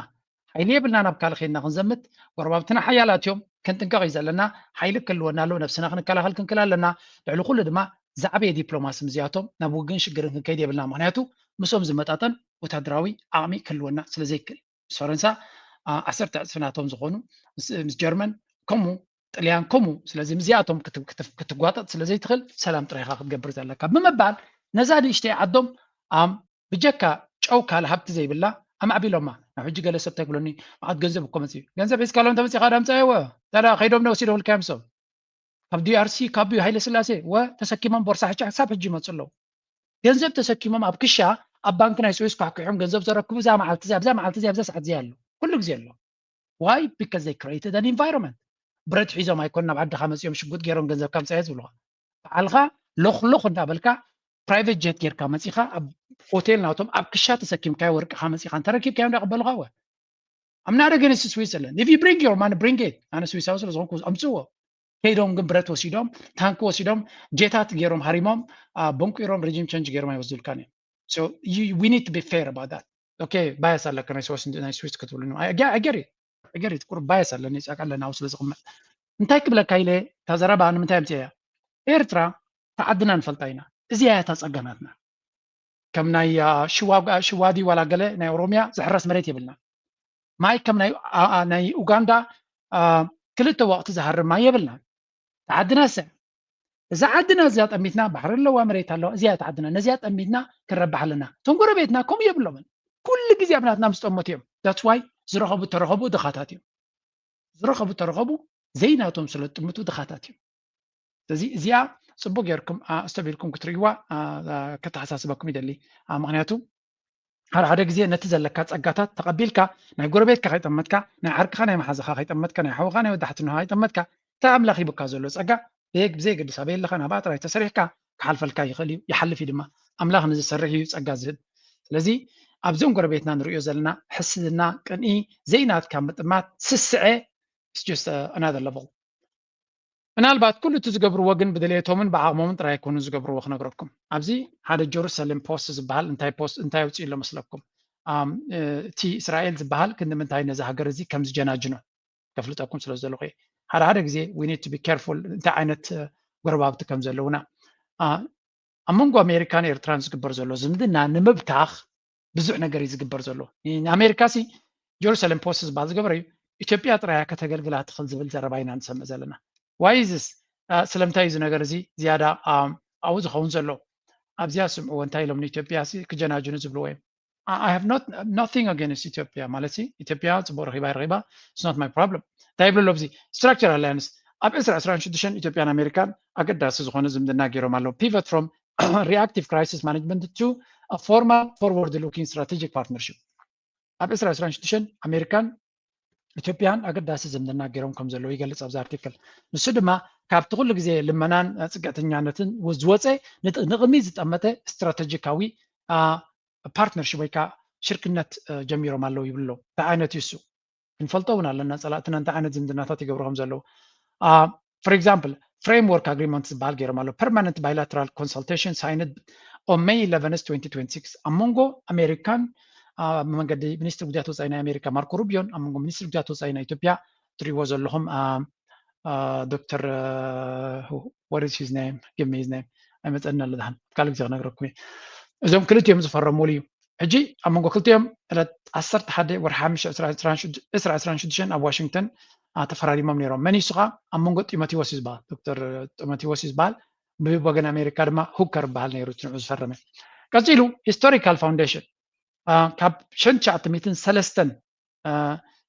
ሓይሊ የብልና ናብ ካልእ ኸይድና ክንዘምት ጎረባብትና ሓያላት እዮም ክንጥንቀቕ እዩ ዘለና ሓይሊ ክህልወና ኣለዎ ነብስና ክንከላኸል ክንክል ኣለና ልዕሊ ኩሉ ድማ ዝዓበየ ዲፕሎማሲ ምስዚኣቶም ናብ ውግን ሽግርን ክንከይድ የብልና ምክንያቱ ምስኦም ዝመጣጠን ወታደራዊ ዓቕሚ ክህልወና ስለ ዘይክእል ምስ ፈረንሳ ዓሰርተ ዕፅፊ ናቶም ዝኾኑ ምስ ጀርመን ከምኡ ጥልያን ከምኡ ስለዚ ምስዚኣቶም ክትጓጠጥ ስለ ዘይትኽእል ሰላም ጥራይኻ ክትገብር ዘለካ ብምባል ነዛ ንእሽተይ ዓዶም ኣም ብጀካ ጨው ካልእ ሃብቲ ዘይብላ ኣማዕቢሎማ ናብ ሕጂ ገለ ሰብ እንታይ ክብለኒ መዓት ገንዘብ እኮ መፅኡ ገንዘብ ሒዝካሎም ተመፂኻ ዳምፃየወ ታዳ ከይዶም ነ ወሲደውልካዮም ሰብ ካብ ዲኣርሲ ካብ ሃይለ ስላሴ ወ ተሰኪሞም ቦርሳ ሕጫ ክሳብ ሕጂ ይመፁ ኣለዉ ገንዘብ ተሰኪሞም ኣብ ክሻ ኣብ ባንክ ናይ ስዊስ ኳሕኩሖም ገንዘብ ዘረክቡ እዛ መዓልቲ እዚኣ ኣብዛ መዓልቲ እዚኣ ኣብዛ ሰዓት እዚኣ ኣሎ ኩሉ ግዜ ኣሎ why because they created an environment ብረት ሒዞም ኣይኮን ናብ ዓድኻ መፂኦም ሽጉጥ ገይሮም ገንዘብ ካምፃየ ዝብልኻ በዓልኻ ሎኽሎኽ እንዳበልካ private jet ጌርካ መፂኻ ኣብ ሆቴል ናቶም ኣብ ክሻ ተሰኪምካዮ ወርቅኻ መፂኻ እንተረኪብካዮ እንዳቀበሉኻ ወ I'm not against Switzerland if you bring your money bring it ኣነ ስዊሳዊ ስለ ዝኾንኩ ኣምፅዎ ከይዶም ግን ብረት ወሲዶም ታንክ ወሲዶም ጀታት ገይሮም ሃሪሞም ቦንቂሮም regime change ገይሮም ኣይወስዱልካን እዮም so you, we need to be fair about that okay bias ኣለካ ናይ ስዊስ ናይ ስዊስ ክትብሉ I get it I get it ቁሩብ bias ኣለኒ ጸቃ ኣለና ስለ ዝቕመጥ እንታይ ክብለካ ኢለ እታ ዘረባ ንምንታይ ኣምፅያ ኤርትራ ተዓድና ንፈልጣ ኢና እዚኣ እያ እታ ጸገማትና ከም ናይ ሽዋዲ ዋላ ገለ ናይ ኦሮሚያ ዝሕረስ መሬት የብልና ማይ ከም ናይ ኡጋንዳ ክልተ ወቅቲ ዝሃርም ማይ የብልና ተዓድና ሰ እዛ ዓድና እዚኣ ጠሚትና ባሕሪ ኣለዋ መሬት ኣለዋ እዚኣ ተዓድና ነዚኣ ጠሚትና ክንረባሕ ኣለና እቶም ጎረቤትና ከምኡ የብሎምን ኩሉ ግዜ ኣብ ናትና ምስ ጠመቱ እዮም that's why ዝረኸቡ ተረኸቡ ድኻታት እዮም ዝረኸቡ ተረኸቡ ዘይናቶም ስለ ዝጥምቱ ድኻታት እዮም ስለዚ እዚኣ ፅቡቅ ጌርኩም ኣስተቢልኩም ክትርእይዋ ከተሓሳስበኩም ይደሊ ምክንያቱ ሓደ ሓደ ግዜ ነቲ ዘለካ ጸጋታት ተቐቢልካ ናይ ጎረቤትካ ከይጠመትካ ናይ ዓርክኻ ናይ መሓዛኻ ከይጠመትካ ናይ ሓውኻ ናይ ወዳሕትንኻ ከይጠመትካ እቲ ኣምላኽ ሂቡካ ዘሎ ጸጋ ብዘየግድስ ኣበይ ኣለኻ ናብኣ ጥራይ ተሰሪሕካ ክሓልፈልካ ይኽእል እዩ ይሓልፍ እዩ ድማ ኣምላኽ ንዝሰርሕ እዩ ጸጋ ዝህብ ስለዚ ኣብዞም ጎረቤትና ንሪኦ ዘለና ሕስድና፣ ቅንኢ፣ ዘይናትካ ምጥማት፣ ስስዐ፣ it's just another level። ምናልባት ኩሉ እቲ ዝገብርዎ ግን ብድሌቶምን ብዓቕሞምን ጥራይ ኣይኮኑን ዝገብርዎ። ክነግረኩም፣ ኣብዚ ሓደ ጀሩሳሌም ፖስት ዝበሃል እንታይ ፖስት እንታይ ኣውፅኡ ኣሎ መስለኩም? እቲ እስራኤል ዝበሃል ክንዲ ምንታይ ነዚ ሃገር እዚ ከም ዝጀናጅኖ ከፍልጠኩም ስለ ዘለኹ እየ። ሓደ ሓደ ግዜ we need to be careful እንታይ ዓይነት ጎረባብቲ ከም ዘለውና። ኣብ መንጎ ኣሜሪካን ኤርትራን ዝግበር ዘሎ ዝምድና ንምብታኽ ብዙሕ ነገር እዩ ዝግበር ዘሎ። ንኣሜሪካ ሲ ጀሩሳሌም ፖስት ዝበሃል ዝገበረ እዩ፣ ኢትዮጵያ ጥራያ ከተገልግላ ትኽእል ዝብል ዘረባ ኢና ንሰምዕ ዘለና። ዋይዝስ ስለምንታይ እዚ ነገር እዚ ዝያዳ ኣብኡ ዝኸውን ዘሎ? ኣብዚኣ ስምዕዎ እንታይ ኢሎም ንኢትዮጵያ ሲ ክጀናጅኑ ዝብልዎ እዮም። I have not nothing against ኢትዮጵያ ማለት ሲ ኢትዮጵያ ፅቡቅ ረኺባ ይረኺባ it's not my problem። እንታይ ይብሉ ኣሎ ኣብዚ structure alliance ኣብ ዕስራ ዕስራን ሽዱሽተን ኢትዮጵያን ኣሜሪካን ኣገዳሲ ዝኾነ ዝምድና ገይሮም ኣለዉ። Pivot from reactive crisis management to a formal forward looking strategic partnership። ኣብ ዕስራ ዕስራን ሽዱሽተን ኣሜሪካን ኢትዮጵያን ኣገዳሲ ዝምድና ገይሮም ከም ዘለዉ ይገልጽ ኣብዚ ኣርቲክል። ንሱ ድማ ካብቲ ኩሉ ግዜ ልመናን ጽግዕተኛነትን ዝወፀ ንቕድሚት ዝጠመተ ስትራተጂካዊ ፓርትነርሽፕ ወይ ከዓ ሽርክነት ጀሚሮም ኣለዉ ይብሉ ኣለዉ። እንታይ ዓይነት እዩ እሱ? ክንፈልጦ እውን ኣለና ፀላእትና እንታይ ዓይነት ዝምድናታት ይገብሩ ከም ዘለዉ። For example framework agreement ዝበሃል ገይሮም ኣለዉ። Permanent bilateral consultation signed on May eleventh twenty twenty-six ኣብ መንጎ ኣሜሪካን ኣብ መንገዲ ሚኒስትር ጉዳያት ወፃኢ ናይ ኣሜሪካ ማርኮ ሩቢዮን ኣብ መንጎ ሚኒስትር ጉዳያት ወፃኢ ናይ ኢትዮጵያ ትሪእዎ ዘለኹም ዶክተር what is his name give me his name ኣይመፀኒ ኣሎ ድሓን ካልእ ግዜ ክነግረኩም እየ። እዞም ክልቲኦም ዝፈረሙሉ እዩ። ሕጂ ኣብ መንጎ ክልቲኦም ዕለት ዓሰርተ ሓደ ወርሒ ሓሙሽተ ዕስራ ዕስራን ሽዱሽተን ኣብ ዋሽንግተን ተፈራሪሞም ነይሮም። መን እዩ እሱ ከዓ ኣብ መንጎ ጢሞቴዎስ እዩ ዝበሃል ዶክተር ጢሞቴዎስ እዩ ዝበሃል ብወገን ኣሜሪካ ድማ ሁከር ዝበሃል ነይሩ እቲ ንዑ ዝፈረመ። ቀፂሉ historical foundation ካብ ሸን ትሽዓተ ሚእትን ሰለስተን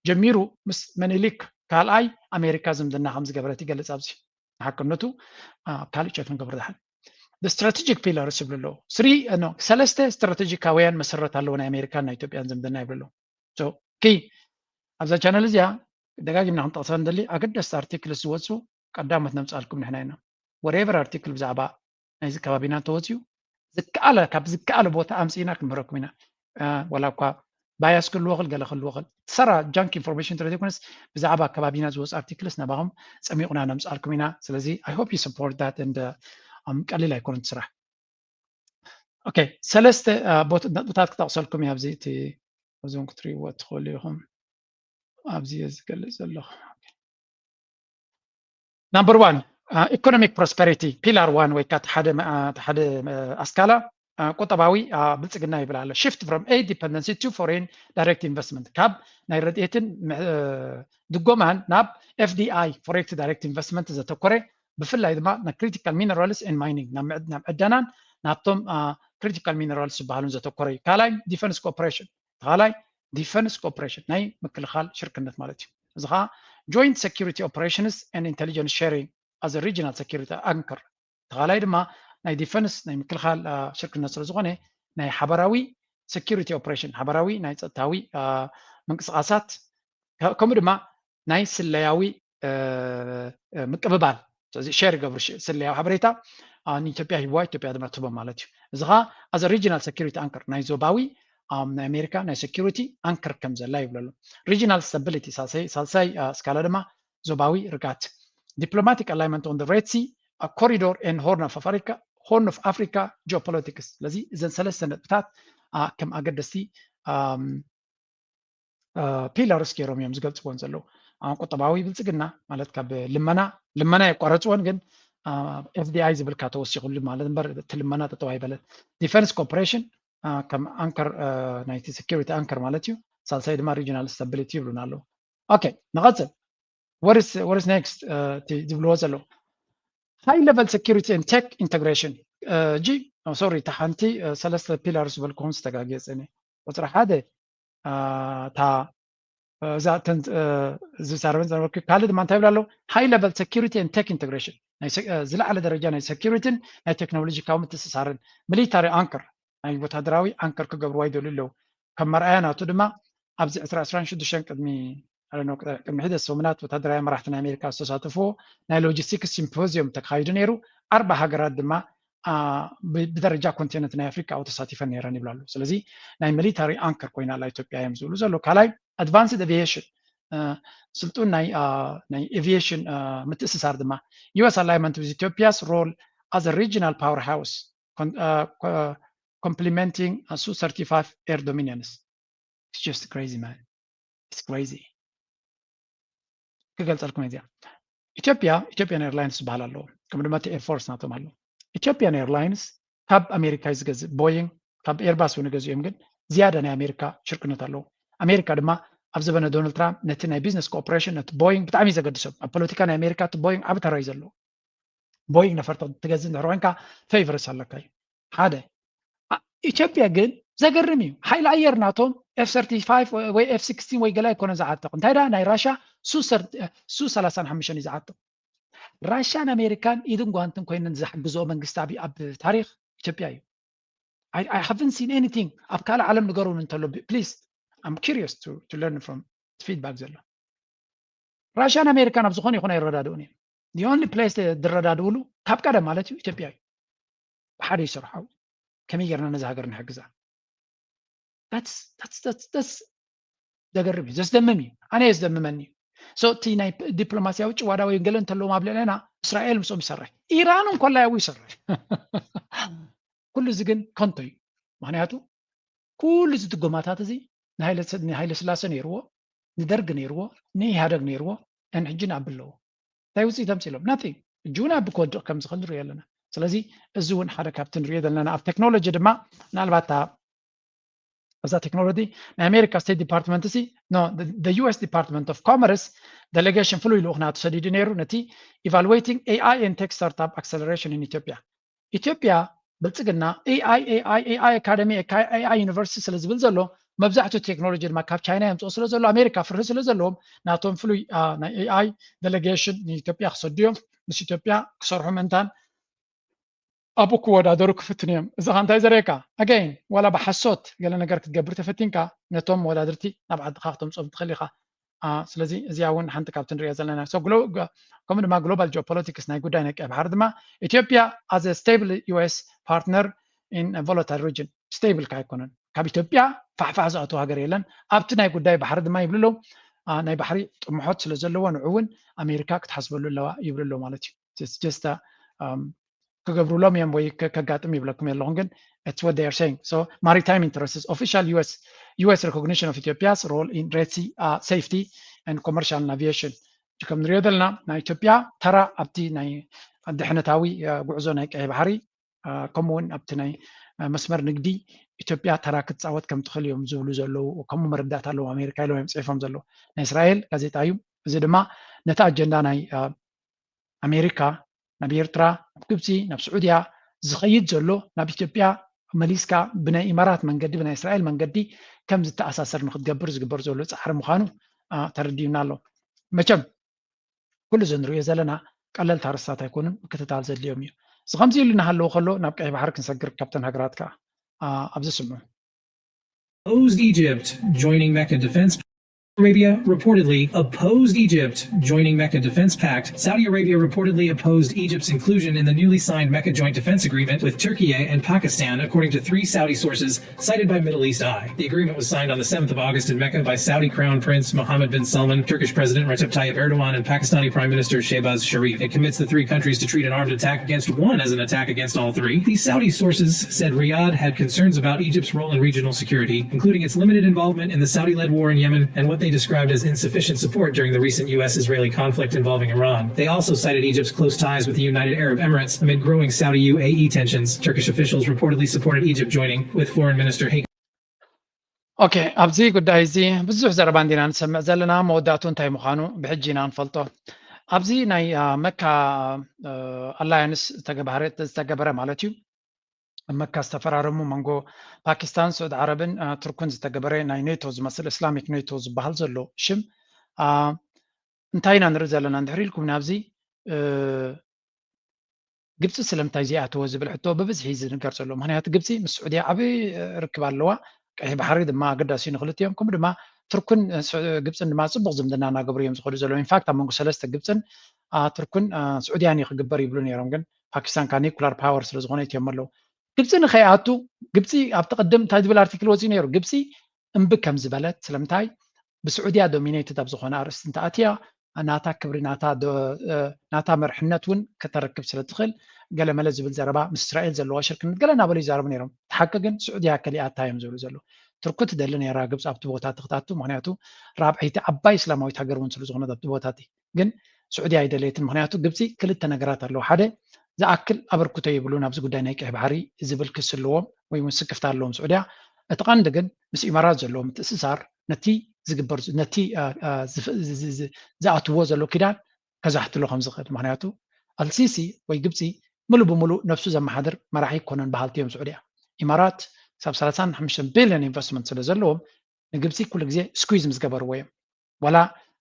ጀሚሩ ምስ መኒሊክ ካልኣይ ኣሜሪካ ዝምድና ከም ዝገበረት ይገልፅ። ኣብዚ ንሓቅነቱ ኣብ ካልእ ቸክ ንገብር ድሓን። Strategic pillars ይብሉ ኣለዉ። Three no ሰለስተ ስትራቴጂካውያን መሰረት ኣለዎ ናይ ኣሜሪካን ናይ ኢትዮጵያን ዝምድና ይብሉ ኣለዉ። ኪ ኣብዛ ቻነል እዚኣ ደጋጊምና ክንጠቕሰ ንደሊ ኣገደስቲ ኣርቲክልስ ዝወፁ ቀዳሞት ነምፃልኩም ንሕና ኢና። Whatever ኣርቲክል ብዛዕባ ናይዚ ከባቢና እንተወፅዩ ዝከኣለ ካብ ዝከኣለ ቦታ ኣምፅእና ክንምህረኩም ኢና። ዋላ እኳ ባያስ ክህልዎ ክል ገለ ክህልዎ ክል ሰራ ጃንክ ኢንፎርሜሽን እንተዘይኮነስ ብዛዕባ ከባቢና ዝወፅ ኣርቲክልስ ናባኹም ፀሚቑና ነምፃልኩም ኢና። ስለዚ I hope you support that and ቀሊል ኣይኮነን ስራሕ። ኦኬ ሰለስተ ነጥብታት ክጠቕሰልኩም እዩ ኣብዚ እቲ እዞም ክትሪእዎ ትኽእሉ ኢኹም። ኣብዚ እየ ዝገልፅ ዘለኹ። Number one economic prosperity pillar one ወይ ከዓ ሓደ ሓደ ኣስካላ ቁጠባዊ ብልፅግና ይብል ኣሎ። Shift from aid dependency to foreign direct investment ካብ ናይ ረድኤትን ድጎማን ናብ F D I foreign direct investment ዘተኮረ ብፍላይ ድማ ና critical minerals and mining ናብ ዕደናን ናብቶም critical minerals ዝበሃሉን ዘተኮረ እዩ። ካልኣይ defense cooperation ካልኣይ defense cooperation ናይ ምክልኻል ሽርክነት ማለት እዩ። እዚ ከዓ joint security operations and intelligence sharing as a regional security anchor ተኻላይ ድማ ናይ defense ናይ ምክልኻል ሽርክነት ስለ ዝኾነ ናይ ሓበራዊ security operation ሓበራዊ ናይ ፀጥታዊ ምንቅስቃሳት ከምኡ ድማ ናይ ስለያዊ ምቅብባል ስለዚ ሸር ይገብሩ ስለያዊ ሓበሬታ ንኢትዮጵያ ሂብዋ ኢትዮጵያ ድማ ትህቦም ማለት እዩ። እዚ ከዓ as regional security anchor ናይ ዞባዊ ናይ ኣሜሪካ ናይ security anchor ከም ዘላ ይብለሉ። Regional stability ሳልሳይ ስካላ ድማ ዞባዊ ርጋት diplomatic alignment on the Red Sea corridor and Horn of Africa Horn of Africa geopolitics ስለዚ እዘን ሰለስተ ነጥብታት ከም ኣገደስቲ pillars ገይሮም እዮም ዝገልፅዎን ዘለዉ። ቁጠባዊ ብልፅግና ማለት ካብ ልመና ልመና የቋረፅዎን ግን F D I ዝብልካ ተወሲኹሉ ማለት እምበር እቲ ልመና ጠጠው ኣይበለን። Defense cooperation ከም anchor ናይቲ security anchor ማለት እዩ። ሳልሳይ ድማ regional stability ይብሉና ኣለዉ። ኦኬ ንቐፅል። What is next ዝብልዎ ዘለዉ high level security and tech integration እጂ sorry እታ ሓንቲ ሰለስተ pillars ዝበልኩኹም ዝተጋግየ ፅኒ ቁፅሪ ሓደ እታ እዛ ዝሳረበን ዝነበርኩ ካልእ ድማ እንታይ ይብላ ኣለዉ high level security and tech integration ዝለዓለ ደረጃ ናይ security ን ናይ ቴክኖሎጂካዊ ምትእስሳርን military anchor ናይ ወታደራዊ anchor ክገብርዋ ይደልዩ ኣለዉ። ከም መርኣያ ናቱ ድማ ኣብዚ ዕስራ ዕስራን ሽዱሽተን ቅድሚ ቅድሚ ሒደት ሰሙናት ወታደራዊ መራሕቲ ናይ ኣሜሪካ ዝተሳተፍዎ ናይ logistics symposium ተካይዱ ነይሩ። ኣርባ ሃገራት ድማ ብደረጃ ኮንቲነንት ናይ ኣፍሪካ ኣብኡ ተሳቲፈን ነይረን ይብላሉ። ስለዚ ናይ ሚሊታሪ ኣንከር ኮይና ኣላ ኢትዮጵያ እዮም ዝብሉ ዘሎ። ካልኣይ ኣድቫንስድ ኤቪዬሽን፣ ስልጡን ናይ ኤቪዬሽን ምትእስሳር ድማ። U S alignment with Ethiopia's role as a regional powerhouse, complementing Su thirty-five air dominance. It's just crazy, man. It's crazy. ክገልፀልኩም እዚኣ ኢትዮጵያ ኢትዮጵያን ኤርላይንስ ዝበሃል ኣለዎ። ከም ድማ እቲ ኤርፎርስ ናቶም ኣለዎ። ኢትዮጵያን ኤርላይንስ ካብ ኣሜሪካ እዩ ዝገዝእ። ቦይንግ ካብ ኤርባስ እውን ይገዝኡ እዮም፣ ግን ዝያዳ ናይ ኣሜሪካ ሽርክነት ኣለዎ። ኣሜሪካ ድማ ኣብ ዘበነ ዶናልድ ትራምፕ ነቲ ናይ ቢዝነስ ኮኦፕሬሽን ነቲ ቦይንግ ብጣዕሚ እዩ ዘገድሶም። ኣብ ፖለቲካ ናይ ኣሜሪካ እቲ ቦይንግ ዓቢ ተራ እዩ ዘለዎ። ቦይንግ ነፈርቲ ትገዝእ እንድሕር ኮይንካ ፌቨርስ ኣለካ እዩ ሓደ። ኢትዮጵያ ግን ዘገርም እዩ። ሓይሊ ኣየር ናቶም ኤፍ ሰርቲፋይቭ ወይ ኤፍ ሲክስቲን ወይ ገለ ኣይኮነ ዝዓጠቕ። እንታይ ደኣ ናይ ራሻ ሱ ሰላሳን ሓሙሽተን እዩ ዝዓጥቕ። ራሻን ኣሜሪካን ኢድን ጓንትን ኮይነን ዝሕግዝኦ መንግስቲ ኣብ ታሪኽ ኢትዮጵያ እዩ። I haven't seen anything ኣብ ካልእ ዓለም ንገሩን እንተሎ please, I'm curious to learn from feedback ዘሎ። ራሻን ኣሜሪካን ኣብ ዝኾነ ይኹን ኣይረዳድኡን እዮም። The only place ዝረዳድኡሉ ካብ ቀደም ማለት እዩ ኢትዮጵያ እዩ። ብሓደ ይሰርሑ። ከመይ ጌርና ነዚ ሃገር ንሕግዛ? ዘገርም እዩ፣ ዘስደምም እዩ። ኣነ የስደምመኒ እዩ። So እቲ ናይ ዲፕሎማሲያዊ ጭዋዳ ወይ ገለ እንተለዎም ኣብ ልዕለና እስራኤል ምስኦም ይሰርሕ፣ ኢራን እንኮላ ያው ይሰርሕ። ኩሉ እዚ ግን ከንቶ እዩ። ምክንያቱ ኩሉ እዚ ድጎማታት እዚ ንሃይለ ስላሴ ነይርዎ፣ ንደርግ ነይርዎ፣ ንኢህኣደግ ነይርዎ፣ ን ሕጂ ንኣብ ኣለዎ። እንታይ ውፅኢት ኣምፂሎም? ናቲንግ። ሕጂ እውን ኣብ ክወድቕ ከም ዝኽእል ንሪኦ ኣለና። ስለዚ እዚ እውን ሓደ ካብቲ ንሪኦ ዘለና። ኣብ ቴክኖሎጂ ድማ ምናልባት ኣብዛ ቴክኖሎጂ ናይ ኣሜሪካ ስቴት ዲፓርትመንት ሲ ኖ፣ U S Department of Commerce delegation ፍሉይ ልኡኽ ናቱ ሰዲዱ ነይሩ ነቲ evaluating A I and tech startup acceleration in Ethiopia። ኢትዮጵያ ብልፅግና ኤ ኣይ ኤ ኣይ ኤ ኣይ ኣካደሚ ኤ ኣይ ዩኒቨርሲቲ ስለ ዝብል ዘሎ መብዛሕትኡ ቴክኖሎጂ ድማ ካብ ቻይና የምፅኦ ስለ ዘሎ ኣሜሪካ ፍርሂ ስለ ዘለዎም ናቶም ፍሉይ ናይ ኤ ኣይ ዴሌጌሽን ንኢትዮጵያ ክሰዱ እዮም። ምስ ኢትዮጵያ ክሰርሑ ምእንታን ኣብኡ ክወዳደሩ ክፍትን እዮም። እዚ ኸ እንታይ ዘርእየካ? ኣገይን ዋላ ብሓሶት ገለ ነገር ክትገብር ተፈቲንካ ነቶም መወዳድርቲ ናብ ዓድኻ ክተምፅኦም ትኽእል ኢኻ። ስለዚ እዚኣ እውን ሓንቲ ካብቲ ንሪኦ ዘለና። ከምኡ ድማ ግሎባል ጂኦፖለቲክስ ናይ ጉዳይ ናይ ቀይ ባሕሪ ድማ ኢትዮጵያ as a stable U S partner in volatile region፣ ስቴብል ከ ኣይኮነን። ካብ ኢትዮጵያ ፋሕፋሕ ዝኣተው ሃገር የለን። ኣብቲ ናይ ጉዳይ ባሕሪ ድማ ይብሉ ኣለዉ። ናይ ባሕሪ ጥምሖት ስለ ዘለዎ ንዑ እውን ኣሜሪካ ክትሓስበሉ ኣለዋ ይብሉ ኣለዉ ማለት እዩ። ክገብሩሎም እዮም ወይ ከጋጥም ይብለኩም የለኹም፣ ግን it's what they are saying። So maritime interests, official U S U S recognition of Ethiopia's role in Red Sea safety and commercial navigation። ከም ንሪኦ ዘለና ናይ ኢትዮጵያ ተራ ኣብቲ ናይ ድሕነታዊ ጉዕዞ ናይ ቀይ ባሕሪ ከምኡ እውን ኣብቲ ናይ መስመር ንግዲ ኢትዮጵያ ተራ ክትፃወት ከም ትኽእል እዮም ዝብሉ ዘለዉ። ከምኡ መረዳእታ ኣለዎም ኣሜሪካ ኢሎም እዮም ፅሒፎም ዘለዉ። ናይ እስራኤል ጋዜጣ እዩ። እዚ ድማ ነቲ ኣጀንዳ ናይ ኣሜሪካ ናብ ኤርትራ፣ ናብ ግብፂ፣ ናብ ስዑድያ ዝኸይድ ዘሎ ናብ ኢትዮጵያ መሊስካ ብናይ ኢማራት መንገዲ ብናይ እስራኤል መንገዲ ከም ዝተኣሳሰር ንክትገብር ዝግበር ዘሎ ፃዕሪ ምዃኑ ተረዲኡና ኣሎ። መቸም ኩሉ እዚ ንሪኦ ዘለና ቀለልቲ ኣርስታት ኣይኮኑን፣ ምክትታል ዘድልዮም እዩ። እዚ ከምዚ ኢሉ እናሃለወ ከሎ ናብ ቀይ ባሕሪ ክንሰግር ካብተን ሃገራት ከዓ ኣብዚ ስምዑ። Opposed Egypt joining Mecca defense Arabia reportedly opposed Egypt joining Mecca Defense Pact. Saudi Arabia reportedly opposed Egypt's inclusion in the newly signed Mecca Joint Defense Agreement with Turkey and Pakistan, according to three Saudi sources cited by Middle East Eye. The agreement was signed on the seventh of August in Mecca by Saudi Crown Prince Mohammed bin Salman, Turkish President Recep Tayyip Erdogan, and Pakistani Prime Minister Shehbaz Sharif. It commits the three countries to treat an armed attack against one as an attack against all three. These Saudi sources said Riyadh had concerns about Egypt's role in regional security, including its limited involvement in the Saudi-led war in Yemen and what they described as insufficient support during the recent U S-Israeli conflict involving Iran. They also cited Egypt's close ties with the United Arab Emirates amid growing Saudi U A E tensions. Turkish officials reportedly supported Egypt joining, with Foreign Minister Hakan ኦኬ፣ ኣብዚ ጉዳይ እዚ ብዙሕ ዘረባ እንዲና ንሰምዕ ዘለና፣ መወዳእቱ እንታይ ምዃኑ ብሕጂ ኢና ንፈልጦ። ኣብዚ ናይ መካ ኣላያንስ ዝተገበረ ማለት እዩ፣ ኣብ መካ ዝተፈራረሙ መንጎ ፓኪስታን፣ ስዑድ ዓረብን ቱርክን ዝተገበረ ናይ ኔቶ ዝመስል እስላሚክ ኔቶ ዝበሃል ዘሎ ሽም እንታይ ኢና ንርኢ ዘለና እንድሕር ኢልኩም ናብዚ ግብፂ ስለምንታይ ዘይኣተወ ዝብል ሕቶ ብብዝሒ ዝንገር ዘሎ። ምክንያቱ ግብፂ ምስ ስዑድያ ዓብዪ ርክብ ኣለዋ። ቀይሕ ባሕሪ ድማ ኣገዳሲ ንክልቲኦም፣ ከምኡ ድማ ቱርክን ግብፅን ድማ ፅቡቅ ዝምድና እናገበሩ እዮም ዝኸዱ ዘለዉ። ኢንፋክት ኣብ መንጎ ሰለስተ ግብፅን ቱርክን ስዑድያን እዩ ክግበር ይብሉ ነይሮም፣ ግን ፓኪስታን ካብ ኒኩላር ፓወር ስለዝኾነ እትዮም ኣለዉ። ግብፂ ንኸይኣቱ ግብፂ ኣብቲ ቅድም እንታይ ዝብል ኣርቲክል ወፂኡ ነይሩ? ግብፂ እምቢ ከም ዝበለት፣ ስለምንታይ ብስዑድያ ዶሚኔትድ ኣብ ዝኾነ ኣርእስቲ እንተኣትያ ናታ ክብሪ ናታ መርሕነት እውን ከተረክብ ስለትኽእል ገለመለ ዝብል ዘረባ ምስ እስራኤል ዘለዋ ሽርክነት ገለ እናበሉ ይዛረቡ ነይሮም። እቲ ሓቂ ግን ስዑድያ ከሊኣታ እዮም ዝብሉ ዘለዉ። ቱርኪ ትደሊ ነይራ ግብፂ ኣብቲ ቦታ ትኽታቱ፣ ምክንያቱ ራብዐይቲ ዓባይ እስላማዊት ሃገር እውን ስለዝኾነት ኣብቲ ቦታ እቲ ግን ስዑድያ ኣይደለየትን። ምክንያቱ ግብፂ ክልተ ነገራት ኣለዉ። ሓደ ዝኣክል ኣበርክቶ የብሉን ኣብዚ ጉዳይ ናይ ቀይ ባሕሪ ዝብል ክሲ ኣለዎም ወይ እውን ስክፍታ ኣለዎም ስዑድያ። እቲ ቀንዲ ግን ምስ ኢማራት ዘለዎም ምትእስሳር ነቲ ዝግበር ነቲ ዝኣትዎ ዘሎ ኪዳን ከዛሕትሎ ከም ዝኽእል። ምክንያቱ ኣልሲሲ ወይ ግብፂ ምሉእ ብምሉእ ነብሱ ዘመሓድር መራሒ ኣይኮነን በሃልቲ እዮም ስዑድያ። ኢማራት ሳብ ሰላሳን ሓሙሽተን ቢልዮን ኢንቨስትመንት ስለ ዘለዎም ንግብፂ ኩሉ ግዜ ስኩዝ ምስ ገበርዎ እዮም። ዋላ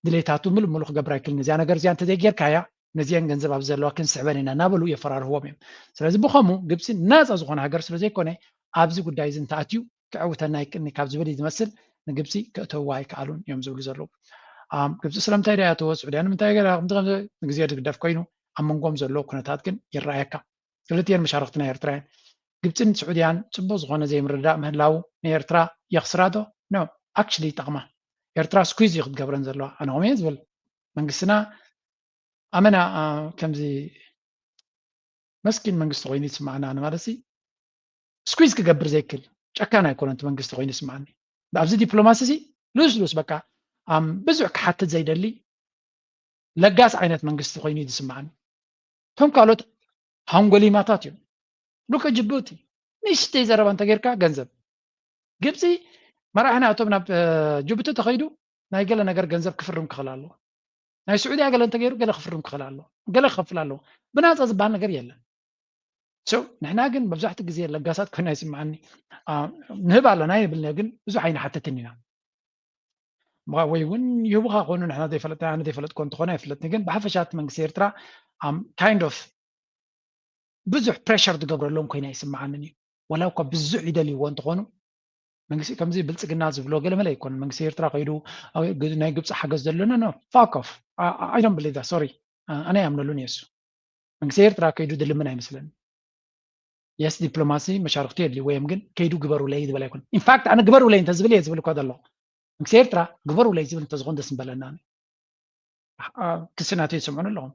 ድሌታቱ ምሉእ ምሉእ ክገብር ኣይክልን። እዚኣ ነገር እዚኣ እንተዘይጌርካያ ነዚአን ገንዘብ ኣብ ዘለዋ ክንስሕበን ኢና እናበሉ የፈራርህዎም እዮም። ስለዚ ብኸምኡ ግብፂ ናፃ ዝኾነ ሃገር ስለዘይኮነ ኣብዚ ጉዳይ እዚ እንተኣትዩ ክዕውተና ይክእልኒ ካብ ዝብል እዩ ዝመስል ንግብፂ ክእተውዋ ኣይከኣሉን እዮም ዝብሉ ዘለዉ። ግብፂ ስለምንታይ ዳ ያተወ ስዑድያ ንምንታይ ገ ንግዜ ድግደፍ ኮይኑ ኣብ መንጎም ዘሎ ኩነታት ግን ይረኣየካ። ክልቲኤን መሻርክቲ ናይ ኤርትራ እየን። ግብፅን ስዑድያን ፅቡቅ ዝኾነ ዘይምርዳእ ምህላው ንኤርትራ የኽስራ ዶ? ኖ፣ ኣክቹሊ ይጠቕማ። ኤርትራ ስኩዝ እዩ ክትገብረን ዘለዋ። ኣነ ከምኡ እየ ዝብል። መንግስትና ኣመና ከምዚ መስኪን መንግስቲ ኮይኑ ይስማዓኒ። ኣነ ማለት ስኩዝ ክገብር ዘይክል ጨካን ኣይኮነን እቲ መንግስቲ ኮይኑ ይስማዓኒ። ኣብዚ ዲፕሎማሲ ሲ ሉስ ሉስ በቃ ብዙሕ ክሓትት ዘይደሊ ለጋስ ዓይነት መንግስቲ ኮይኑ እዩ ዝስማዓኒ። እቶም ካልኦት ሃንጎሊማታት እዮም። ሉከ ጅቡቲ ንእሽተይ ዘረባ እንተጌርካ ገንዘብ ግብፂ መራሒ ናቶም ናብ ጅቡቲ ተኸይዱ ናይ ገለ ነገር ገንዘብ ክፍርም ክኽእል ኣለዎ። ናይ ስዑድያ ገለ እንተገይሩ ገለ ክፍርም ክኽእል ኣለዎ። ገለ ክኸፍል ኣለዎ። ብናፃ ዝበሃል ነገር የለን። ንሕና ግን መብዛሕትኡ ግዜ ለጋሳት ኮይና ይስምዓኒ። ንህብ ኣለና ይብል ግን ብዙሕ ኣይንሓትትን ኢና። ወይ እውን ይህቡኻ ኮኑ ንሕና ዘይፈለጥና ኣነ ዘይፈለጥኮ እንተኾነ ኣይፍለጥኒ። ግን ብሓፈሻ እቲ መንግስቲ ኤርትራ kind of ብዙሕ ፕሬሸር ዝገብረሎም ኮይና ይስምዓንን እዩ። ወላ እኳ ብዙሕ ይደልይዎ እንተኾኑ መንግስቲ ከምዚ ብልፅግና ዝብሎ ገለመለ ኣይኮነን። መንግስቲ ኤርትራ ከይዱ ናይ ግብፂ ሓገዝ ዘሎ no no fuck off. I don't believe that, sorry. ኣነ ኣይኣምነሉን እየ እሱ። መንግስቲ ኤርትራ ከይዱ ድልምን ኣይመስለኒ። የስ ዲፕሎማሲ መሻርክቲ የድልይዎ እዮም ግን ከይዱ ግበሩለይ ዝበለ ኣይኮነን። ኢንፋክት ኣነ ግበሩለይ እንተዝብል እየ ዝብል እኳ ዘለኹ። መንግስቲ ኤርትራ ግበሩለይ ዝብል እንተዝኾን ደስ ምበለና። ክሲ ናተይ ዝሰምዑን ኣለኹም።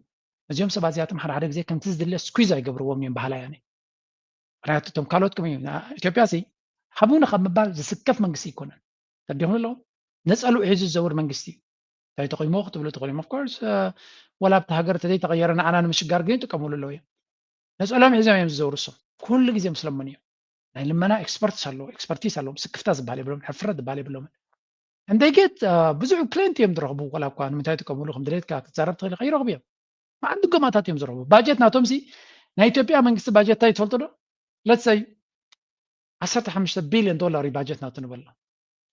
እዚኦም ሰባት እዚኣቶም ሓደ ሓደ ግዜ ከምቲ ዝድለ ስኩዝ ኣይገብርዎም እዮም በሃላይ ኣነ። ምክንያቱ እቶም ካልኦት ከም ኢትዮጵያ ሲ ሃቡኒ ካብ ምባል ዝስከፍ መንግስቲ ኣይኮነን። ተዲኹም ኣለኹም ነፀልኡ ሒዙ ዝዘውር መንግስቲ እዩ። እንታይ ተቆይሞ ክትብሉ ትኽእሉ እዮም። ኦፍኮርስ ወላ ኣብቲ ሃገር እንተዘይተቐየረ ንዓና ንምሽጋር ግን ይጥቀምሉ ኣለዉ እዮም። ነፀሎም ሒዞም እዮም ዝዘውሩ እሶም። ኩሉ ግዜ ምስለምን እዮም። ናይ ልመና ኤክስፐርትስ ኣለዎ፣ ኤክስፐርቲስ ኣለዎም። ስክፍታ ዝበሃል የብሎም፣ ሕፍረት ዝበሃል የብሎምን። And they get ብዙሕ ክሌንት እዮም ዝረኽቡ። ዋላ እኳ ንምንታይ ጥቀምሉ ከም ድሌትካ ክትዛረብ ትኽእል ኢኻ፣ ይረኽቡ እዮም። መዓት ድጎማታት እዮም ዝረኽቡ። ባጀት ናቶም ሲ ናይ ኢትዮጵያ መንግስቲ ባጀት እንታይ ትፈልጡ ዶ? Let's say ዓሰርተ ሓሙሽተ ቢልዮን ዶላር እዩ ባጀት ናቱ ንበሎ።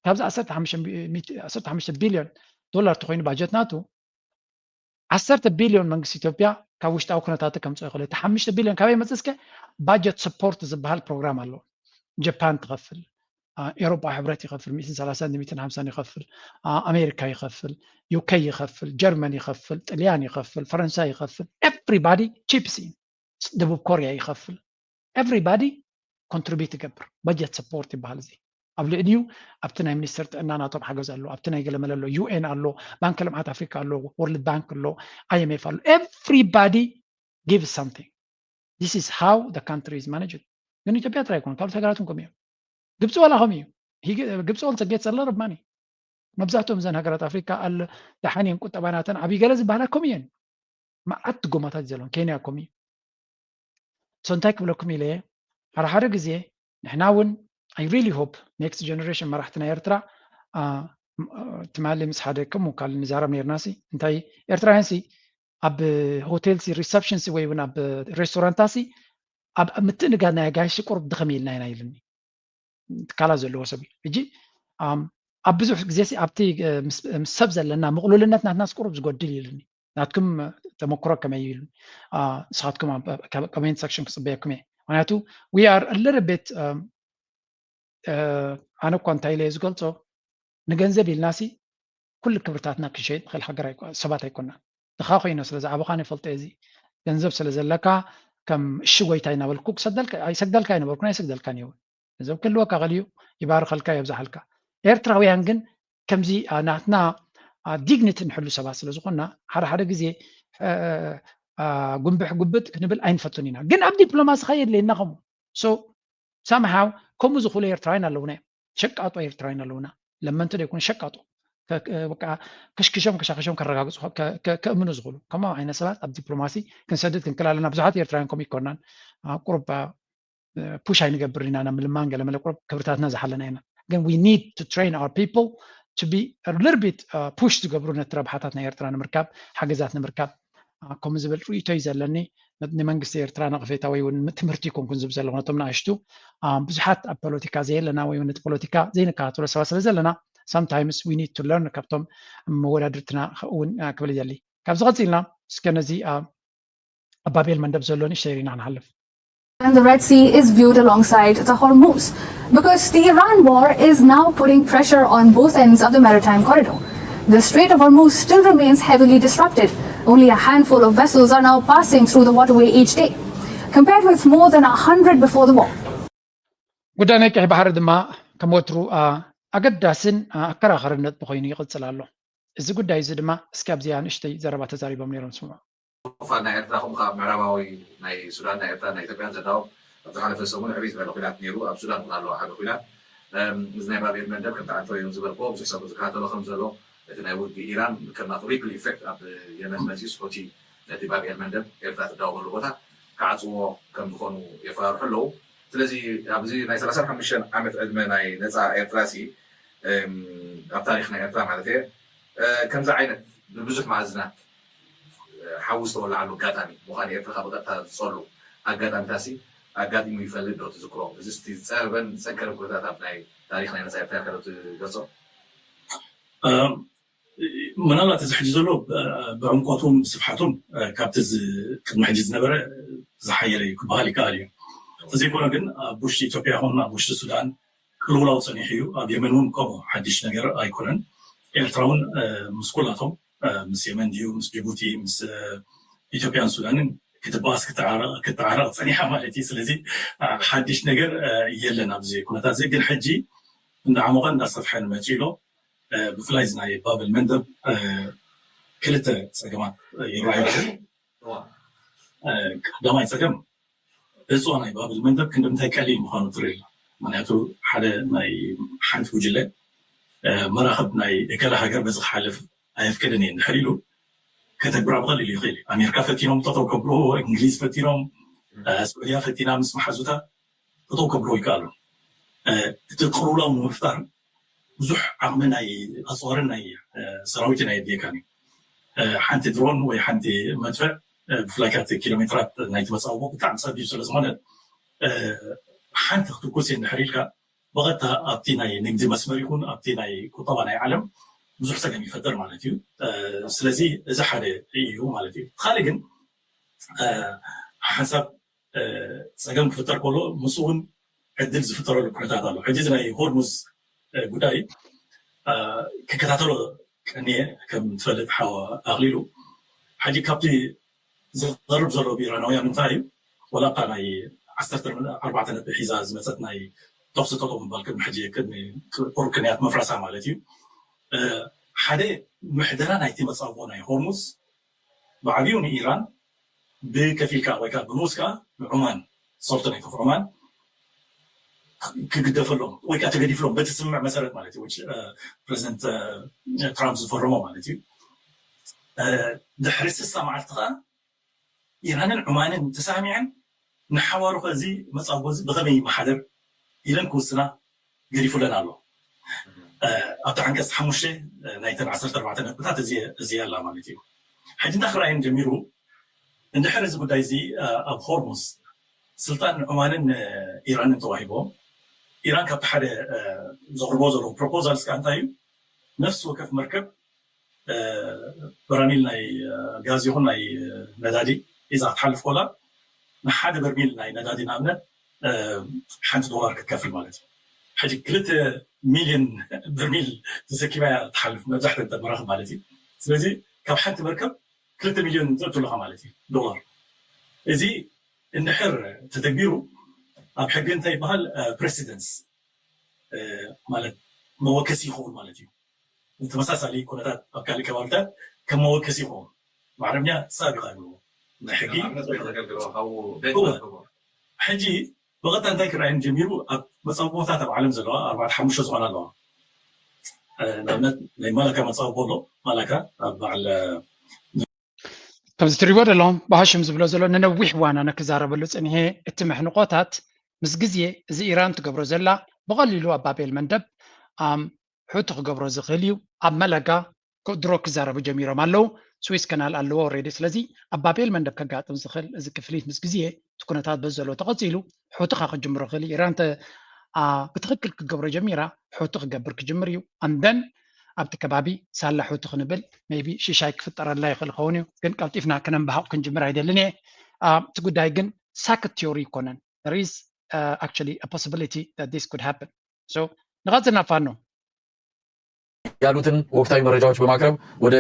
ካብዚ ዓሰርተ ሓሙሽተ ቢልዮን ዶላር ተኮይኑ ባጀት ናቱ ዓሰርተ ቢልዮን መንግስቲ ኢትዮጵያ ካብ ውሽጣዊ ኩነታት ከምፅኦ ይኽእል። እቲ ሓሙሽተ ቢልዮን ካበይ መፅእ እስከ? ባጀት ሰፖርት ዝበሃል ፕሮግራም ኣሎ። ጀፓን ትኸፍል፣ ኤሮጳ ሕብረት ይኸፍል፣ ሚእትን ሰላሳን ሚእትን ሓምሳን ይኸፍል፣ ኣሜሪካ ይኸፍል፣ ዩኬ ይኸፍል፣ ጀርመን ይኸፍል፣ ጥልያን ይኸፍል፣ ፈረንሳይ ይኸፍል። ኤቭሪባዲ ቺፕስ እዩ። ደቡብ ኮርያ ይኸፍል። ኤቭሪባዲ ኮንትሪቢዩት ይገብር። በጀት ሰፖርት ይበሃል እዚ። ኣብ ልዕሊኡ ኣብቲ ናይ ሚኒስትር ጥዕና ናቶም ሓገዝ ኣሎ፣ ኣብቲ ናይ ገለመለ ኣሎ፣ ዩኤን ኣሎ፣ ባንክ ልምዓት ኣፍሪካ ኣሎ፣ ወርልድ ባንክ ኣሎ፣ ኣይኤምኤፍ ኣሎ። Everybody give something. This is how the country is managed. ግን ኢትዮጵያ ጥራይ ኣይኮነ፣ ካልኦት ሃገራት እውን ከምኡ እዮም። ግብፂ ዋላ ከምኡ እዩ። ግብፂ also gets a lot of money. መብዛሕትኦም እዘን ሃገራት ኣፍሪካ ኣለ ደሓን እየን ቁጠባ ናተን ዓብይ ገለ ዝበሃላ ከምኡ እየን። መዓት ድጎማታት ዘለዎም ኬንያ ከምኡ እዩ። So እንታይ ክብለኩም ኢለ ሓደ ሓደ ግዜ ንሕና እውን I really hope next generation መራሕቲ ናይ ኤርትራ ትማሊ ምስ ሓደ ከምኡ ካል ንዛረብ ነርና ሲ እንታይ ኤርትራውያን ሲ ኣብ ሆቴል ሲ ሪሰፕሽን ሲ ወይ እውን ኣብ ሬስቶራንታ ሲ ኣብ ምትእንጋድ ናይ ኣጋይሽ ቁሩብ ድኸም ኢልና ኢና ኢልኒ። ትካላት ዘለዎ ሰብ እዩ። ሕጂ ኣብ ብዙሕ ግዜ ኣብቲ ምስ ሰብ ዘለና ምቕሉልነት ናትና ቁሩብ ዝጎድል ኢሉኒ። ናትኩም ተመክሮ ከመይ ኢሉ ንስኻትኩም ኮሜንት ሰክሽን ክፅበየኩም እየ። ምክንያቱ we are a little bit ኣነ እኳ እንታይ ኢለ ዝገልፆ ንገንዘብ ኢልናሲ ኩሉ ክብርታትና ክንሸይጥ ንኽእል ሃገር ኣይኮ- ሰባት ኣይኮና። ድኻ ኮይነ ስለ ዝዓበኻ ንፈልጦ እዚ ገንዘብ ስለ ዘለካ ከም እሺ ጎይታ እናበልኩ ክሰግደልካ ኣይሰግደልካ ኣይነበርኩን ኣይሰግደልካን እየ። እውን ገንዘብ ክህልወካ ኸልዩ ይባርኸልካ የብዝሓልካ። ኤርትራውያን ግን ከምዚ ናትና ዲግኒቲ ንሕሉ ሰባት ስለ ዝኾንና ሓደ ሓደ ግዜ ጉንብሕ ጉብጥ ክንብል ኣይንፈቱን ኢና። ግን ኣብ ዲፕሎማሲ ኸየድልየና ከምኡ ሶ ሳምሃው ከምኡ ዝኽእሉ ኤርትራውያን ኣለውና እዮም። ሸቃጦ ኤርትራውያን ኣለውና። ለመንቲ ዘይኮኑ ሸቃጦ ከሽክሾም ከሻክሾም ከረጋግፁ ከእምኑ ዝኽእሉ ከምኡ ዓይነት ሰባት ኣብ ዲፕሎማሲ ክንሰድድ ክንክል ኣለና። ብዙሓት ኤርትራውያን ከምኡ ይኮናን ቁሩብ ፑሽ ኣይንገብር ኢና ናብ ምልማን ገለመለ ቁሩብ ክብርታትና ዝሓለና ኢና። ግን we need to train our people to be little bit push ዝገብሩ ነቲ ረብሓታት ናይ ኤርትራ ንምርካብ ሓገዛት ንምርካብ ከምኡ ዝብል ርእቶ እዩ ዘለኒ። ንመንግስቲ ኤርትራ ነቕፌታ ወይ እውን ትምህርቲ ይኮንኩን ዝብ ዘለኹ ነቶም ንኣሽቱ ብዙሓት ኣብ ፖለቲካ ዘየለና ወይ እውን ነቲ ፖለቲካ ዘይንከታተሎ ሰባት ስለ ዘለና sometimes we need to learn ካብቶም መወዳድርትና እውን ክብል ይደሊ። ካብዚ ቀፂልና እስከ ነዚ ኣብ ባቤል መንደብ ዘሎ ንእሽተይ ርኢና ክንሓልፍ። And the Red Sea is viewed alongside the Hormuz because the Iran war is now putting pressure on both ends of the maritime corridor. The Strait of Hormuz still remains heavily disrupted. Only a handful of vessels are now passing through the waterway each day, compared with more than a hundred before the war. ጉዳይ ናይ ቀይ ባሕሪ ድማ ከም ወትሩ ኣገዳስን ኣከራኸርን ነጥቢ ኮይኑ ይቕፅል ኣሎ። እዚ ጉዳይ እዚ ድማ እስኪ ኣብዚኣ ንእሽተይ ዘረባ ተዛሪቦም ነይሮም ስምዑ። ፋል ናይ ኤርትራ ከምኡ ከዓ ምዕራባዊ ናይ ሱዳን ናይ ኤርትራ ናይ ኢትዮጵያን ዘዳወብ ኣብ ዝሓለፈ ሰሙን ዕብይ ዝበለ ኩናት ነይሩ። ኣብ ሱዳን እውን ኣለዎ ዓቢ ኩናት። እዚ ናይ ባቤል መንደብ ከምቲ ኣንቶኒዮ ዝበልክዎ ብዙሕ ሰብ ዝከታተሎ ከም ዘሎ እቲ ናይ ውግእ ኢራን ከም ናቱ ሪፕል ኢፌክት ኣብ የመን መፂኡስ ሆቲ ነቲ ባቤል መንደብ ኤርትራ ትዳወበሉ ቦታ ክዓፅዎ ከም ዝኾኑ የፈራርሑ ኣለዉ። ስለዚ ኣብዚ ናይ ሰላሳን ሓሙሽተን ዓመት ዕድመ ናይ ነፃ ኤርትራ ሲ ኣብ ታሪክ ናይ ኤርትራ ማለት እየ ከምዚ ዓይነት ብብዙሕ መኣዝናት ሓዊ ዝተወላዓሉ ኣጋጣሚ ምዃን ኤርትራ ብቐጥታ ዝፀሉ ኣጋጣሚታት ሲ ኣጋጢሙ ይፈልጥ ዶ ትዝክሮ? እዚ ስቲ ዝፀበበን ዝፀንከረን ኩነታት ኣብ ናይ ታሪክ ናይ ነፃ ኤርትራ ከዶ ትገልፆ? ምናልባት እዚ ሕጂ ዘሎ ብዕምቆቱን ብስፍሓቱን ካብቲ ቅድሚ ሕጂ ዝነበረ ዝሓየለ እዩ ክበሃል ይከኣል እዩ። እንተዘይኮነ ግን ኣብ ውሽጢ ኢትዮጵያ ይኹን ኣብ ውሽጢ ሱዳን ቅልውላው ፀኒሑ እዩ። ኣብ የመን እውን ከምኡ ሓድሽ ነገር ኣይኮነን። ኤርትራ እውን ምስ ኩላቶም ምስ የመን ድዩ ምስ ጅቡቲ ምስ ኢትዮጵያን ሱዳንን ክትበኣስ ክትዓረቕ ፀኒሓ ማለት እዩ። ስለዚ ሓድሽ ነገር የለን ኣብዚ ኩነታት እዚ። ግን ሕጂ እንዳዓሞቐን እንዳሰፍሐን መፂኡ ኣሎ። ብፍላይ እዚ ናይ ባብል መንደብ ክልተ ፀገማት ይረኣዩ። ቀዳማይ ፀገም ዕፅዋ ናይ ባብል መንደብ ክንድምታይ ቀሊል ምዃኑ ትርኢ ኣሎ። ምክንያቱ ሓደ ናይ ሓንቲ ጉጅለ መራኽብ ናይ እከለ ሃገር በዚ ክሓልፍ ኣየፍቅድን እየ እንድሕር ኢሉ ከተግብራ ብቐሊሉ ይኽእል እዩ። ኣሜሪካ ፈቲኖም ጠጠው ከብልዎ፣ እንግሊዝ ፈቲኖም፣ ስዑድያ ፈቲና ምስ መሓዙታ ጠጠው ከብልዎ ይከኣሉ። እቲ ቅልውላው ንምፍጣር ብዙሕ ዓቕሚ ናይ ኣፅዋርን ናይ ሰራዊትን ኣየድልየካን እዩ። ሓንቲ ድሮን ወይ ሓንቲ መድፍዕ ብፍላይ ካብቲ ኪሎ ሜትራት ናይቲ መፃውቦ ብጣዕሚ ፀቢብ ስለ ዝኾነ ሓንቲ ክትኩስ እንድሕር ኢልካ ብቐጥታ ኣብቲ ናይ ንግዲ መስመር ይኹን ኣብቲ ናይ ቁጠባ ናይ ዓለም ብዙሕ ፀገም ይፈጥር ማለት እዩ። ስለዚ እዚ ሓደ እዩ ማለት እዩ። ካልእ ግን ሓንሳብ ፀገም ክፍጠር ከሎ ምስ እውን ዕድል ዝፍጠረሉ ኩነታት ኣሎ። ሕጂ እዚ ናይ ሆርሙዝ ጉዳይ ክከታተሎ ቀኒየ ከም ትፈልጥ ሓዋ ኣኽሊሉ ሕጂ ካብቲ ዝቐርብ ዘሎ ብኢራናውያን እንታይ እዩ? ወላ እታ ናይ ዓሰርተ ኣርባዕተ ነጥቢ ሒዛ ዝመፀት ናይ ተኹሲ ጠጠው ምባል ቅድሚ ሕጂ ቅድሚ ቁሩብ ክንያት ምፍራሳ ማለት እዩ። ሓደ ምሕደራ ናይቲ መፃውቦ ናይ ሆርሙዝ ብዓብዩ ንኢራን ብከፊል ከዓ ወይ ከዓ ብንኡስ ከዓ ንዑማን ሶልተኔት ኦፍ ዑማን ክግደፈሎም ወይ ከዓ ተገዲፍሎም በቲ ስምምዕ መሰረት ማለት እዩ ፕሬዚደንት ትራምፕ ዝፈረሞ ማለት እዩ። ድሕሪ ስሳ መዓልቲ ከዓ ኢራንን ዑማንን ተሳሚዐን ንሓዋሩ ከዚ መፃቦ እዚ ብኸመይ ይመሓደር ኢለን ክውስና ገዲፉለን ኣሎ። ኣብቲ ዓንቀፅ ሓሙሽተ ናይተን ዓሰርተ ኣርባዕተ ነጥብታት እዚ ኣላ ማለት እዩ። ሕጂ እንታይ ክረኣየን ጀሚሩ? እንድሕር እዚ ጉዳይ እዚ ኣብ ሆርሙዝ ስልጣን ዑማንን ኢራንን ተዋሂቦም ኢራን ካብቲ ሓደ ዘቕርቦ ዘለዉ ፕሮፖዛልስ ከዓ እንታይ እዩ? ነፍሲ ወከፍ መርከብ በራሚል ናይ ጋዝ ይኹን ናይ ነዳዲ ሒዛ ክትሓልፍ ኮላ ንሓደ በርሚል ናይ ነዳዲ ንኣብነት ሓንቲ ዶላር ክትከፍል ማለት እዩ። ሕጂ ክልተ ሚልዮን በርሚል ተሰኪማ እያ ትሓልፍ፣ መብዛሕተን መራኽብ ማለት እዩ። ስለዚ ካብ ሓንቲ መርከብ ክልተ ሚልዮን ተእቱ ኣለኻ ማለት እዩ፣ ዶላር። እዚ እንድሕር ተተግቢሩ ኣብ ሕጊ እንታይ ይበሃል? ፕሬሲደንስ ማለት መወከሲ ይኸውን ማለት እዩ። ተመሳሳሊ ኩነታት ኣብ ካልእ ከባቢታት ከም መወከሲ ይኸውን። ብዓረብኛ ሳቢቓ ይብልዎ ናይ ሕጊ። ሕጂ ብቐጥታ እንታይ ክረኣየን ጀሚሩ? ኣብ መጻብቦታት ኣብ ዓለም ዘለዋ ኣርባዕተ ሓሙሽተ ዝኾና ኣለዋ። ንኣብነት ናይ ማላካ መጻብቦ ኣሎ። ማላካ ኣብ በዓል ከምዚ ትሪቦ ዘለኹም ብሃሽም ዝብሎ ዘሎ ንነዊሕ ዋና ንክዛረበሉ ጽኒሔ። እቲ መሕንቆታት ምስ ግዜ እዚ ኢራን ትገብሮ ዘላ ብቐሊሉ ኣብ ባቤል መንደብ ኣም ሑቲ ክገብሮ ዝኽእል እዩ። ኣብ መለጋ ድሮ ክዛረቡ ጀሚሮም ኣለዉ። ስዊስ ከናል ኣለዎ ኦሬዲ። ስለዚ ኣብ ባቤል መንደብ ከጋጥም ዝኽእል እዚ ክፍሊት ምስ ግዜ እቲ ኩነታት በዚ ዘሎ ተቐጺሉ ሑቲ ካ ክጅምሮ ክእል ኢራን ብትኽክል ክትገብሮ ጀሚራ ሑቲ ክገብር ክጅምር እዩ። ኣንደን ኣብቲ ከባቢ ሳላ ሑቲ ክንብል ሜቢ ሽሻይ ክፍጠረልና ይኽእል ኸውን እዩ። ግን ቀልጢፍና ክነንባሃቕ ክንጅምር ኣይደልን እየ። እቲ ጉዳይ ግን ሳክት ቲዮሪ ይኮነን። There is actually a possibility that this could happen. So ንቐጽል ናብ ፋኖ ያሉትን ወቅታዊ መረጃዎች በማቅረብ ወደ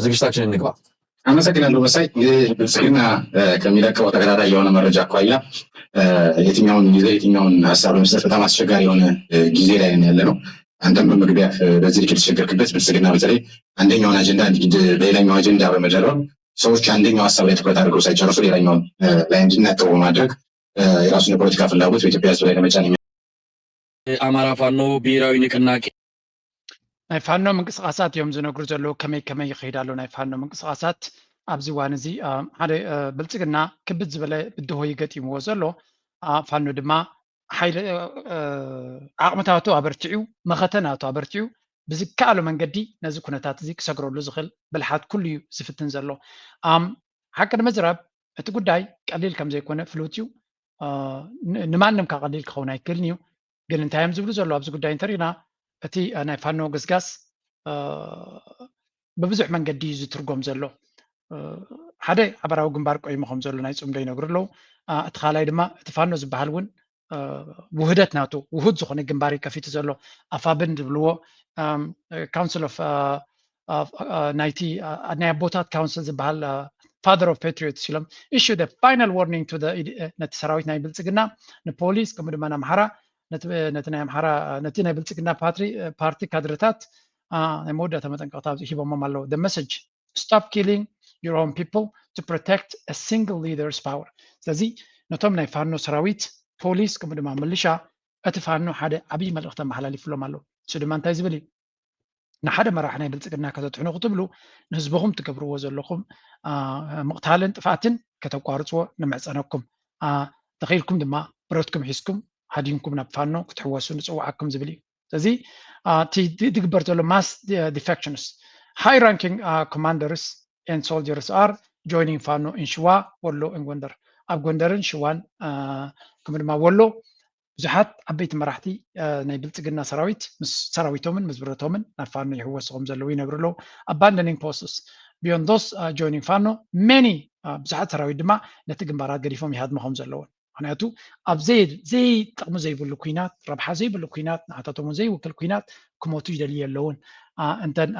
ዝግጅታችን እንግባ። አመሰግናለሁ መሳይ። እንግዲህ ብልጽግና ከሚለቀው ተከታታይ የሆነ መረጃ አኳያ የትኛውን ይዘህ የትኛውን ሀሳብ ለመስጠት በጣም አስቸጋሪ የሆነ ጊዜ ላይ ያለ ነው። አንተም በመግቢያ በዚህ ልክ የተቸገርክበት ብልጽግና በተለይ አንደኛውን አጀንዳ በሌላኛው አጀንዳ በመደረብ ሰዎች አንደኛው ሀሳብ ላይ ትኩረት አድርገው ሳይጨርሱ ሌላኛውን ላይ እንዲናጠቡ በማድረግ የራሱን የፖለቲካ ፍላጎት በኢትዮጵያ ህዝብ ላይ ለመጫን የአማራ ፋኖ ብሔራዊ ንቅናቄ ናይ ፋኖ ምንቅስቃሳት እዮም ዝነግሩ ዘለዉ። ከመይ ከመይ ይኸይድ ኣሎ ናይ ፋኖ ምንቅስቃሳት ኣብዚ እዋን እዚ ሓደ ብልፅግና ክብድ ዝበለ ብድሆ ይገጢምዎ ዘሎ። ፋኖ ድማ ሓይሊ ዓቕምታቱ ኣበርቲዑ፣ መኸተናቱ ኣበርቲዑ ብዝከኣሎ መንገዲ ነዚ ኩነታት እዚ ክሰግረሉ ዝኽእል ብልሓት ኩሉ እዩ ዝፍትን ዘሎ። ሓቂ ንምዝራብ እቲ ጉዳይ ቀሊል ከም ዘይኮነ ፍሉጥ እዩ። ንማንም ከቐሊል ክኸውን ኣይክእልን እዩ። ግን እንታይ እዮም ዝብሉ ዘለዉ ኣብዚ ጉዳይ እንተሪእና እቲ ናይ ፋኖ ገስጋስ ብብዙሕ መንገዲ እዩ ዝትርጎም ዘሎ። ሓደ ሓበራዊ ግንባር ቆይሙ ከም ዘሎ ናይ ጽምዶ ይነግሩ ኣለዉ። እቲ ካልኣይ ድማ እቲ ፋኖ ዝበሃል እውን ውህደት ናቱ ውሁድ ዝኾነ ግንባር እዩ ከፊቱ ዘሎ። ኣፋብን ዝብልዎ ካውንስል ኦፍ ናይቲ ናይ ኣቦታት ካውንስል ዝበሃል father of patriots ኢሎም issue the final warning to ነቲ ሰራዊት ናይ ብልጽግና ንፖሊስ ከምኡ ድማ ንኣምሓራ ነቲ ናይ ኣምሓራ ነቲ ናይ ብልጽግና ፓርቲ ካድረታት ናይ መወዳእታ መጠንቀቕታ ሂቦሞም ኣለዉ። The message stop killing your own people to protect a single leader's power። ስለዚ ነቶም ናይ ፋኖ ሰራዊት ፖሊስ ከምኡ ድማ ምልሻ እቲ ፋኖ ሓደ ዓብዪ መልእኽቲ ኣመሓላሊፉሎም ኣሎ። እሱ ድማ እንታይ ዝብል እዩ? ንሓደ መራሒ ናይ ብልፅግና ከተጥሕኑ ክትብሉ ንህዝብኹም ትገብርዎ ዘለኹም ምቕታልን ጥፍኣትን ከተቋርፅዎ ንምዕፀነኩም። ተኽኢልኩም ድማ ብረትኩም ሒዝኩም ሃዲምኩም ናብ ፋኖ ክትሕወሱ ንፅውዓኩም ዝብል እዩ። ስለዚ እቲ ዝግበር ዘሎ mass defections high ranking commanders and soldiers are joining ፋኖ in ሽዋ ወሎ and ጎንደር። ኣብ ጎንደርን ሽዋን ከምኡ ድማ ወሎ ብዙሓት ዓበይቲ መራሕቲ ናይ ብልፅግና ሰራዊት ምስ ሰራዊቶምን ምስ ብረቶምን ናብ ፋኖ ይሕወሱ ከም ዘለዉ ይነግሩ ኣለዉ። Abandoning posts beyond those joining ፋኖ many ብዙሓት ሰራዊት ድማ ነቲ ግንባራት ገዲፎም ይሃድሙ ከም ዘለውን ምክንያቱ ኣብ ዘይጥቕሚ ዘይብሉ ኩናት ረብሓ ዘይብሉ ኩናት ንዓታቶም ዘይውክል ኩናት ክሞቱ ይደልዩ ኣለውን። እንተን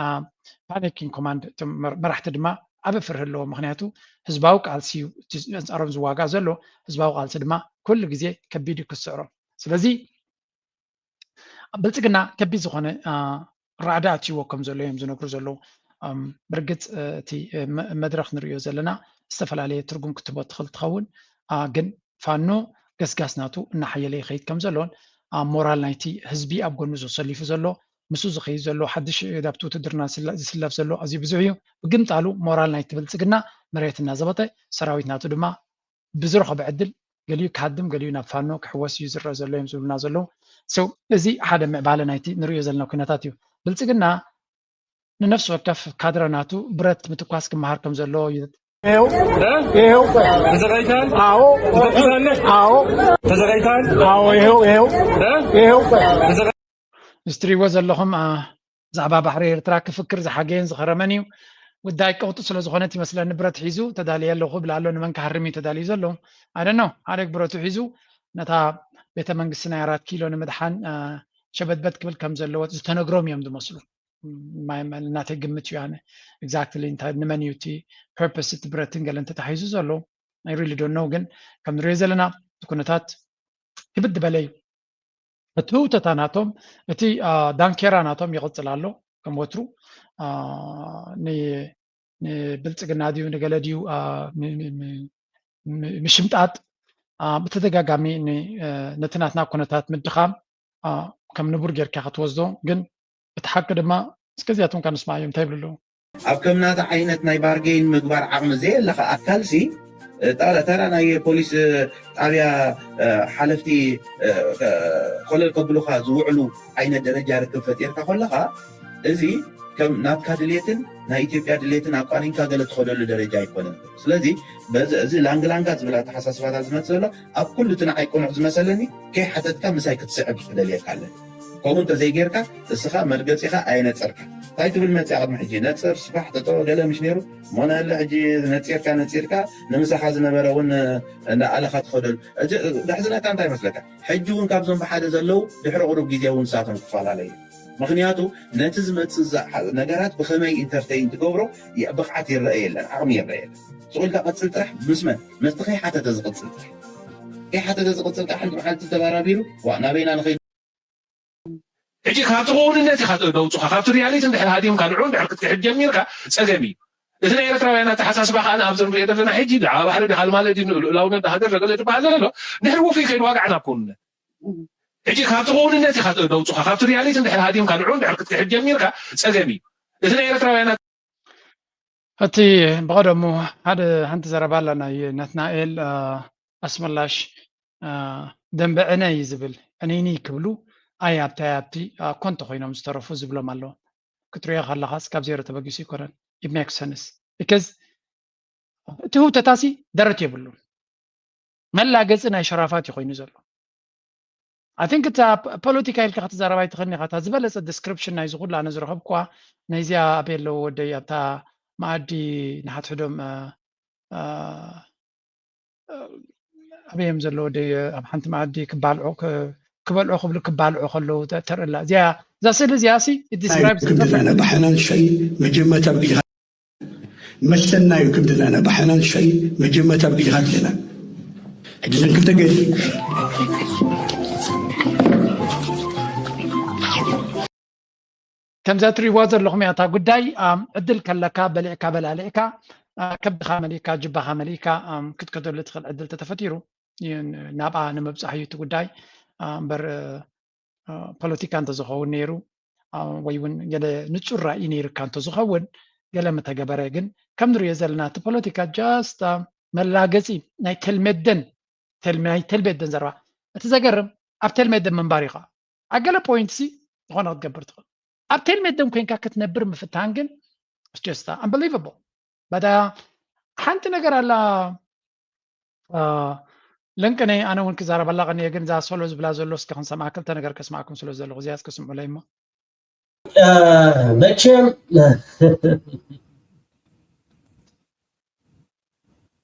panic in command መራሕቲ ድማ ዓቢ ፍርሂ ኣለዎም። ምክንያቱ ህዝባዊ ቃልሲ እዩ ኣንፃሮም ዝዋጋእ ዘሎ። ህዝባዊ ቃልሲ ድማ ኩሉ ግዜ ከቢድ እዩ ክስዕሮም። ስለዚ ብልፅግና ከቢድ ዝኾነ ራዕዲ ኣትይዎ ከም ዘሎ እዮም ዝነግሩ ዘለዉ። ብርግፅ እቲ መድረክ ንሪኦ ዘለና ዝተፈላለየ ትርጉም ክትቦ ትኽእል ትኸውን፣ ግን ፋኖ ገስጋስ ናቱ እናሓየለ ይኸይድ ከም ዘሎን ኣብ ሞራል ናይቲ ህዝቢ ኣብ ጎኑ ተሰሊፉ ዘሎ ምስኡ ዝኸይድ ዘሎ ሓድሽ ናብቲ ውትድርና ዝስለፍ ዘሎ ኣዝዩ ብዙሕ እዩ። ብግምጣሉ ሞራል ናይቲ ብልፅግና መሬት እናዘበጠ ሰራዊት ናቱ ድማ ብዝረኸቦ ዕድል ገሊኡ ክሃድም ገሊኡ ናብ ፋኖ ክሕወስ እዩ ዝረአ ዘሎ እዮም ዝብሉና ዘለዉ። So እዚ ሓደ ምዕባለ ናይቲ ንሪኦ ዘለና ኩነታት እዩ። ብልፅግና ንነፍሲ ወከፍ ካድረ ናቱ ብረት ምትኳስ ክመሃር ከም ዘለዎ እዩ። ይኸው ይኸው ተዘጋጅተሃል? አዎ ትተኩሳለህ? አዎ ተዘጋጅተሃል? አዎ ይኸው ይኸው ይኸው እዚ ትሪእዎ ዘለኹም ብዛዕባ ባሕሪ ኤርትራ ክፍክር ዝሓገየን ዝኸረመን እዩ። ጉዳይ ቀውጢ ስለ ዝኾነት ይመስለኒ ብረት ሒዙ ተዳልየ ኣለኹ ብላ ኣሎ። ንመን ክሃርም እዩ ተዳልዩ ዘሎ? I don't know። ሓደ ብረቱ ሒዙ ነታ ቤተ መንግስቲ ናይ ኣራት ኪሎ ንምድሓን ሸበድበድ ክብል ከም ዘለዎ ዝተነግሮም እዮም ዝመስሉ። ናተይ ግምት እዩ። ኣነ exactly እንታይ ንመን እዩ እቲ purpose እቲ ብረትን ገለ እንተተሓይዙ ዘሎ I really don't know። ግን ከም ንሪኦ ዘለና እቲ ኩነታት ክብድ ዝበለ እዩ። እቲ ህውተታ ናቶም እቲ ዳንኬራ ናቶም ይቕፅል ኣሎ ከም ወትሩ። ንብልፅግና ድዩ ንገለ ድዩ ምሽምጣጥ ብተደጋጋሚ ነቲ ናትና ኩነታት ምድኻም ከም ንቡር ጌርካ ክትወስዶ ግን እቲ ሓቂ ድማ እስከዚኣቶም ከንስማዮም እንታይ ይብሉ ኣለዉ? ኣብ ከምናተ ዓይነት ናይ ባርጌን ምግባር ዓቕሚ ዘየለኻ ኣካልሲ፣ እ፣ ጣ-፣ ተራ ናይ ፖሊስ፣ እ፣ ጣብያ፣ እ፣ ሓለፍቲ፣ እ፣ ከ-፣ ኮለል ከብሉኻ ዝውዕሉ ዓይነት ደረጃ ርክብ ፈጢርካ ከለኻ፣ እዚ ከም ናትካ ድሌትን ናይ ኢትዮጵያ ድሌትን ኣቋኒንካ ገለ ትኸደሉ ደረጃ ኣይኮነን። ስለዚ በዚ፣ እዚ ላንግላንጋ ዝብል ኣተሓሳስባታት ዝመጽእ ዘሎ ኣብ ኩሉ እቲ ንዓይ ቅኑዕ ዝመሰለኒ ከይሓተትካ ምሳይ ክትስዕብ ክደልየካ ኣለኒ። ከምኡ እንተዘይጌርካ እስኻ መርገጺኻ ኣየነጸርካ። እንታይ ትብል መጽያ ቅድሚ ሕጂ? ነጽር፣ ስፋሕ፣ ጠጠወ ገለ ምሽ ነይሩ። እሞ ንህለ ሕጂ ነጺርካ፣ ነጺርካ ንምሳኻ ዝነበረ እውን እንዳኣለኻ ትኸደሉ። እዚ ዘሕዝነካ እንታይ መስለካ? ሕጂ እውን ካብዞም ብሓደ ዘለዉ ድሕሪ ቁሩብ ግዜ እውን ንሳቶም ክፈላለዩ። ምኽንያቱ ነቲ ዝመጽእ ዘ-፣ ነገራት ብኸመይ ኢንተርቴይን ትገብሮ የ-፣ ብቕዓት ይረአ የለን፣ ዓቕሚ ይረአ የለን። ስቕ ኢልካ ቀጽል ጥራሕ ምስ መን? ምስቲ ከይሓተተ ዝቕጽል ጥራሕ። ከይሓተተ ዝቕጽል ጥራሕ ሓንቲ መዓልቲ ተባራቢሩ፣ ዋ፣ ናበይና ንኸይድ? ሕጂ ካብቲ ክውንነት ኢኻ ደውጹኻ፣ ካብቲ ሪያሊቲ እንድሕር ሃዲምካ ንዑ እንድሕር ክትክሕድ ጀሚርካ ጸገም እዩ። እቲ ናይ ኤርትራውያን ኣተሓሳስባ ከኣ ኣብዚ ንሪኦ ዘለና ሕጂ ብዛዕባ ባሕሪ ድኻ ማለት እዩ፣ ልኡላውነት ሃገር ገለ ዝበሃል ዘሎ ድሕሪ ውፉይ ከይዱ ዋጋዕ ናብ ክውንነት። ሕጂ ካብቲ ክውንነት ኢኻ ደውጹኻ፣ ካብቲ ሪያሊቲ እንድሕር ሃዲምካ ንዑ እንድሕር ክትክሕድ ጀሚርካ ጸገም እዩ። እቲ ናይ ኤርትራውያን እቲ ብቐደሙ ሓደ ሓንቲ ዘረባ ኣላ ናይ ናትናኤል፣ እ፣ ኣስመላሽ፣ እ፣ ደንበ ዕነ እዩ ዝብል። ዕነይኒ ክብሉ ኣይ ኣብታይ ኣብቲ፣ እ፣ ኮንቶ ኮይኖም ዝተረፉ ዝብሎም ኣለዉ። ክትሪኦ ከለኻስ ካብ ዜሮ ተበጊሱ ኣይኮነን። It makes sense። Because እቲ ህውተታሲ ደረት የብሉን። መላገጺ ናይ ሸራፋት እዩ ኮይኑ ዘሎ። I think እታ ፖ-፣ ፖለቲካ ኢልካ ክትዛረብ ኣይትኽእልን ኢኻ። እታ ዝበለጸ ዲስክሪፕሽን ናይዚ ኩሉ ኣነ ዝረኸብኩዋ ናይዚኣ ኣበይ ኣለዎ ወደይ ኣብታ መኣዲ ንሓድሕዶም፣ እ፣ እ፣ ኣበይ እዮም ዘለዉ ወደይ ኣብ ሓንቲ መኣዲ ክባልዑ ክ-፣ ክበልዑ ክብሉ ክባልዑ ከለዉ ተ-፣ ተርእላ። እዚኣ፣ እዛ ስእሊ እዚኣ ሲ ናይ ዲስክራይብ ክብድና ዝገብር ነባሕናን ሸይ መጀመርታ ብግዲኻ መስተናዩ ክብድና ነባሕናን ሸይ መጀመርታ ብግዲኻ ኣለና። ሕጂ ዘን ክልተ ገ-፣ ከምዛ ትሪእዋ ዘለኹም እያ እታ ጉዳይ። ኣም፣ ዕድል ከለካ በሊዕካ በላሊዕካ፣ ኣ፣ ከብድኻ መሊእካ ጅባኻ መሊእካ፣ ኣም፣ ክትከደሉ ትኽእል ዕድል ተተፈጢሩ እዩ ን-፣ ናብኣ ንምብጻሕ እዩ እቲ ጉዳይ። ኣ፣ እምበር፣ እ፣ እ፣ ፖለቲካ እንተዝኸውን ነይሩ፣ ኣ፣ ወይ እውን ገለ ንጹር ራእይ ነይርካ እንተዝኸውን ገለ ምተገበረ። ግን ከም ንሪኦ ዘለና እቲ ፖለቲካ just፣ ኣ፣ መላገጺ ናይ ተልመደን፣ ተልመ-፣ ናይ ተልመደን ዘረባ። እቲ ዘገርም ኣብ ተልመደን ምንባር እዩ ኸዓ። ኣብ ገለ ፖይንት ሲ ዝኾነ ክትገብር ትኽእል። ኣብ ተልመደን ኮይንካ ክትነብር ምፍታን ግን it's just unbelievable። በዳ ሓንቲ ነገር ኣላ፣ ኣ፣ ለንቅነ ኣነ እውን ክዛረበላ ቀንየ፣ ግን እዛ ሶሎ ዝብላ ዘሎ እስኪ ክንሰምዓ ክልተ ነገር ከስምዓኩም ስለ ዘለኹ እዚኣ እስኪ ስምዑለይ እሞ። እ፣ መቸም፣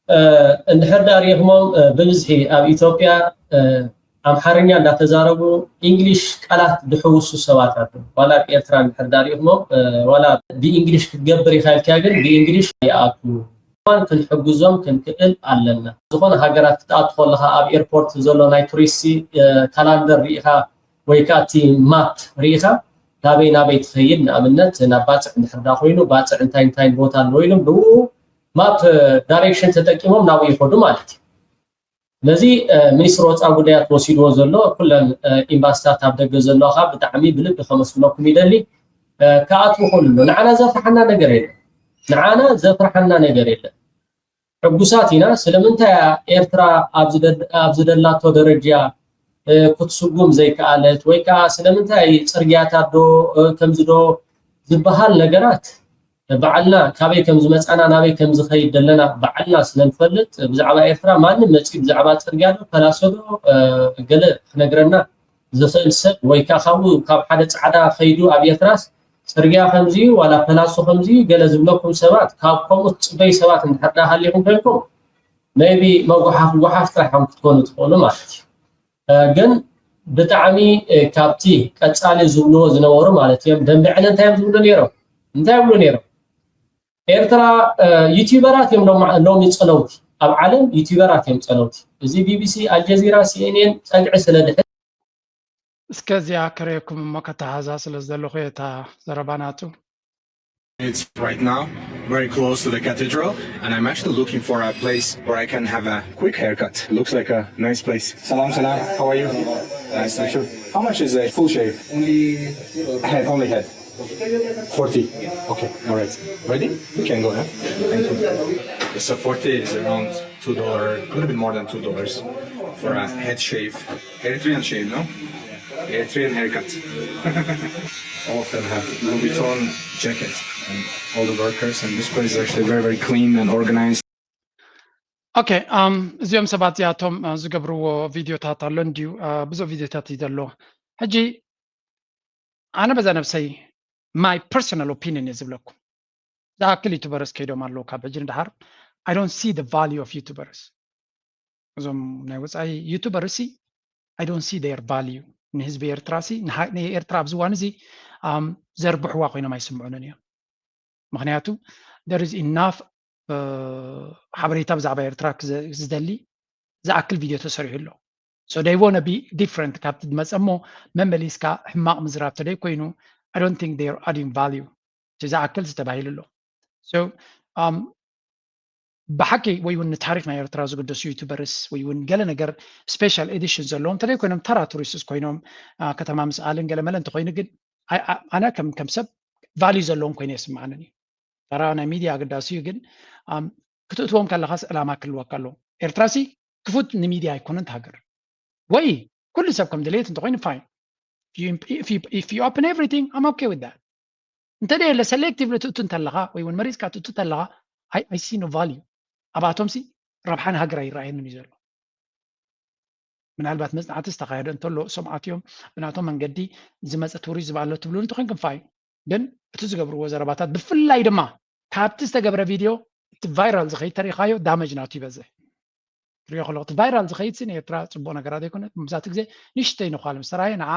እ፣ እንድሕር ዳ ሪኢኹሞም፣ እ፣ ብብዝሒ ኣብ ኢትዮጵያ፣ እ፣ ኣምሓርኛ እንዳተዛረቡ ኢንግሊሽ ቃላት ድሕውሱ ሰባት ኣለዉ። ዋላ ኣብ ኤርትራ እንድሕር ዳ ሪኢኹሞም፣ እ፣ ዋላ ብኢንግሊሽ ክትገብር ኢኻ ኢልካ ግን ብኢንግሊሽ ይኣቱ። እዋን ክንሕግዞም ክንክእል ኣለና። ዝኾነ ሃገራት ክትኣቱ ከለኻ ኣብ ኤርፖርት ዘሎ ናይ ቱሪስት፣ እ፣ ካላንደር ርኢኻ ወይ ከዓ እቲ ማፕ ርኢኻ ናበይ ናበይ ትኸይድ፣ ንኣብነት ናብ ባጽዕ እንድሕር ዳ ኮይኑ ባጽዕ እንታይ እንታይ ቦታ ኣለዎ ኢሎም ብኡ ማፕ ዳይሬክሽን ተጠቂሞም ናብኡ ይኸዱ ማለት እዩ። ነዚ፣ እ፣ ሚኒስትሪ ወፃኢ ጉዳያት ወሲድዎ ዘሎ ኩለን፣ እ፣ ኤምባሲታት ኣብ ደገ ዘለዋ ከዓ ብጣዕሚ ብልቢ ከመስግነኩም ይደሊ። እ፣ ክኣትዉ ከሉ ኣሎ። ንዓና ዘፍርሓና ነገር የለን። ንዓና ዘፍርሓና ነገር የለን። ሕጉሳት ኢና። ስለምንታይ እያ ኤርትራ ኣብ ዝደ-፣ ኣብ ዝደላቶ ደረጃ፣ እ፣ ክትስጉም ዘይከኣለት? ወይ ከዓ ስለምንታይ ጽርግያታት ዶ፣ እ፣ ከምዚ ዶ ዝበሃል ነገራት ባዕልና ካበይ ከም ዝመጻና ናበይ ከም ዝኸይድ ዘለና ባዕልና ስለ ንፈልጥ፣ ብዛዕባ ኤርትራ ማንም መጺኡ ብዛዕባ ጽርግያ ዶ ፐላሶ ዶ፣ እ፣ ገለ ክነግረና ዝኽእል ሰብ ወይ ከዓ ካብኡ ካብ ሓደ ጻዕዳ ከይዱ ኣብ ኤርትራስ ጽርግያ ከምዚ እዩ ዋላ ፐላሶ ከምዚ እዩ ገለ ዝብለኩም ሰባት ካብ ከምኡ ትጽበዩ ሰባት እንድሕር ደኣ ሃሊኹም ኮይንኩም maybe መጓሓፍ ጓሓፍ ጥራሕ እዮም ክትኮኑ ትኽእሉ ማለት እዩ። እ፣ ግን ብጣዕሚ ካብቲ ቀፃሊ ዝብልዎ ዝነበሩ ማለት እዮም። ደንበ ዕነ እንታይ እዮም ዝብሉ ነይሮም? እንታይ ይብሉ ነይሮም? ኤርትራ ዩቲዩበራት እዮም ሎሚ ፀለውቲ፣ ኣብ ዓለም ዩቲዩበራት እዮም ፀለውቲ። እዚ ቢቢሲ፣ ኣልጀዚራ፣ ሲኤንኤን ፀግዒ ስለ ድሕር እስከ እዚኣ ከርእየኩም እሞ ከተሓዛ ስለ ዝደለኹ እየ እታ ዘረባ ናቱ። It's right now very close to the cathedral, and I'm actually looking for a place where I can have a quick haircut. Looks like a nice place. Salam, salam. How are you? Nice to meet you. How much is a full shave? Only head, only head. forty. Okay, all right. Ready? We can go ahead. Thank you. So forty is around two dollars, a little bit more than two dollars for a head shave. Eritrean shave, no? Eritrean haircut. All of them have Louis Vuitton jacket and all the workers, and this place is actually very, very clean and organized. Okay, um, እዚኦም ሰባት እዚኣቶም ዝገብርዎ ቪዲዮታት ኣሎ እንድዩ። ብዙ ቪዲዮታት እዩ ዘሎ። ሕጂ ኣነ በዛ ነብሰይ my personal opinion እየ ዝብለኩም። ዝኣክል ዩቱበርስ ከይዶም ኣለዉ ካብ ሕጂ ንድሓር። I don't see the value of ዩቱበርስ። እዞም ናይ ወፃኢ ዩቱበርሲ I don't see their value። ንህዝቢ ኤርትራ ሲ ንኤርትራ ኣብዚ እዋን እዚ ዘርብሕዋ ኮይኖም ኣይስምዑንን እዮም። ምክንያቱ there is enough ሓበሬታ ብዛዕባ ኤርትራ ዝደሊ ዝኣክል ቪድዮ ተሰሪሑ ኣሎ። So they wanna be different ካብቲ ዝመፀ እሞ መመሊስካ ሕማቕ ምዝራብ ተደይ ኮይኑ I don't think they are adding value። ዝኣክል ዝተባሂሉ ኣሎ። So ብሓቂ ወይ እውን ንታሪክ ናይ ኤርትራ ዝግደሱ ዩቱበርስ ወይ እውን ገለ ነገር special edition ዘለዎም እንተደይ ኮይኖም ተራ ቱሪስትስ ኮይኖም ከተማ ምስኣልን ገለ መለ እንተኮይኑ ግን ኣነ ከም ሰብ value ዘለዎም ኮይኑ የስምዓንን እዩ። ተራ ናይ ሚድያ ኣገዳሲ እዩ ግን ክትእትዎም ከለካስ ዕላማ ክህልወካ ኣለዎ። ኤርትራ ሲ ክፉት ንሚድያ ኣይኮነን ትሃገር ወይ ኩሉ ሰብ ከም ድሌት እንተኮይኑ fine. If you open everything, I'm okay with that. እንተ ደየለ selectively ትእቱ እንተለኻ ወይ እውን መሪፅካ ትእቱ እንተለኻ I see no value። ኣብኣቶም ሲ ረብሓ ንሃገር ኣይረኣየንን እዩ ዘሎ። ምናልባት መፅናዕቲ ዝተኻየደ እንተሎ እሶም ኣትዮም ብናቶም መንገዲ ዝመፀ ቱሪዝም ኣሎ ትብሉ እንተኮይንኩም fine። ግን እቲ ዝገብርዎ ዘረባታት ብፍላይ ድማ ካብቲ ዝተገብረ ቪድዮ እቲ viral ዝኸይድ ተሪኻዮ damage ናቱ ይበዝሕ። ትሪኦ ከለኹ እቲ viral ዝኸይድ ሲ ንኤርትራ ፅቡቅ ነገራት ኣይኮነት። መብዛሕትኡ ግዜ ንእሽተይ ንኳል ምስ ተራእየ ንዓ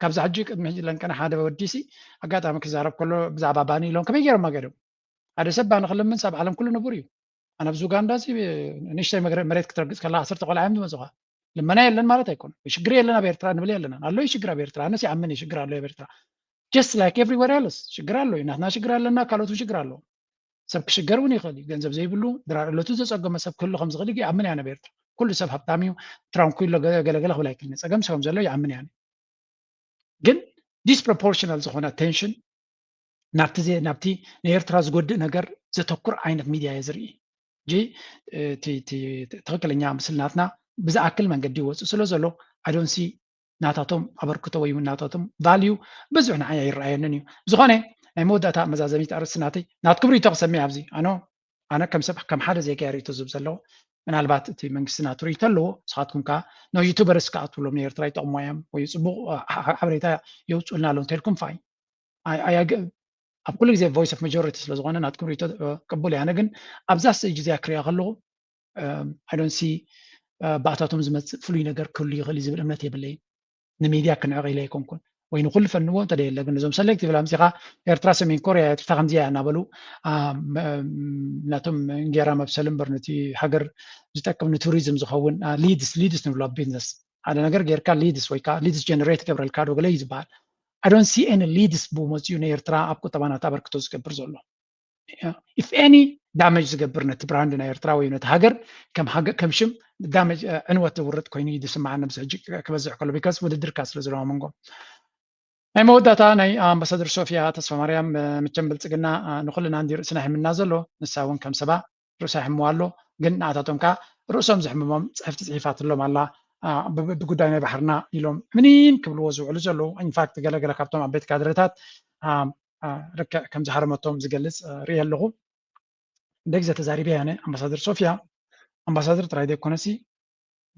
ካብዛ ሕጂ ቅድሚ ሕጂ ለንቀነ ሓደ ወዲ ሲ ኣጋጣሚ ክዛረብ ከሎ ብዛዕባ ባኒ ኢሎም ከመይ ገይሮም ኣገዶም ሓደ ሰብ ባኒ ክልምንስ ኣብ ዓለም ኩሉ ንቡር እዩ። ኣነ ኣብዚ ኡጋንዳ ሲ ንእሽተይ መሬት ክትረግፅ ከላ ዓሰርተ ቆልዓ እዮም ዝመፁኻ። ልመና የለን ማለት ኣይኮነ። ሽግር የለን ኣብ ኤርትራ ንብል የለና ኣሎ ሽግር ኣብ ኤርትራ። ኣነስ ይኣምን ሽግር ኣሎ ኣብ ኤርትራ just like everywhere else ሽግር ኣሎ እዩ። ናትና ሽግር ኣለና ካልኦት ሽግር ኣለዎ። ሰብ ክሽገር እውን ይኽእል እዩ። ገንዘብ ዘይብሉ ድራር እለቱ ዘፀገመ ሰብ ክህሉ ከም ዝኽእል ይኣምን እያ ኣብ ኤርትራ። ኩሉ ሰብ ሃብታም እዩ ትራንኩሎ ገለገለ ክብል ኣይክልን። ፀገም ሰብም ዘሎ ይኣምን እያ። ግን disproportional ዝኾነ attention ናብቲ ናብቲ ንኤርትራ ዝጎድእ ነገር ዘተኩር ዓይነት ሚድያ እየ ዝርኢ። ጂ ትክክለኛ ምስልናትና ብዝኣክል መንገዲ ይወፅእ ስለ ዘሎ I don't see ናታቶም ኣበርክቶ ወይ እውን ናታቶም value ብዙሕ ንዓይ ኣይረኣየንን እዩ። ዝኾነ ናይ መወዳእታ መዛዘሚት ኣርእስቲ ናተይ ናትኩም ሪቶ ክሰምዕ ኣብዚ ኣኖ ኣነ ከም ሰብ ከም ሓደ ዜጋ ሪቶ ዝብ ዘለዎ ምናልባት እቲ መንግስቲ ናቱ ሪቶ ኣለዎ። ንስኻትኩም ከዓ no ዩቱበርስ ክኣትውሎም ንኤርትራ ይጠቕሞ እዮም ወይ ፅቡቅ ሓበሬታ የውፅኡልና ኣለዉ እንተልኩም fine። ኣብ ኩሉ ግዜ voice of majority ስለዝኮነ ናትኩም ሪቶ ቅቡል እያ። ኣነ ግን ኣብዛ ስእጅ እዚኣ ክሪኣ ከለኹ I don't see ባእታቶም ዝመፅእ ፍሉይ ነገር ክህሉ ይኽእል እዩ ዝብል እምነት የብለይን። ንሚድያ ክንዕቕ ኢለ ኣይኮንኩን ወይ ንኩሉ ፈንዎ እንተደየለ ግን እዞም selective ኣምፂኻ ኤርትራ ሰሜን ኮርያ ኤርትራ ከምዚ እያ እናበሉ ናቶም እንጌራ መብሰል እምበር ነቲ ሃገር ዝጠቅም ንቱሪዝም ዝኸውን leads leads ንብሎ ቢዝነስ ሓደ ነገር ጌርካ leads ወይ ከዓ leads generate ገብረልካ ዶ ገለ እዩ ዝበሃል። I don't see any leads ብኡ መፅኡ ንኤርትራ ኣብ ቁጠባ ናታ ኣበርክቶ ዝገብር ዘሎ if any damage ዝገብር ነቲ brand ናይ ኤርትራ ወይ ነቲ ሃገር ከም ሽም damage ዕንወት ዝውርድ ኮይኑ እዩ ዝስምዓኒ ኣብዚ ሕጂ ክበዝሕ ከሎ because ውድድር ከኣ ስለ ዘለዎ ኣብ መንጎ ናይ መወዳእታ ናይ ኣምባሳደር ሶፊያ ተስፋማርያም መቸም ብልፅግና ንኩልና እንዲ ርእስና ይሕምና ዘሎ ንሳ እውን ከም ሰባ ርእሳ ይሕምዋ ኣሎ ግን ንኣታቶም ከኣ ርእሶም ዝሕምሞም ፅሕፍቲ ፅሒፋትሎም ኣላ ብጉዳይ ናይ ባሕርና ኢሎም ምኒን ክብልዎ ዝውዕሉ ዘለዉ in fact ገለገለ ካብቶም ኣብ ቤት ካድረታት ርክዕ ከም ዝሃረመቶም ዝገልፅ ርኢ ኣለኹ። እንደ ግዜ ተዛሪበ ያነ ኣምባሳደር ሶፊያ ኣምባሳደር ጥራይ ዘይኮነሲ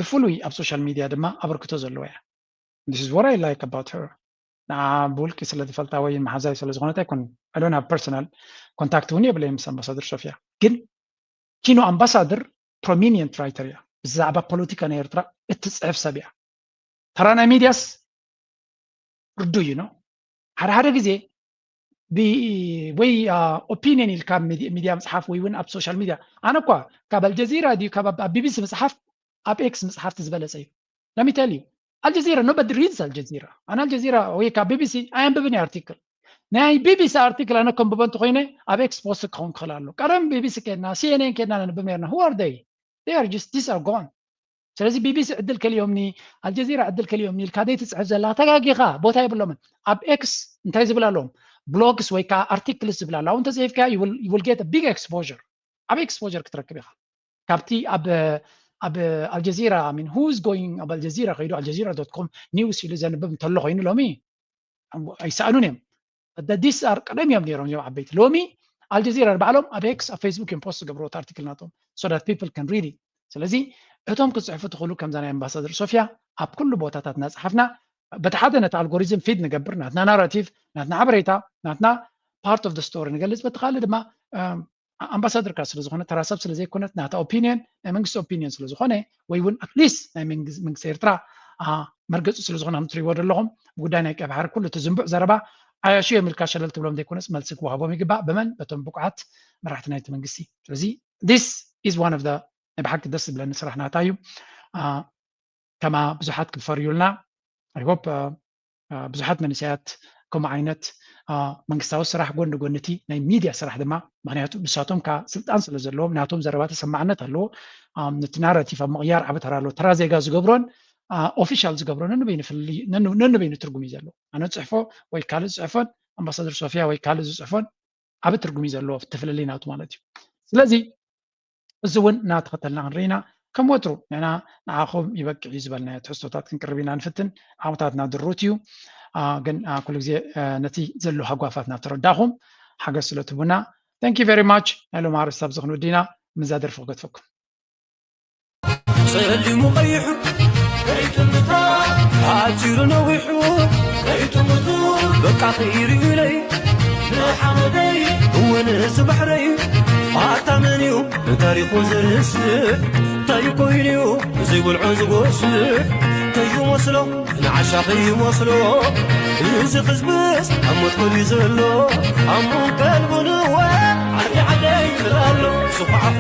ብፍሉይ ኣብ social media ድማ ኣበርክቶ ዘለዎ እያ። This is what I like about her። ንዓ ብውልቂ ስለ ዝፈልጣ ወይ መሓዛይ ስለ ዝኾነት ኣይኮን I don't have personal contact እውን የብለይ ምስ ኣምባሳደር ሶፊያ ግን ኪኖ ኣምባሳደር prominent writer እያ። ብዛዕባ ፖለቲካ ናይ ኤርትራ እትፅሕፍ ሰብ እያ። ተራ ናይ ሚድያስ ርዱ እዩ ነው ሓደ ሓደ ግዜ ወይ ኦፒኒየን ኢልካ ሚድያ ምፅሓፍ ወይ እውን ኣብ ሶሻል ሚድያ ኣነ እኳ ካብ ኣልጀዚራ ድዩ ካብ ኣብ ቢቢሲ ምፅሓፍ ኣብ ኤክስ ምፅሓፍ ዝበለፀ እዩ ለሚተል እዩ ኣልጀዚራ ኖበዲ ሪድስ ኣልጀዚራ ኣነ ኣልጀዚራ ወይ ካብ ቢቢሲ ኣየንብብን ኣርቲክል ናይ ቢቢሲ ኣርቲክል ኣነ ከንብቦ እንተኮይነ ኣብ ኤክስ ፖስት ክኸውን ክኽእል ኣሎ ቀደም ቢቢሲ ከድና ሲኤንኤን ከድና ነንብብ ነርና who are they they are just these are gone ስለዚ ቢቢሲ ዕድል ከልዮምኒ ኣልጀዚራ ዕድል ከልዮምኒ ኢልካ ደይ ትፅሕፍ ዘላ ተጋጊኻ ቦታ የብሎምን ኣብ ኤክስ እንታይ ዝብል ኣለዎም ብሎግስ ወይ ከዓ ኣርቲክልስ ዝብል ኣሎ ኣብኡ እንተፅሒፍካ you will get big exposure ዓበይ exposure ክትረክብ ኢኻ ካብቲ ኣብ ኣብ ኣልጀዚራ ሚን who is going ኣብ ኣልጀዚራ ከይዱ ኣልጀዚራ ዶት ኮም ኒውስ ኢሉ ዘንብብ እንተሎ ኮይኑ ሎሚ ኣይሰኣኑን እዮም ዲስ ኣር ቀደም እዮም ነይሮም እዮም ዓበይቲ ሎሚ ኣልጀዚራ ባዕሎም ኣብ ኤክስ ኣብ ፌስቡክ እዮም ፖስት ዝገብርዎ ኣርቲክል ናቶም so that people can read it ስለዚ እቶም ክፅሕፉ ትኽእሉ ከምዛ ናይ ኣምባሳደር ሶፊያ ኣብ ኩሉ ቦታታት እናፅሓፍና በቲ ሓደ ነቲ ኣልጎሪዝም ፊድ ንገብር ናትና ናራቲቭ ናትና ሓበሬታ ናትና part of the story ንገልፅ በቲ ካልእ ድማ ኣምባሳደር ካ ስለዝኾነ ተራ ሰብ ስለዘይኮነት ናታ ኦፒኒየን ናይ መንግስቲ ኦፒኒየን ስለዝኾነ ወይ እውን ኣትሊስት ናይ መንግስቲ ኤርትራ መርገፂ ስለዝኾነ ከም ትሪእዎ ዘለኹም ጉዳይ ናይ ቀይ ባሕሪ ኩሉ እቲ ዝንቡዕ ዘረባ ዓያሹ እዮም ኢልካ ሸለል ትብሎም ዘይኮነስ መልሲ ክወሃቦም ይግባእ በመን በቶም ብቁዓት መራሕቲ ናይቲ መንግስቲ ስለዚ this is one of the ናይ ብሓቂ ደስ ዝብለኒ ስራሕ ናታ እዩ ከማ ብዙሓት ክፈርዩልና I hope ብዙሓት መንእሰያት ከምኡ ዓይነት መንግስታዊ ስራሕ ጎን ንጎን እቲ ናይ ሚድያ ስራሕ ድማ ምክንያቱ ንሳቶም ካ ስልጣን ስለ ዘለዎም ናቶም ዘረባ ተሰማዕነት ኣለዎ ነቲ ናራቲቭ ኣብ ምቕያር ዓቢ ተራ ኣለዎ ተራ ዜጋ ዝገብሮን ኦፊሻል ዝገብሮ ነንበይኑ ትርጉም እዩ ዘለዎ ኣነ ፅሕፎ ወይ ካልእ ዝፅሕፎን ኣምባሳደር ሶፊያ ወይ ካልእ ዝፅሕፎን ዓቢ ትርጉም እዩ ዘለዎ እቲ ፍልልይ ናቱ ማለት እዩ ስለዚ እዚ እውን እናተኸተልና ክንርኢና ከም ወትሩ ንና ንዓኹም ይበቅዕ እዩ ዝበልናዮ ትሕዝቶታት ክንቅርብ ኢና ንፍትን ዓቕምታትና ድሩት እዩ ግን ኩሉ ግዜ ነቲ ዘሎ ሃጓፋት ናብ ተረዳኹም ሓገዝ ስለ ትቡና thank you very much ናይ ሎም ኣርስታብ ዝኽንውዲና ምዛ ደርፊ ክገድፈኩም ጸሊሙ ቀይሑ ከይትምታ ሓጺሩ ነዊሑ ከይትምቱ በቃ ከይርዩለይ ንሓመደይ እውን እዚ ባሕረይ ኣታ መን እዩ ንታሪኹ ዝርስዕ እንታይ ኮይኑዩ ዘይብልዖ ዝጎስዕ ከይመስሎ ንዓሻ ከይመስሎ እዚ ህዝብስ ኣብ መትከሉ ዘሎ ኣሙን ቀልቡ ንወ ዓዲ ዓደይ ትላሎ ዝኹዓኹ